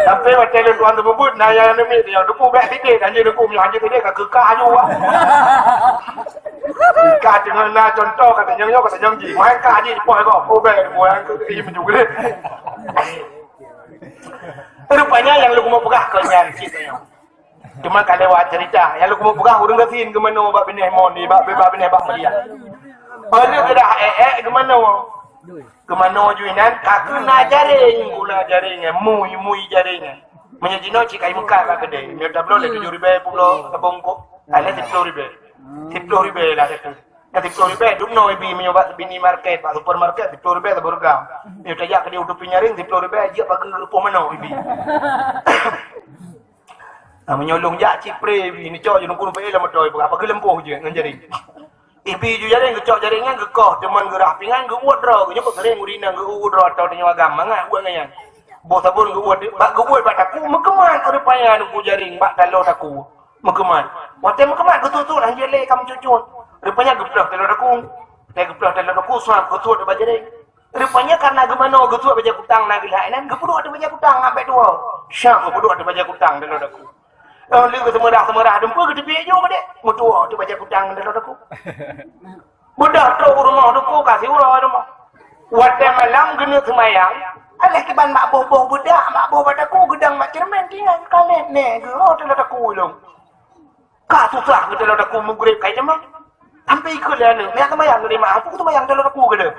Sampai macam lôn tuan tersebut, naya yang demi dia duku bek sidit, hanya duku punya hanya sidit ka kekah aja wah. Ka dengan na contoh kata nyang nyoe kata nyang ji. Main ka ji poh ko, oh bek, poh yang ke ini juga. Rupanya nyang lôn mau peugah keu nyan cit nyoe. Cuma ka lewat cerita. Nyang lôn mau peugah ureuëng gasien geumanoe bak binéh mon, bak bak binéh bak media. Padahai geudah ék-ék geumanoe. Geumanoe ju inan ka keu na jaréng, guna jaréng, mui-mui jaréng. Meunyoe jinoe cit kai meukat bak keudè. Meunyoe tabloe lé tujoh ribèe pulo tabong kok. Ada siploh ribèe. Siploh ribèe lah satu. Ka siploh ribèe dum noe ibi meunyoe bak minimarket, bak supermarket siploh ribèe saboh reugam. Meunyoe tajak keudéh u tepi nyaréng siploh ribèe jeuet bak geureupoh manoe ibi. Nah, meunyoe lôn jak cit pré ibi, neucok jeuet nungku numpak lam moto ibu, apa geuleumpôh jeuet ngon jaréng. Ibi ju jaréng geucok jaréng nyan geukoh, teuma geurah pingan geuuet droe, geuh nyoe sering ureueng inong geuuet droe atau tanyoe agam mangat uet ngon nyan. Boh sabon geuuet, bak geuuet bak takue meukeumat rupanya nungku jaréng bak taloe takue. Meukeumat. Watèe meukeumat geutuet-tuet hanjeuet lé ka meucut-cut. Rupanya geuplôh taloe takue. Watèe geuplôh taloe takue suab geutuet bak jaréng. Rupanya karena geumanoe geutuet bajèe kutang na geulhak inan, geupeuduek ateueh bajèe kutang ngon bèk tuwoe. Syah geupeuduek ateueh bajèe kutang taloe takue. Óh lheueh geuseumurah-seumurah dumpeue geuteubiet ju keudéh, meutuwoe ateueh bajèe kutang taloe takue. Beudôh trok u rumoh takue ka siuroe rumoh. Watèe malam geuneuk seumayang, alah kiban bak boh-boh beudak, bak boh bak takue geudong bak ceureumen tinggai kalét nèh geuh taloe takue lom. Ka susah geuh taloe takue mugreb kai teuma. Sampai ikheun lé aneuk, "Meuyak seumayang lé mak, aku seumayang taloe takue geuh."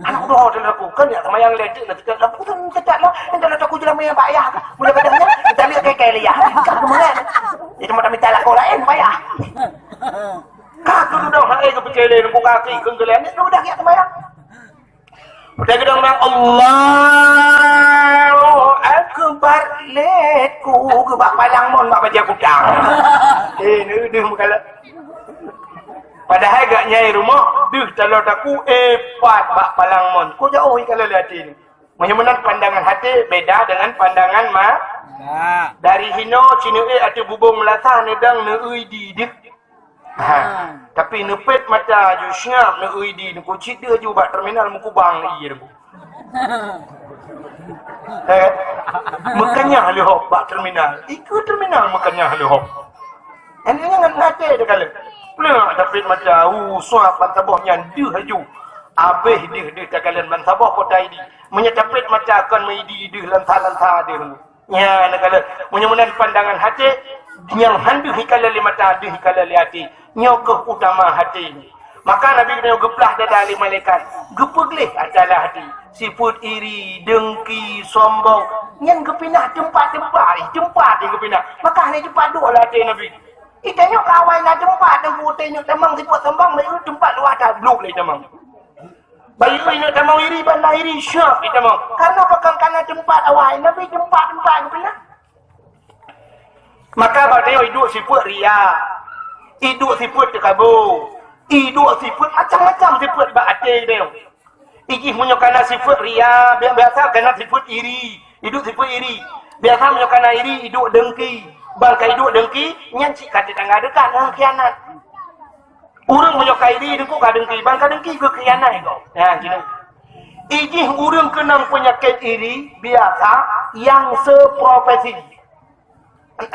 Aneuk udah taloe takue, kan yak seumayang lé cek, nanti kan aku tu tetap lah, yang taloe takue jelas meuyak bak yah. Mula kadang nyan, kita lihat kai-kai lé yah. Ka keumangan. Itu mata mita lakoe laén payah. Ka keududoe hai geupike lé nunggu kaki keu geulé ni udah yak seumayang. Udah geudong bang Allahu Akbar lé ku geubak palang mon bak bajèe kutang. Eh, neudeuh meukalat. Padahai gak nyai rumoh deuh taloe takue eh pat bak palang mon. Ku jauh ikalon lé até ni. Meunyoe meunan pandangan até beda dengan pandangan ma. Nah. Dari hinoe cineuk eh ateueh bubong meulasah neudong neuui di deuh. Ha. Tapi neupet mata ju siap neuui di neukucit deuh ju bak terminal meukubang ie deuh. Eh, meukanyah leuhop bak terminal. Ikeue terminal meukanyah leuhop. Ini nyan ngaté teukalon. Plek dapet mata, uh, suap ban saboh nyan deuh laju. Abéh deuh deuh takalon ban saboh kota idi. Meunyoe dapet mata kon meuidi deuh lansa-lansa deuh. Nyan neukalon. Meunyoe meunan pandangan até, nyang han deuh ikalon lé mata deuh ikalon lé até. Nyoe keuh utama até. Maka Nabi geutanyoe geuplah dada lé malaikat, geupeugleh ata lam até. Sifeuet iri, dengki, sombong, nyan geupinah teumpat-teumpat, eh, teumpat nyang geupinah. Maka hana teumpat duek lam até Nabi. Itanyoe ka awai na teumpat, teungku, itanyoe tamong sifeuet sombong, laju teumpat luwah that blok lé tamong. Bayeue inong tamong iri, banda iri, syok itamong. Karena pakon kana teumpat awai, Nabi teumpat-teumpat geupinah. Maka bak tanyoe iduek sifeuet ria, iduek sifeuet teukabo, iduek sifeuet macam-macam sifeuet bak até tanyoe. Ijih meunyoe kana sifeuet ria, bi-, biasa kana sifeuet iri, iduek sifeuet iri. Biasa meunyoe kana iri, iduek dengki. Ban ka iduek dengki, nyan cit ka tetangga deukat ngon khianat. Ureueng meunyoe ka iri, teungku ka dengki, ban ka dengki geukhianat gob. Nah, gitu. Ijih ureueng keunong peunyakét iri biasa nyang seprofesi.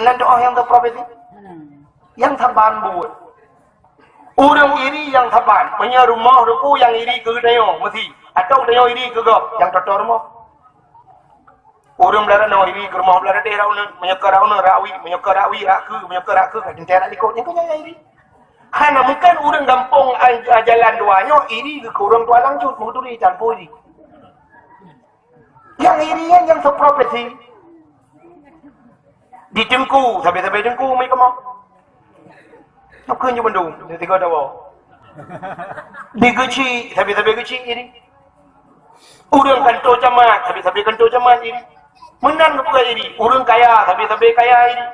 Nan doa nyang seprofesi? Nyang saban buet. Ureueng iri nyang saban. Meunyoe rumoh teungku nyang iri keu tanyoe, meusi. Atau tanyoe iri keu gob, nyang toto rumoh. Ureuëng Beularanoe iri keu rumoh Beularanoe, rak uneun, meunyoe ka rak uneun, rak wie, meunyoe ka rak wie, rak keue, meunyoe ka rak keue, ka teuntée rak likot. Nyan keuh nyang iri. Hana mungken ureuëng gampông, a, a, jalan dua nyoe iri keu ureuëng tualang cut, meuturi tanpa iri. Nyang iri nyan nyang seprofesi. Di teungku, sabe-sabe teungku, mai kamoe. Nyoe keuh nyoe bandum, di tiga dawa. Di Geuchik, sabe-sabe Geuchik iri. Ureuëng kantô camat, sabe-sabe kantô camat iri. Meunan geupeugah iri, ureuëng kaya, sabe-sabe kaya iri.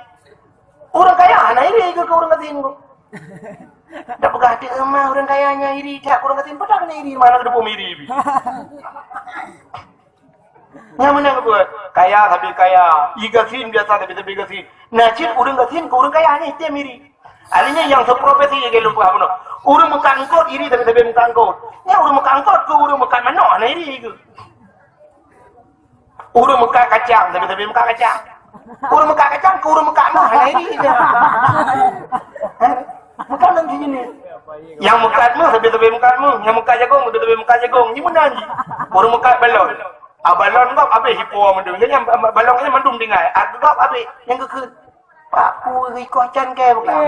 Ureuëng kaya hana iri keu, keu ureuëng gasien keu. Dak peugah teuma ureuëng kaya nyan iri that keu ureuëng gasien, padahai keuneuk iri, mana keudeuh iri. Nyang meunan geupeugah, kaya sabe kaya, i gasien biasa sabe-sabe gasien. Na cit ureuëng gasien keu ureuëng kaya nyan item iri. Artinya nyang seprofesi lagée lôn peugah bunoe. Ureuëng meukat eungkot iri sabe-sabe meukat eungkot. Nyan ureuëng meukat eungkot keu ureuëng meukat manok hana iri keu. Ureuëng meukat kacang sabe-sabe meukat kacang. Ureuëng meukat kacang keu ureuëng meukat meuh hana iri keu. Hah? Meukat lom sijeuneuh. Nyang meukat meuh sabe-sabe meukat meuh, nyang meukat jagong sabe-sabe meukat jagong. Nyan meunan jih. Ureuëng meukat balon. Ah, balon gob habéh ipo mandum. Nyan ba-, ba-, balon nyan mandum tinggai. Ah, gob habéh nyang geukheun. Pak, peue ikoh can kée bukan?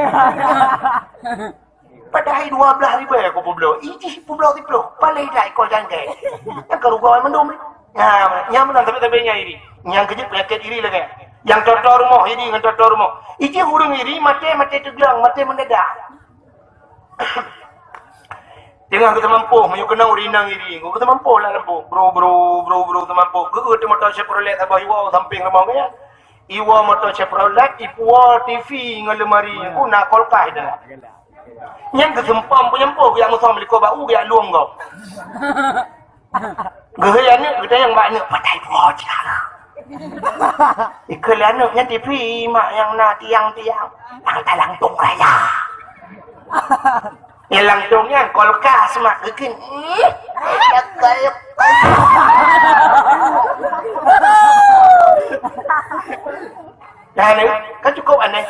Padahai dua belas ribée ku peubloe. Ijih peubloe siplôh. Paléh that ikoh can kée. Nyang ka rugoe mandum. Nyan, nyan meunan sabe-sabe nyang iri. Nyang keujeuet peunyakét iri lagée. Nyang toe-toe rumoh iri ngon toe-toe rumoh. Ijih ureuëng iri maté, maté teuglang, maté mendadak. Teungoh geuteumampôh, meunyoe keunong ureuëng inong iri, geuteumampôh lam lampôh. Bro, bro, bro, bro, teumampôh. Geueu teumoto Chevrolet saboh iwoe sampéng rumoh geuh nyan. Iwoe moto Chevrolet, ipuwoe T V ngon lemari, ku na kulkas di dalam. Nyan geuseumpom peunyampoh, geujak musong meulikoe bak u, geujak lueng gob. Geuhôi aneuëk, geutanyong bak aneuëk, "Patai puwoe cit hana?" Ikheun lé aneuëk, "Nyan T V, mak, nyang na tiang-tiang." "Nyang talang tong raya." Nyang lam tong nyan kulkas, mak, geukheun. Ih, kulkas. Nah, ni, kan cukup aneh.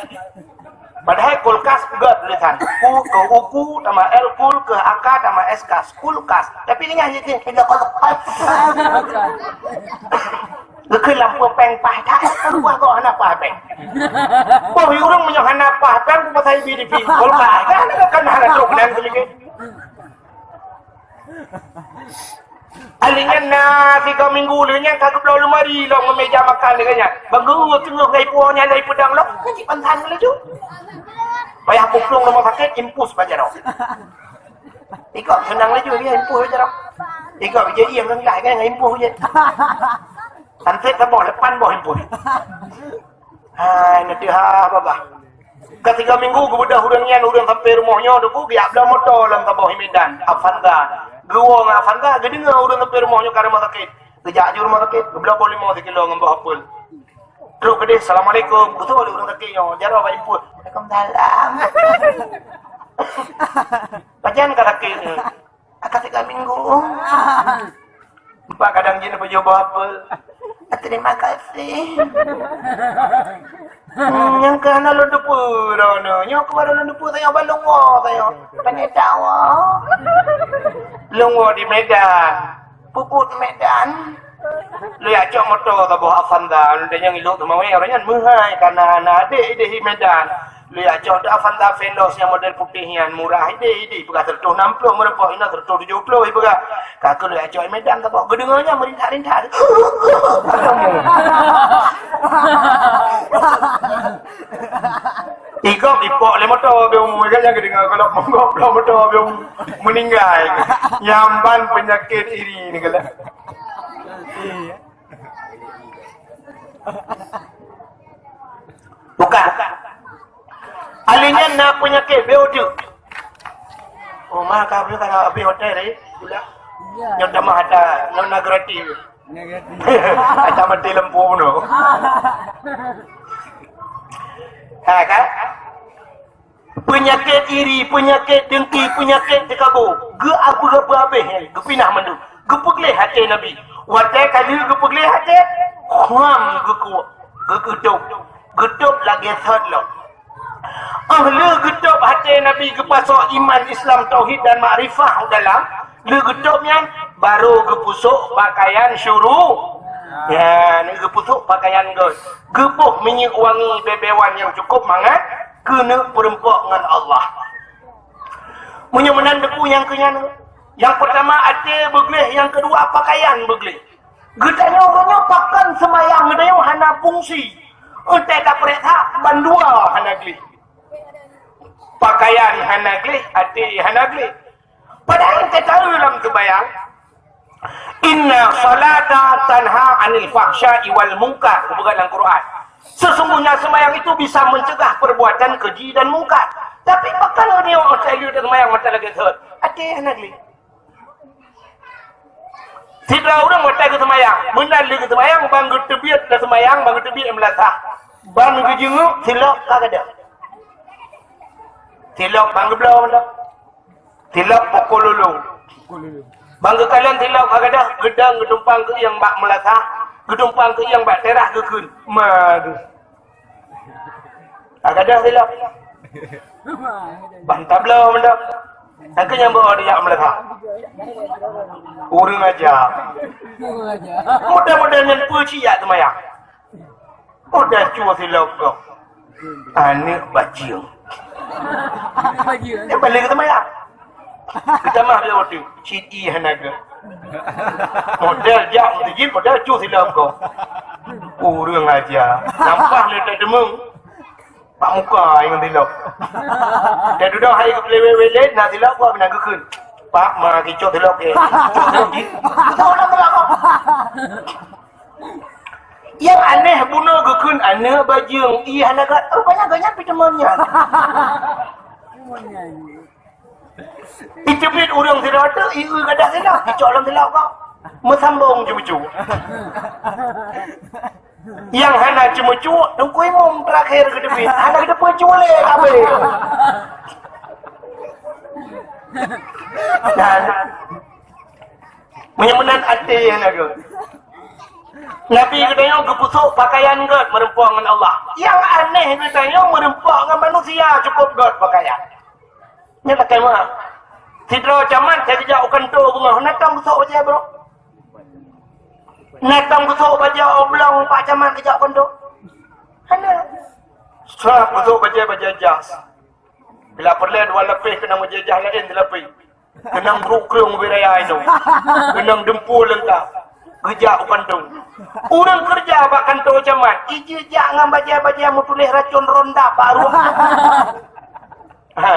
Padahai kulkas peugah tulisan. Ku keu uku, tamah L, kul keu aka, tamah S, kas. Kulkas. Tapi ingat je, dia kena kulkas. Geukheun lampu péng paih that, buah kok hana paih péng. Boh ureuëng meunyoe hana paih péng, ku pasai B D P. Kulkas. Kan, kan hana trok dan sedikit. Alèh nyan na tiga minggu lheueh nyan ka geubloe lemari lom ngon meja makan lagèe nyan. Bang guru teungoh ngon ipuwoe nyan lom ipeudong lom, nyan cit pantan laju. Payah pukong rumoh sakét, impus bak jaroe. Ikok seunang laju, ya, impus bak jaroe. Ikok bijèh ié ngon glah kan, impus je. Sansét saboh, lapan boh impus. Hai, neuteuha babah. Ka tiga minggu geubeudôh ureueng nyan, ureueng sampoe rumoh nyoe, Teungku, geujak bloe moto lam saboh i Medan, Avanza. Geuwoe ngon Avanza, geudeungoe ureueng sampoe rumoh nyoe ka rumoh sakét. Geujak aju rumoh sakét, geubloe boh limong sikilo ngon boh apel. Trok keudeh, "Assalamualaikum." Geutôi lé ureueng sakét nyoe, jaroe bak impus. "Waalaikumsalam." "Pajan ka sakét nyoe?" "Ka tiga minggu." Empat kadang jih neupajoh boh apel. "Terima kasih." Hmm, nyang keu hana lôn teupeue droeneuh. Nyoe keuh baru lôn teupeue, tanyoe ban lôn woe, tanyoe. Pane tawoe. Lôn woe di Medan. Peubuet Medan. Lôn jak cok moto saboh Avanza, lôn tanyong i lôn teuma wéh, ureueng nyan meuhai, kana na adék idéh i Medan. Lôn jak cok Avanza Veloz nyang model putéh nyan, murah idéh, idéh, peugah seratus enam puluh, meureumpok inoe seratus tujuh puluh, ipeugah. Ka keuh lôn jak cok i Medan, saboh geudeungoe nyan meurintak-rintak. Igop ipok lé moto, bieu umur kan, nyang geudeungoe golok monggop lé moto, bieu meuninggai. Nyang ban peunyakét iri ni keuh. Bukan. Ahli nyan na peunyakét B O dua. Oh, mah ka habéh, ka habéh hotel, eh. Pula. Nyoe tamah ata, nyoe na gratis. Ata mati lampu bunoe. Ha, kan? Peunyakét iri, peunyakét dengki, peunyakét teukabô, geu-, geu-, geuhabéh, geupinah mandum. Geupeugleh até Nabi. Watèe ka lheueh geupeugleh até, khuam geuku-, geukeutôb. Geutôb lagèe sot lom. Óh lheueh geutôb até Nabi, geupasok iman, Islam, tauhid dan makrifah u dalam, lheueh geutôb nyan, barô geupusok pakaian syuru-, Nyan, geupusok pakaian geuh. Geuboh minyeuk wangi bèe-bèe wan nyang cukôp mangat keuneuk peurumpok ngon Allah. Meunyoe meunan teupeu nyang keu nyan, nyang peurtama até beugleh, nyang keudua pakaian beugleh. Geutanyoe uroe nyoe pakon seumayang geutanyoe hana fungsi. Eunteuk tapeuriksa bandua hana gleh. Pakaian hana gleh, até hana gleh. Padahai teuka lam seumayang, "Inna salata tanha 'anil fahsya'i wal munkar," geupeugah lam Quran. Sesungguhnya sembahyang itu bisa mencegah perbuatan keji dan mungkar. Tapi pakon meunyoe óh lheueh seumayang mata lagèe thon, até hana gleh. Sidroe ureueng watèe geuseumayang, meunan lé geuseumayang, ban geuteubiet lam seumayang, ban geuteubiet meulasah, ban geujeunguk, silop ka gadôh. Silop ban geubloe mantong. Silop pukul lulong. Ban geukalon silop ka gadôh, geudong geutumpang keu ieng bak meulasah, geutumpang keu ieng bak teurah geukheun. Ma deuh. Ka gadôh silop. Ban tabloe mantong. Nyang keu nyang beuo dijak meulasah. Ureueng aja. Model-model nyan peue cit jak seumayang. Udah cue silop gob. Aneuk bajeueng. Dia balik ke teumpat. Kita mah dia waktu cit i hana ke. Model jak meuseujid, model cue silop gob. Ureueng aja. Nampak dia tak demung. Pak muka ingat silop. Dia duduk hai ke pelewet-welek, nak silop gob nak geukheun. Pak, ma kicok silop ke. Cok silop jih. Betul dah silop gob. Nyang aneh bunoe geukheun aneuk bajeueng, i hana gat, rupanya geuhnyan pih teuma nyan. Iteubiet ureueng sidroe teuk, i eu gadôh sidroe, icok lam silop gob. Meusambong cucu. Nyang hana ceumeucue, Teungku Imum teurakhé geuteubiet. Hana geuteupeue cue lé, habéh. Dan meunyoe meunan até hana geuh. Nabi geutanyoe geupusok pakaian geuh meureumpok ngon Allah. Nyang aneh geutanyoe meureumpok ngon manusia cukôp gèt pakaian. Nyan lakèe meu'ah. Sidroe camat ka geujak u kantô beungoh, na tom geusok bajèe, bro? Na tom geusok bajèe oblong pak camat geujak u kantô? Hana. Sab geusok bajèe-bajèe jas. Bila peureulèe dua lapéh keunong bajèe jas laén dilapéh. Keunong brôk kreueng ubé raya inoe. Keunong deumpue leungkap. Geujak u kantô. Ureueng keureuja bak kantô camat, ijeuet jak ngon bajèe-bajèe meutuléh racôn ronda bak ruang. Ha.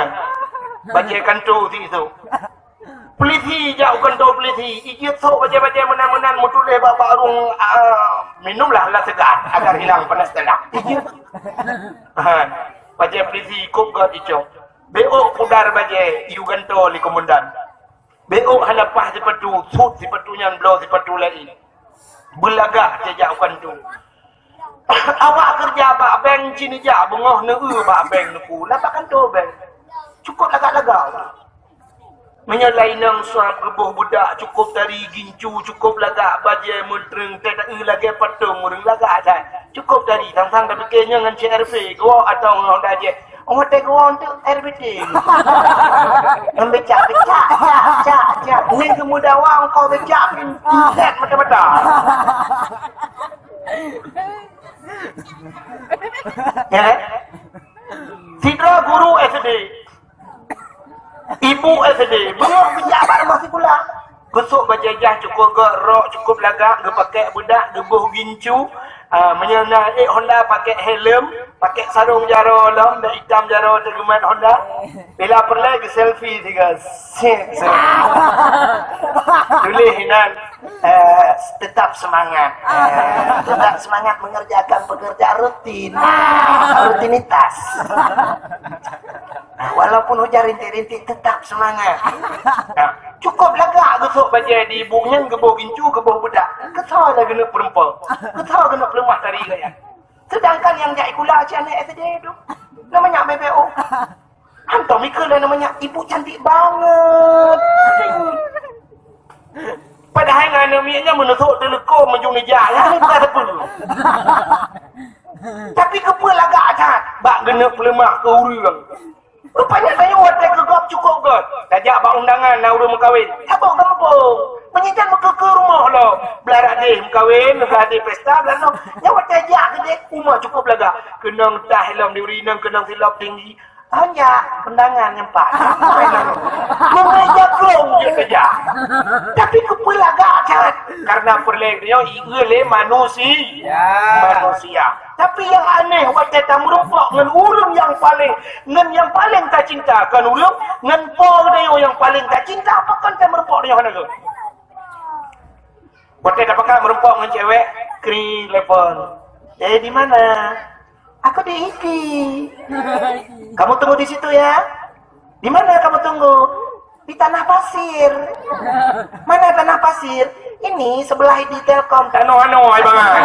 Bajèe kantô sisoe. Peulisi jak u kantô peulisi, ijeuet sôk bajèe-bajèe meunan-meunan meutuléh bak, bak ruang, ah, minumlah lah segar agar hilang panas dalam. Ijeuet. Ha. Bajèe peulisi kôp gèt icok. Beuôk pudar bajèe iyue gantoe lé komandan. Beuôk hana paih sipatu, sut sipatu nyan bloe sipatu laén. Beulagak teuh jak u kantô. Awak keureuja bak bank cit neujak beungoh neueu bak bank neuku, lam bak kantô bank. Cukôp lagak-lagak. Meunyoe lainong suab geuboh beudak, cukôp tari gincu, cukôp lagak bajèe meutreung, teuh lagèe patong ureueng lagak that. Cukôp tari, sang-sang tapike nyoe ngon C R V, geuwoe atau ngon Honda Jazz. Oh, watèe geuwoe teuk air beuteng. Ngon becak-becak, cak, cak, cak. Nyan geumeudawa engkau becak, pintet mata-mata. Ya kan? Sidroe guru S D. Ibu S D, beungoh geujak bak rumoh sikula. Geusôk bajèe jas cukôp gèt, rok cukôp lagak, geupakèk beudak, geuboh gincu, ah, meunyoe na ék Honda pakèk helm, pakèk sarong jaroe lom, dan itam jaroe teugeumat Honda. Bila peureulèe geuselfie sigoe. Set, set. Tuléh inan, eh, tetap semangat. Eh, tetap semangat mengerjakan pekerjaan rutin. Rutinitas. Nah, walaupun hujan rintik-rintik, tetap semangat. Nah, cukôp lagak geusôk bajèe di ibu nyan, geuboh gincu, geuboh beudak. Keu soe lagèe geuneuk peurumpok? Keu soe lagèe geuneuk peuleumah tari gaya? Sedangkan nyang jak sikula cit aneuk S D tu. Namanya B B O. Hantom ikeu lé namanya ibu cantik banget. Padahai ngon aneuk miet nyan meunusok teuleuko meujung ija, nyan bukan teupeu. Tapi keupeue lagak that bak geuneuk peuleumah keu ureueng. Rupanya tanyoe watèe keu gob cukôp göt. Tajak bak undangan na ureueng meukawen. Tabông gampông. Meunyo nyan meukeue-keue rumoh lom. Blah radeh meukawen, blah radeh pesta, blah nyoe. Nyan watèe jak keudéh, uma cukôp lagak. Keunong tah lom di ureueng inong, keunong silop tinggi. Hanya undangan nyang pat. Meungeja krông jeuet keujak. Tapi keupeue lagak that. Karena peureulèe nyoe jieu lé manusi-, Ya. manusia. Tapi nyang aneh, watèe tameurumpok ngon ureueng nyang paleng, ngon nyang paleng tacinta, kon ureueng, ngon po geutanyoe nyang paleng tacinta, pakon tameurumpok nyoe hana geuh? Watèe tapakat meurumpok ngon cewek, kring telepon. "Eh, di mana?" "Aku di I T." "Kamu tunggu di situ ya." "Di mana kamu tunggu?" "Di Tanah Pasir." "Mana Tanah Pasir?" "Ini sebelah di Telkom." "Tanoh anoe, hai bangai."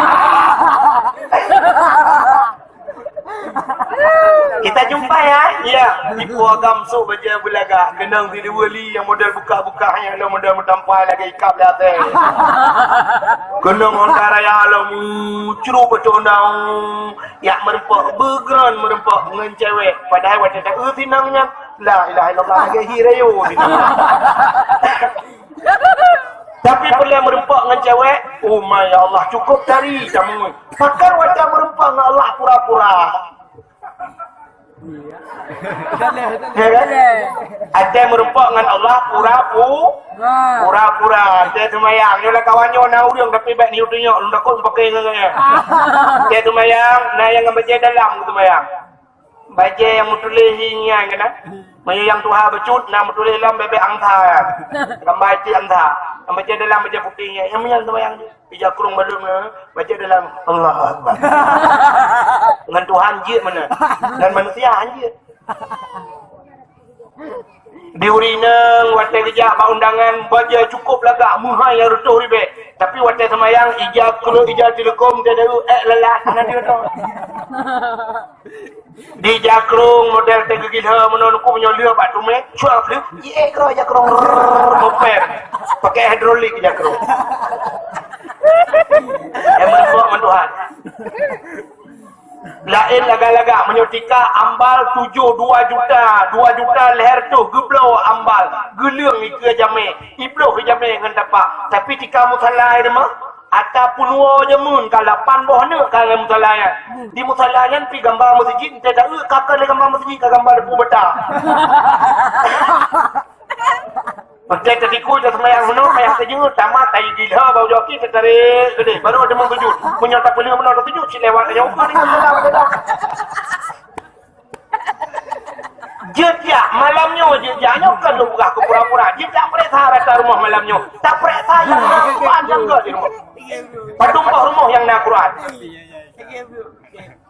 "Kita jumpa ya." "Iya." Ipo agam sôk bajèe beulagak, keunong sidua li nyang model bukah-bukah nyan lom model meutampai lagèe ikab lé asèe. Keunong Honda Raya lom, crup ateueh Honda, jak meurumpok, beugron meurumpok ngon cewek. Padahai watèe taeu sinong nyan, la ilaha illallah, lagèe hi rayo sinong. Tapi bila meurumpok ngon cewek, oh my, ya Allah, cukôp tari tamui. Pakon watèe meurumpok ngon Allah pura-pura. Ya kan? Ada meurumpok ngon Allah pura-pu-, Wah. pura-pura. Ada seumayang. Nyoe lah kawan nyoe na ureueng tapi bèk neuyue tunyok, lôn takot pakai ngon nyan. Ada seumayang, na nyang ngon bajèe dalam seumayang. Bajèe nyang meutuléh hi nyan kan? Meunyoe nyang tuha bacut na meutuléh lom bèbèk angsa. Gambar iték angsa. Nyang bajèe dalam bajèe putéh nyan. Nyang meunyan seumayang. Ija krông balum na, baca dalam, "Allahu Akbar." Ngon Tuhan jeuet meunan. Ngon manusia han jeuet. Di ureueng inong watèe geujak bak undangan, bajèe cukôp lagak, meuhai nyang reutôh ribèe. Tapi watèe seumayang, ija krông, ija teuleukom, tadeu, èk lalat, hana direutôh. Di jakrong model teugeugilhö meunan ku meunyoe lheueh bak tumé, cuak lheueh, jiék keudroe jakrong, rrrr, mupèr. Pakai hidrolik jakrong. Nyang meurumpok ngon Tuhan. Laén lagak-lagak meunyoe tika ambal tujoh dua juta, dua juta lhèe reutôh geubloe ambal, geuleueng ikeue jamé, ibloh keu jamé ngon tapak. Tapi tika musala i rumoh, Ata peunuwoe jameun ka lapan boh aneuk ka lam musala nyan. Di musala nyan pi gamba meuseujid, entah taeu ka keu lé gamba meuseujid ka gamba depu bata. Entah tatikui taseumayang meunoe payah teujeuet, tamat tayi dilha bak ujoe kaki tatarek keudeh, baru teuma sujud. Meunyoe tapeuleueh meunoe tateujut cit lewat nyoe ukeue deungon musala bata. Jeuet jak malam nyoe, jeuet jak nyoe kon lôn peugah keu pura-pura. Jeuet jak peuriksa rata rumoh malam nyoe. Tapeuriksa nyang na Quran nyang göt di rumoh. Padum boh rumoh nyang na Quran.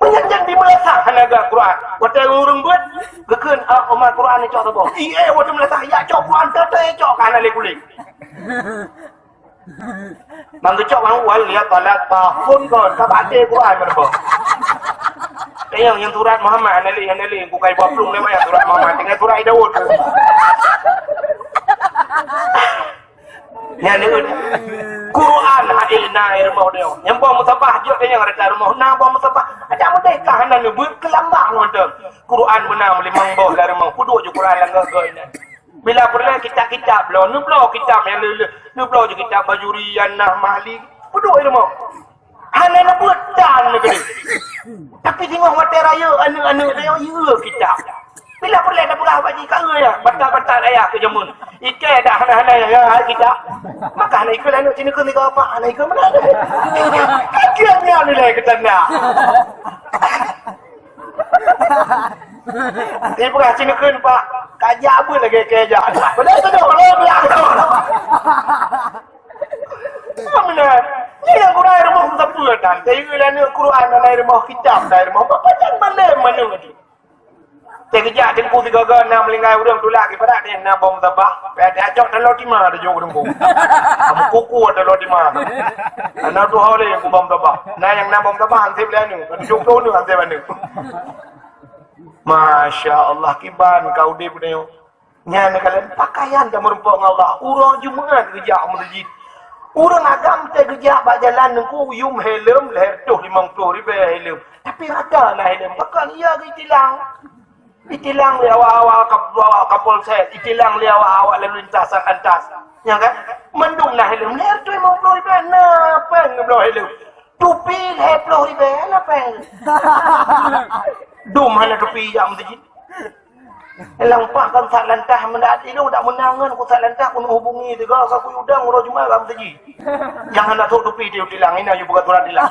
Meunyan nyang di meulasah hana göt Quran. Watèe ureueng beuet, geukheun, "Ah, oma Quran ni cok saboh." Ié, watèe meulasah, "Ya, cok Quran, teuntèe cok ka hana lé kuleng." Bang geucok bang wal lihat balat tahun kon ka baca Quran meureumpok. Tengok nyang surat Muhammad hana lé, hana lé, bukai dua puluh lima nyang surat Muhammad dengan surat Daud. Nyan ni Quran hadir na di rumoh dia. Nyang boh musabah jok dia nyang rata rumoh na boh musabah. Ada merdeka hana neubeut keulambang nonton. Quran beuna limong boh lam rumoh. Puduk je Quran langgar goi na. Bila peureulèe kitab-kitab bloe, neubloe kitab nyang le-le, neubloe ju kitab Bajuri, Annah, Mahli, peuduek ilmu. Hana neubeuet tan neukeudeh. Tapi singoh watèe rayeuk aneuk-aneuk tanyoe yue kitab. Bila peureulèe tapeugah bak jih ka eu ya, batat-batat ayah keu jameun. Ikei dak hana-hana ya, ya, hai kitab. Maka hana ikeu aneuk sini keu tiga apa, hana ikeu meunan. Kaki nyan nilai keutanda. Ibrah sini kheun, Pak. Ka jak beuet lagèe keu jak. Padahai tu dah, padahai bilang tu. Meunan. Ni nyang Quran rumoh meusapeue tan. Teuka aneuk Quran dan rumoh kitab dan rumoh. Bapak jangan malam mana tu. Teuka jak teungku tiga ga na meulinggai ureueng tulak di parak dia na bom tabah. Payah diacok dalam lima tujuh ureueng ku. Kamu kuku dalam lima. Anak tu hole yang kubom tabah. Nah yang na bom tabah ansip lenu. Tujuh puluh ni ansip lenu. Masya Allah, kiban ka udép nyoe. Nyan kalon pakaian tameureumpok ngon Allah. Uroe Jumat geujak meuseujid. Ureueng agam teugeujak bak jalan nungku yum helm lhèe reutôh limong ploh ribèe helm. Tapi rata na helm. Pakon iya geutilang. Itilang lé awak-awak kap-, awak kapolsek, itilang lé awak-awak lalu lintas, lantas. Nyan kan? Mandum na helm. Lhèe reutôh limong ploh ribèe na péng geubloe helm. Tupi lhèe ploh ribèe na péng. Dum hana tupi jak meuseujid. Lam pah kan sat lantas, meudat ilong dak meunang ngon ku sat lantas, ku hubungi tiga saku udang uroe Jumat lam meuseujid. Jangan nak sok tupi di tilang, ina ju peugah turan tilang.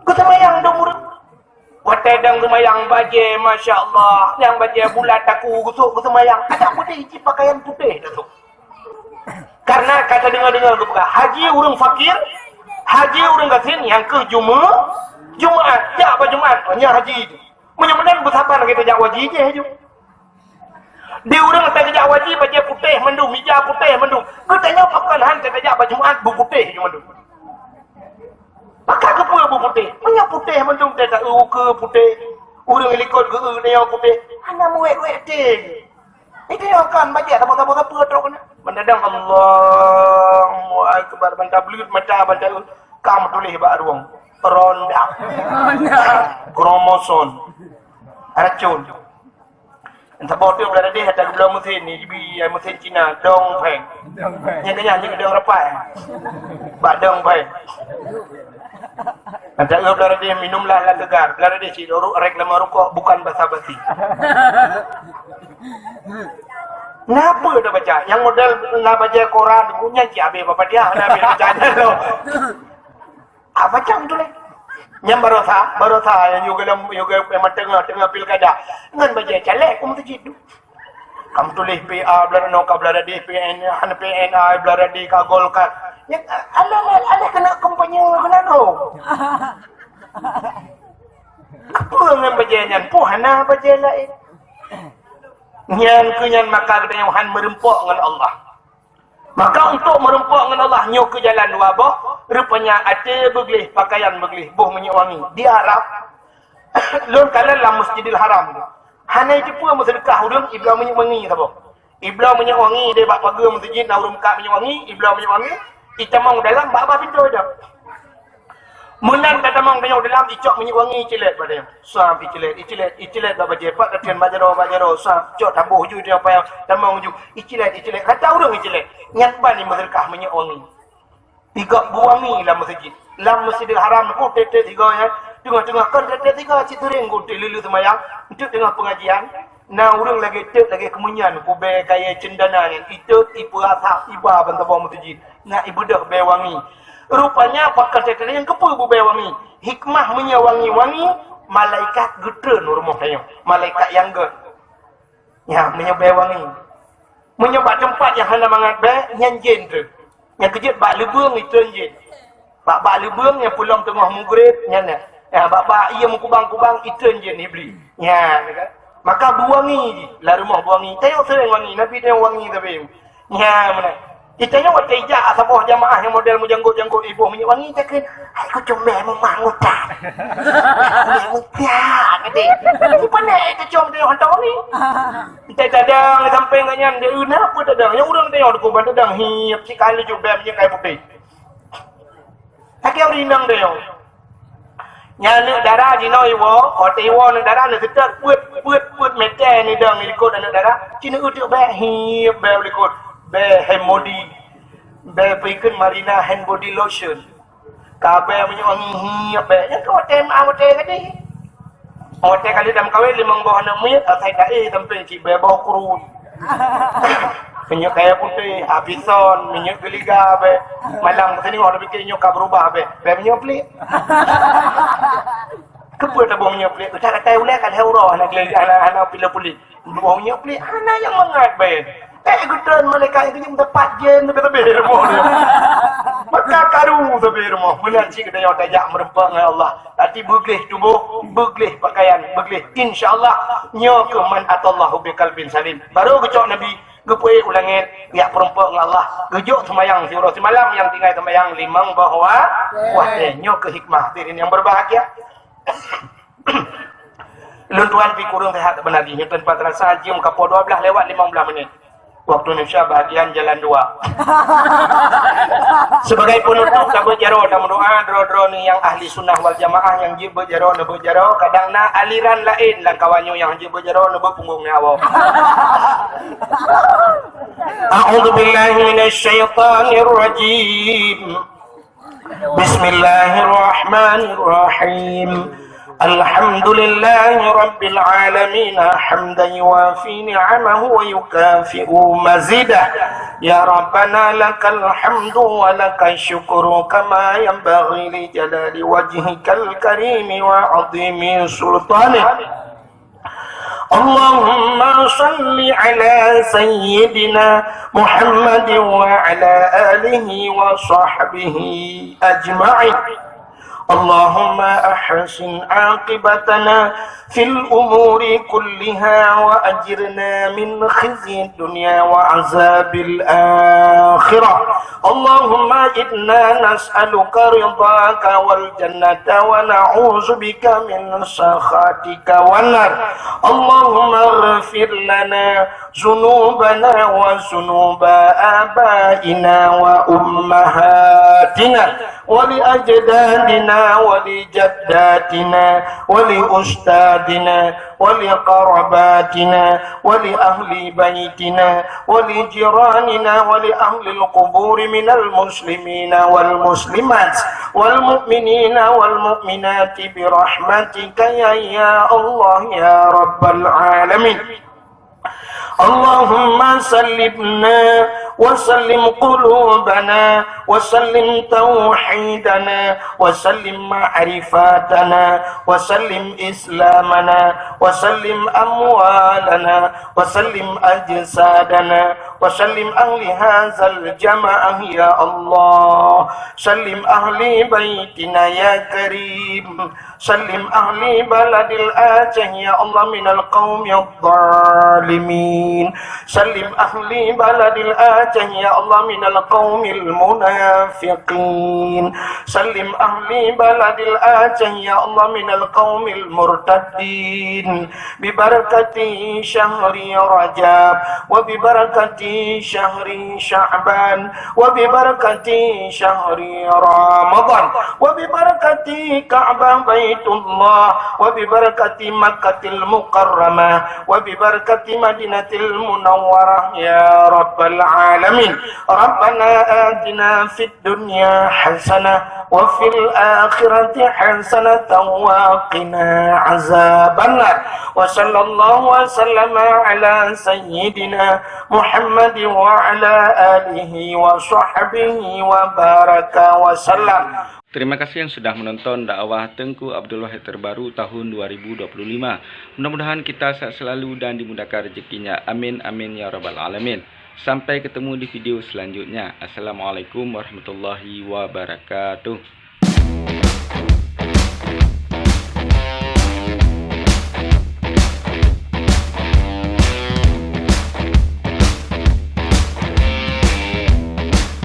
Geuseumayang dong ureueng. Watèe dong seumayang bajèe, masya Allah, nyang bajèe bulat taku geutuk geuseumayang. Adak putih, cit pakaian putih tatuk. Karena ka tadeungoe-deungoe geupeugah, haji ureueng fakir, haji ureueng gasien, nyang keuh Jume-, Jumaat, jak bak Jumaat, nyan haji. Meunyoe meunan beusaban lagèe tajak haji jih ju. Di ureueng tajak haji bajèe putéh mandum, mija putéh mandum. Geutanyoe pakon han tajak bak Jumaat beuputéh ju mandum. Maka keupeue beuputéh? Meunyoe putéh mandum teuh ta-eu ukeue putéh, ureueng likot geu-eu nyoe putéh, hana meuwèt-wèt teuh. Itu nyang kan bajèe saboh-saboh sapeue trok keunan. Meudadang Allahu Akbar, ban tableut mata, ban ta-eu, ka meutuléh bak rueng. Ronda. Kromosom. Racun. Saboh teuk Beuladeh ata geubloe meusén ni, jibi meusén Cina, Dongfeng. Dongfeng. Nyang keunyan, nyang Dong Rapai. Bak Dongfeng. Ata eu Beuladeh, minumlah lam teugar. Beuladeh cit ureueng reklame rukok, bukan basa-basi. Napa dah baca? Nyang model na baca Quran, nyan cit habéh bak Fatihah, na habéh baca nyan lom. Ah, macam tu leh. Nyang barosa, barosa nyang juga dalam, juga memang tengah, tengah pilkada. Ngan bajèe caleg pun meuseujid tu. Kamu tuléh P A belah noe ka belah dadi P N, hana P N A belah dadi ka Golkar. Ya, alah, alah, alah kena kampanye kena tu. Apa ngan bajèe nyan? Puh hana bajèe laén. Nyan keu nyan maka geutanyoe han meureumpok ngon Allah. Maka untuk meureumpok ngon Allah nyoe keu jalan dua boh, rupanya até beugleh, pakaian beugleh, boh minyeuk wangi. Di Arab, lôn kalon lam Masjidil Haram tu. Hana jiteupeu meuseudeukah ureueng ibloe minyeuk wangi saboh. Ibloe minyeuk wangi di bak pageue meuseujid na ureueng meukat minyeuk wangi, ibloe minyeuk wangi, itamong dalam bak babah pintoe dak. Meunan tatamong tanyoe dalam, icok minyeuk wangi icilét bak tanyoe. Sam icilét, icilét, icilét bak bajèe, pat tateun bak jaroe, bak jaroe, sam cok taboh ju tanyoe payah tamong ju. Icilét, icilét, rata ureueng icilét. Nyan ban meuseudeukah minyeuk wangi. Igop beuwangi lam meuseujid. Lam Masjidil Haram nyan, teutek sigoe nyan, teungoh-teungoh kon teutek sigoe cit teuring ku teuleuleu seumayang, enteuk teungoh peungajian, na ureueng lagèe teuk lagèe keumeunyan, kubèe kayèe ceundana nyan, itôt ipeurasap iba ban saboh meuseujid, na ibeudôh bèe wangi. Rupanya pakon teutek nyan keupeue beubèe wangi? Hikmah meunyoe wangi-wangi, malaikat geutreun u rumoh tanyoe, malaikat nyang göt. Nyan meunyoe bèe wangi. Meunyoe bak teumpat nyang hana mangat bèe, nyan jén treun. Nyang keujeuet bak leubeueng itreun jén. Bak, bak leubeueng nyang peulom teungoh mugreb, nyan na. Nyan bak, bak ié meukubang-kubang itreun jén Iblih. Nyan kan. Maka beuwangi jih, lam rumoh beuwangi. Tanyoe seuréng wangi, Nabi tanyoe wangi sabe. Nyan meunan. Geutanyoe watèe jak saboh jamaah nyang model meujanggot-janggot iboh minyeuk wangi, takheun, "Hai kucom bèe meumangut that." Meusiak geude. Sipa nèk tacom tanyoe hantom wangi? Entah tadang sampéng gobnyan, dia na peue tadang. Nyang ureueng tanyoe dikubah tadang hiep sikali ju bèe minyeuk kayèe putéh. Akhé ureueng inong tanyoe. Nyan aneuk dara jinoe iwoe, watèe iwoe aneuk dara neuseutôt peuet, peuet, peuet mètè nidong likot aneuk dara, ci neueu teuk bèe hiep bèe likot, bèe hand body, bèe peue kheun Marina hand body lotion. Ka bèe minyeuk wangi hiep bèe, nyan keu watèe ma watèe gadih. Watèe ka lheueh tameukawen limong boh aneuk miet, asai taéh sampéng cit bèe boh kruet. Minyeuk kayèe putéh, Avison, minyeuk geuliga bèe. Malam keusingoh tapike nyoe ka beurubah bèe. Bèe minyeuk pliek. Keupeue taboh minyeuk pliek? Ka katai ulèe ka lhèe uroe hana geuliga, hana, hana pila puléh. Boh minyeuk pliek, hana nyang mangat bèe. Eh, geutreun malaikat nyan keujeuet meusapat jén leubeh-leubeh rumoh nyan. Maka karu sabe rumoh. Meunan cit geutanyoe tajak meureumpok ngon Allah. Até beugleh tuboh, beugleh pakaian, beugleh. Insya Allah, nyoe keuh man atallahu biqalbin salim. Barô geucok Nabi, geupeuék u langét, jak peurumpok ngon Allah. Geujok seumayang siuroe simalam nyang tinggai seumayang limong boh wa-, watèe. Nyoe keuh hikmah hadirin yang berbahagia. Lôn tuan pi kureueng seuhat beunali, nyoe teumpat rasa jeuem kapoe dua blaih lewat limong blaih menit. Waktu Indonesia bahagian jalan dua. Sebagai penutup, ka beujaroe dan meudoa, droe-droe nyang ahli sunnah wal jamaah nyang jeuet beujaroe, na beujaroe, kadang na aliran laén lam kawan nyoe nyang jeuet beujaroe, na beupunggong nyan awak. A'udzubillahi minasyaitonirrajim. Bismillahirrahmanirrahim. Alhamdulillahi rabbil alamin, hamdan yuwafi ni'amahu wa yukafi'u mazidah. Ya Rabbana, lakal hamdu wa lakal syukru, kama yanbaghi li jalali wajhikal karimi wa azimi sultanik. Allahumma shalli ala sayyidina Muhammadin wa ala alihi wa sahbihi ajma'in. Allahumma ahsin aqibatana fil umuri kulliha wa ajirna min khizyid dunya wa azabil akhirah. Allahumma inna nas'aluka ridhaka wal jannata wa na'udzubika min sakhatika wan nar. Allahumma ighfir lana dzunubana wa dzunuba abaina wa ummahatina wa li ajdadina wa li jaddatina wa li ustadzina wa li qarabatina wa li ahli baitina wa li jiranina wa li ahli al-quburi minal muslimina wal muslimat wal mu'minina wal mu'minati bi rahmatika ya, ya Allah, ya Rabbal alamin. Allahumma sallimna wa sallim qulubana wa sallim tauhidana wa sallim ma'rifatana wa sallim islamana wa sallim amwalana wa sallim ajsadana wa sallim ahli hadzal jamaah ya Allah. Sallim ahli baitina ya Karim. Sallim ahli baladil Aceh ya Allah minal qaumidh dhalimin. Sallim ahli baladil Aceh ya Allah minal qaumil munafiqin. Sallim ahli baladil Aceh ya Allah minal qaumil murtaddin. Bi barakati syahri Rajab wa bi barakati syahri Sya'ban wa bi barakati syahri Ramadan wa bi barakati Ka'bah Baitullah wa bi barakati Makkatil Mukarramah wa bi barakati Madinatil Munawwarah ya Rabbal alamin. Rabbana atina fid dunya hasanah wa fil akhirati hasanatan wa qina azabannar. Wa sallallahu wa sallama ala sayyidina Muhammadin wa ala alihi wa sahbihi wa baraka wa sallam. Terima kasih yang sudah menonton dakwah Teungku Abdul Wahid terbaru tahun dua ribu dua puluh lima. Mudah-mudahan kita sehat selalu dan dimudahkan rezekinya. Amin, amin, ya rabbal alamin. Sampai ketemu di video selanjutnya. Assalamualaikum warahmatullahi wabarakatuh.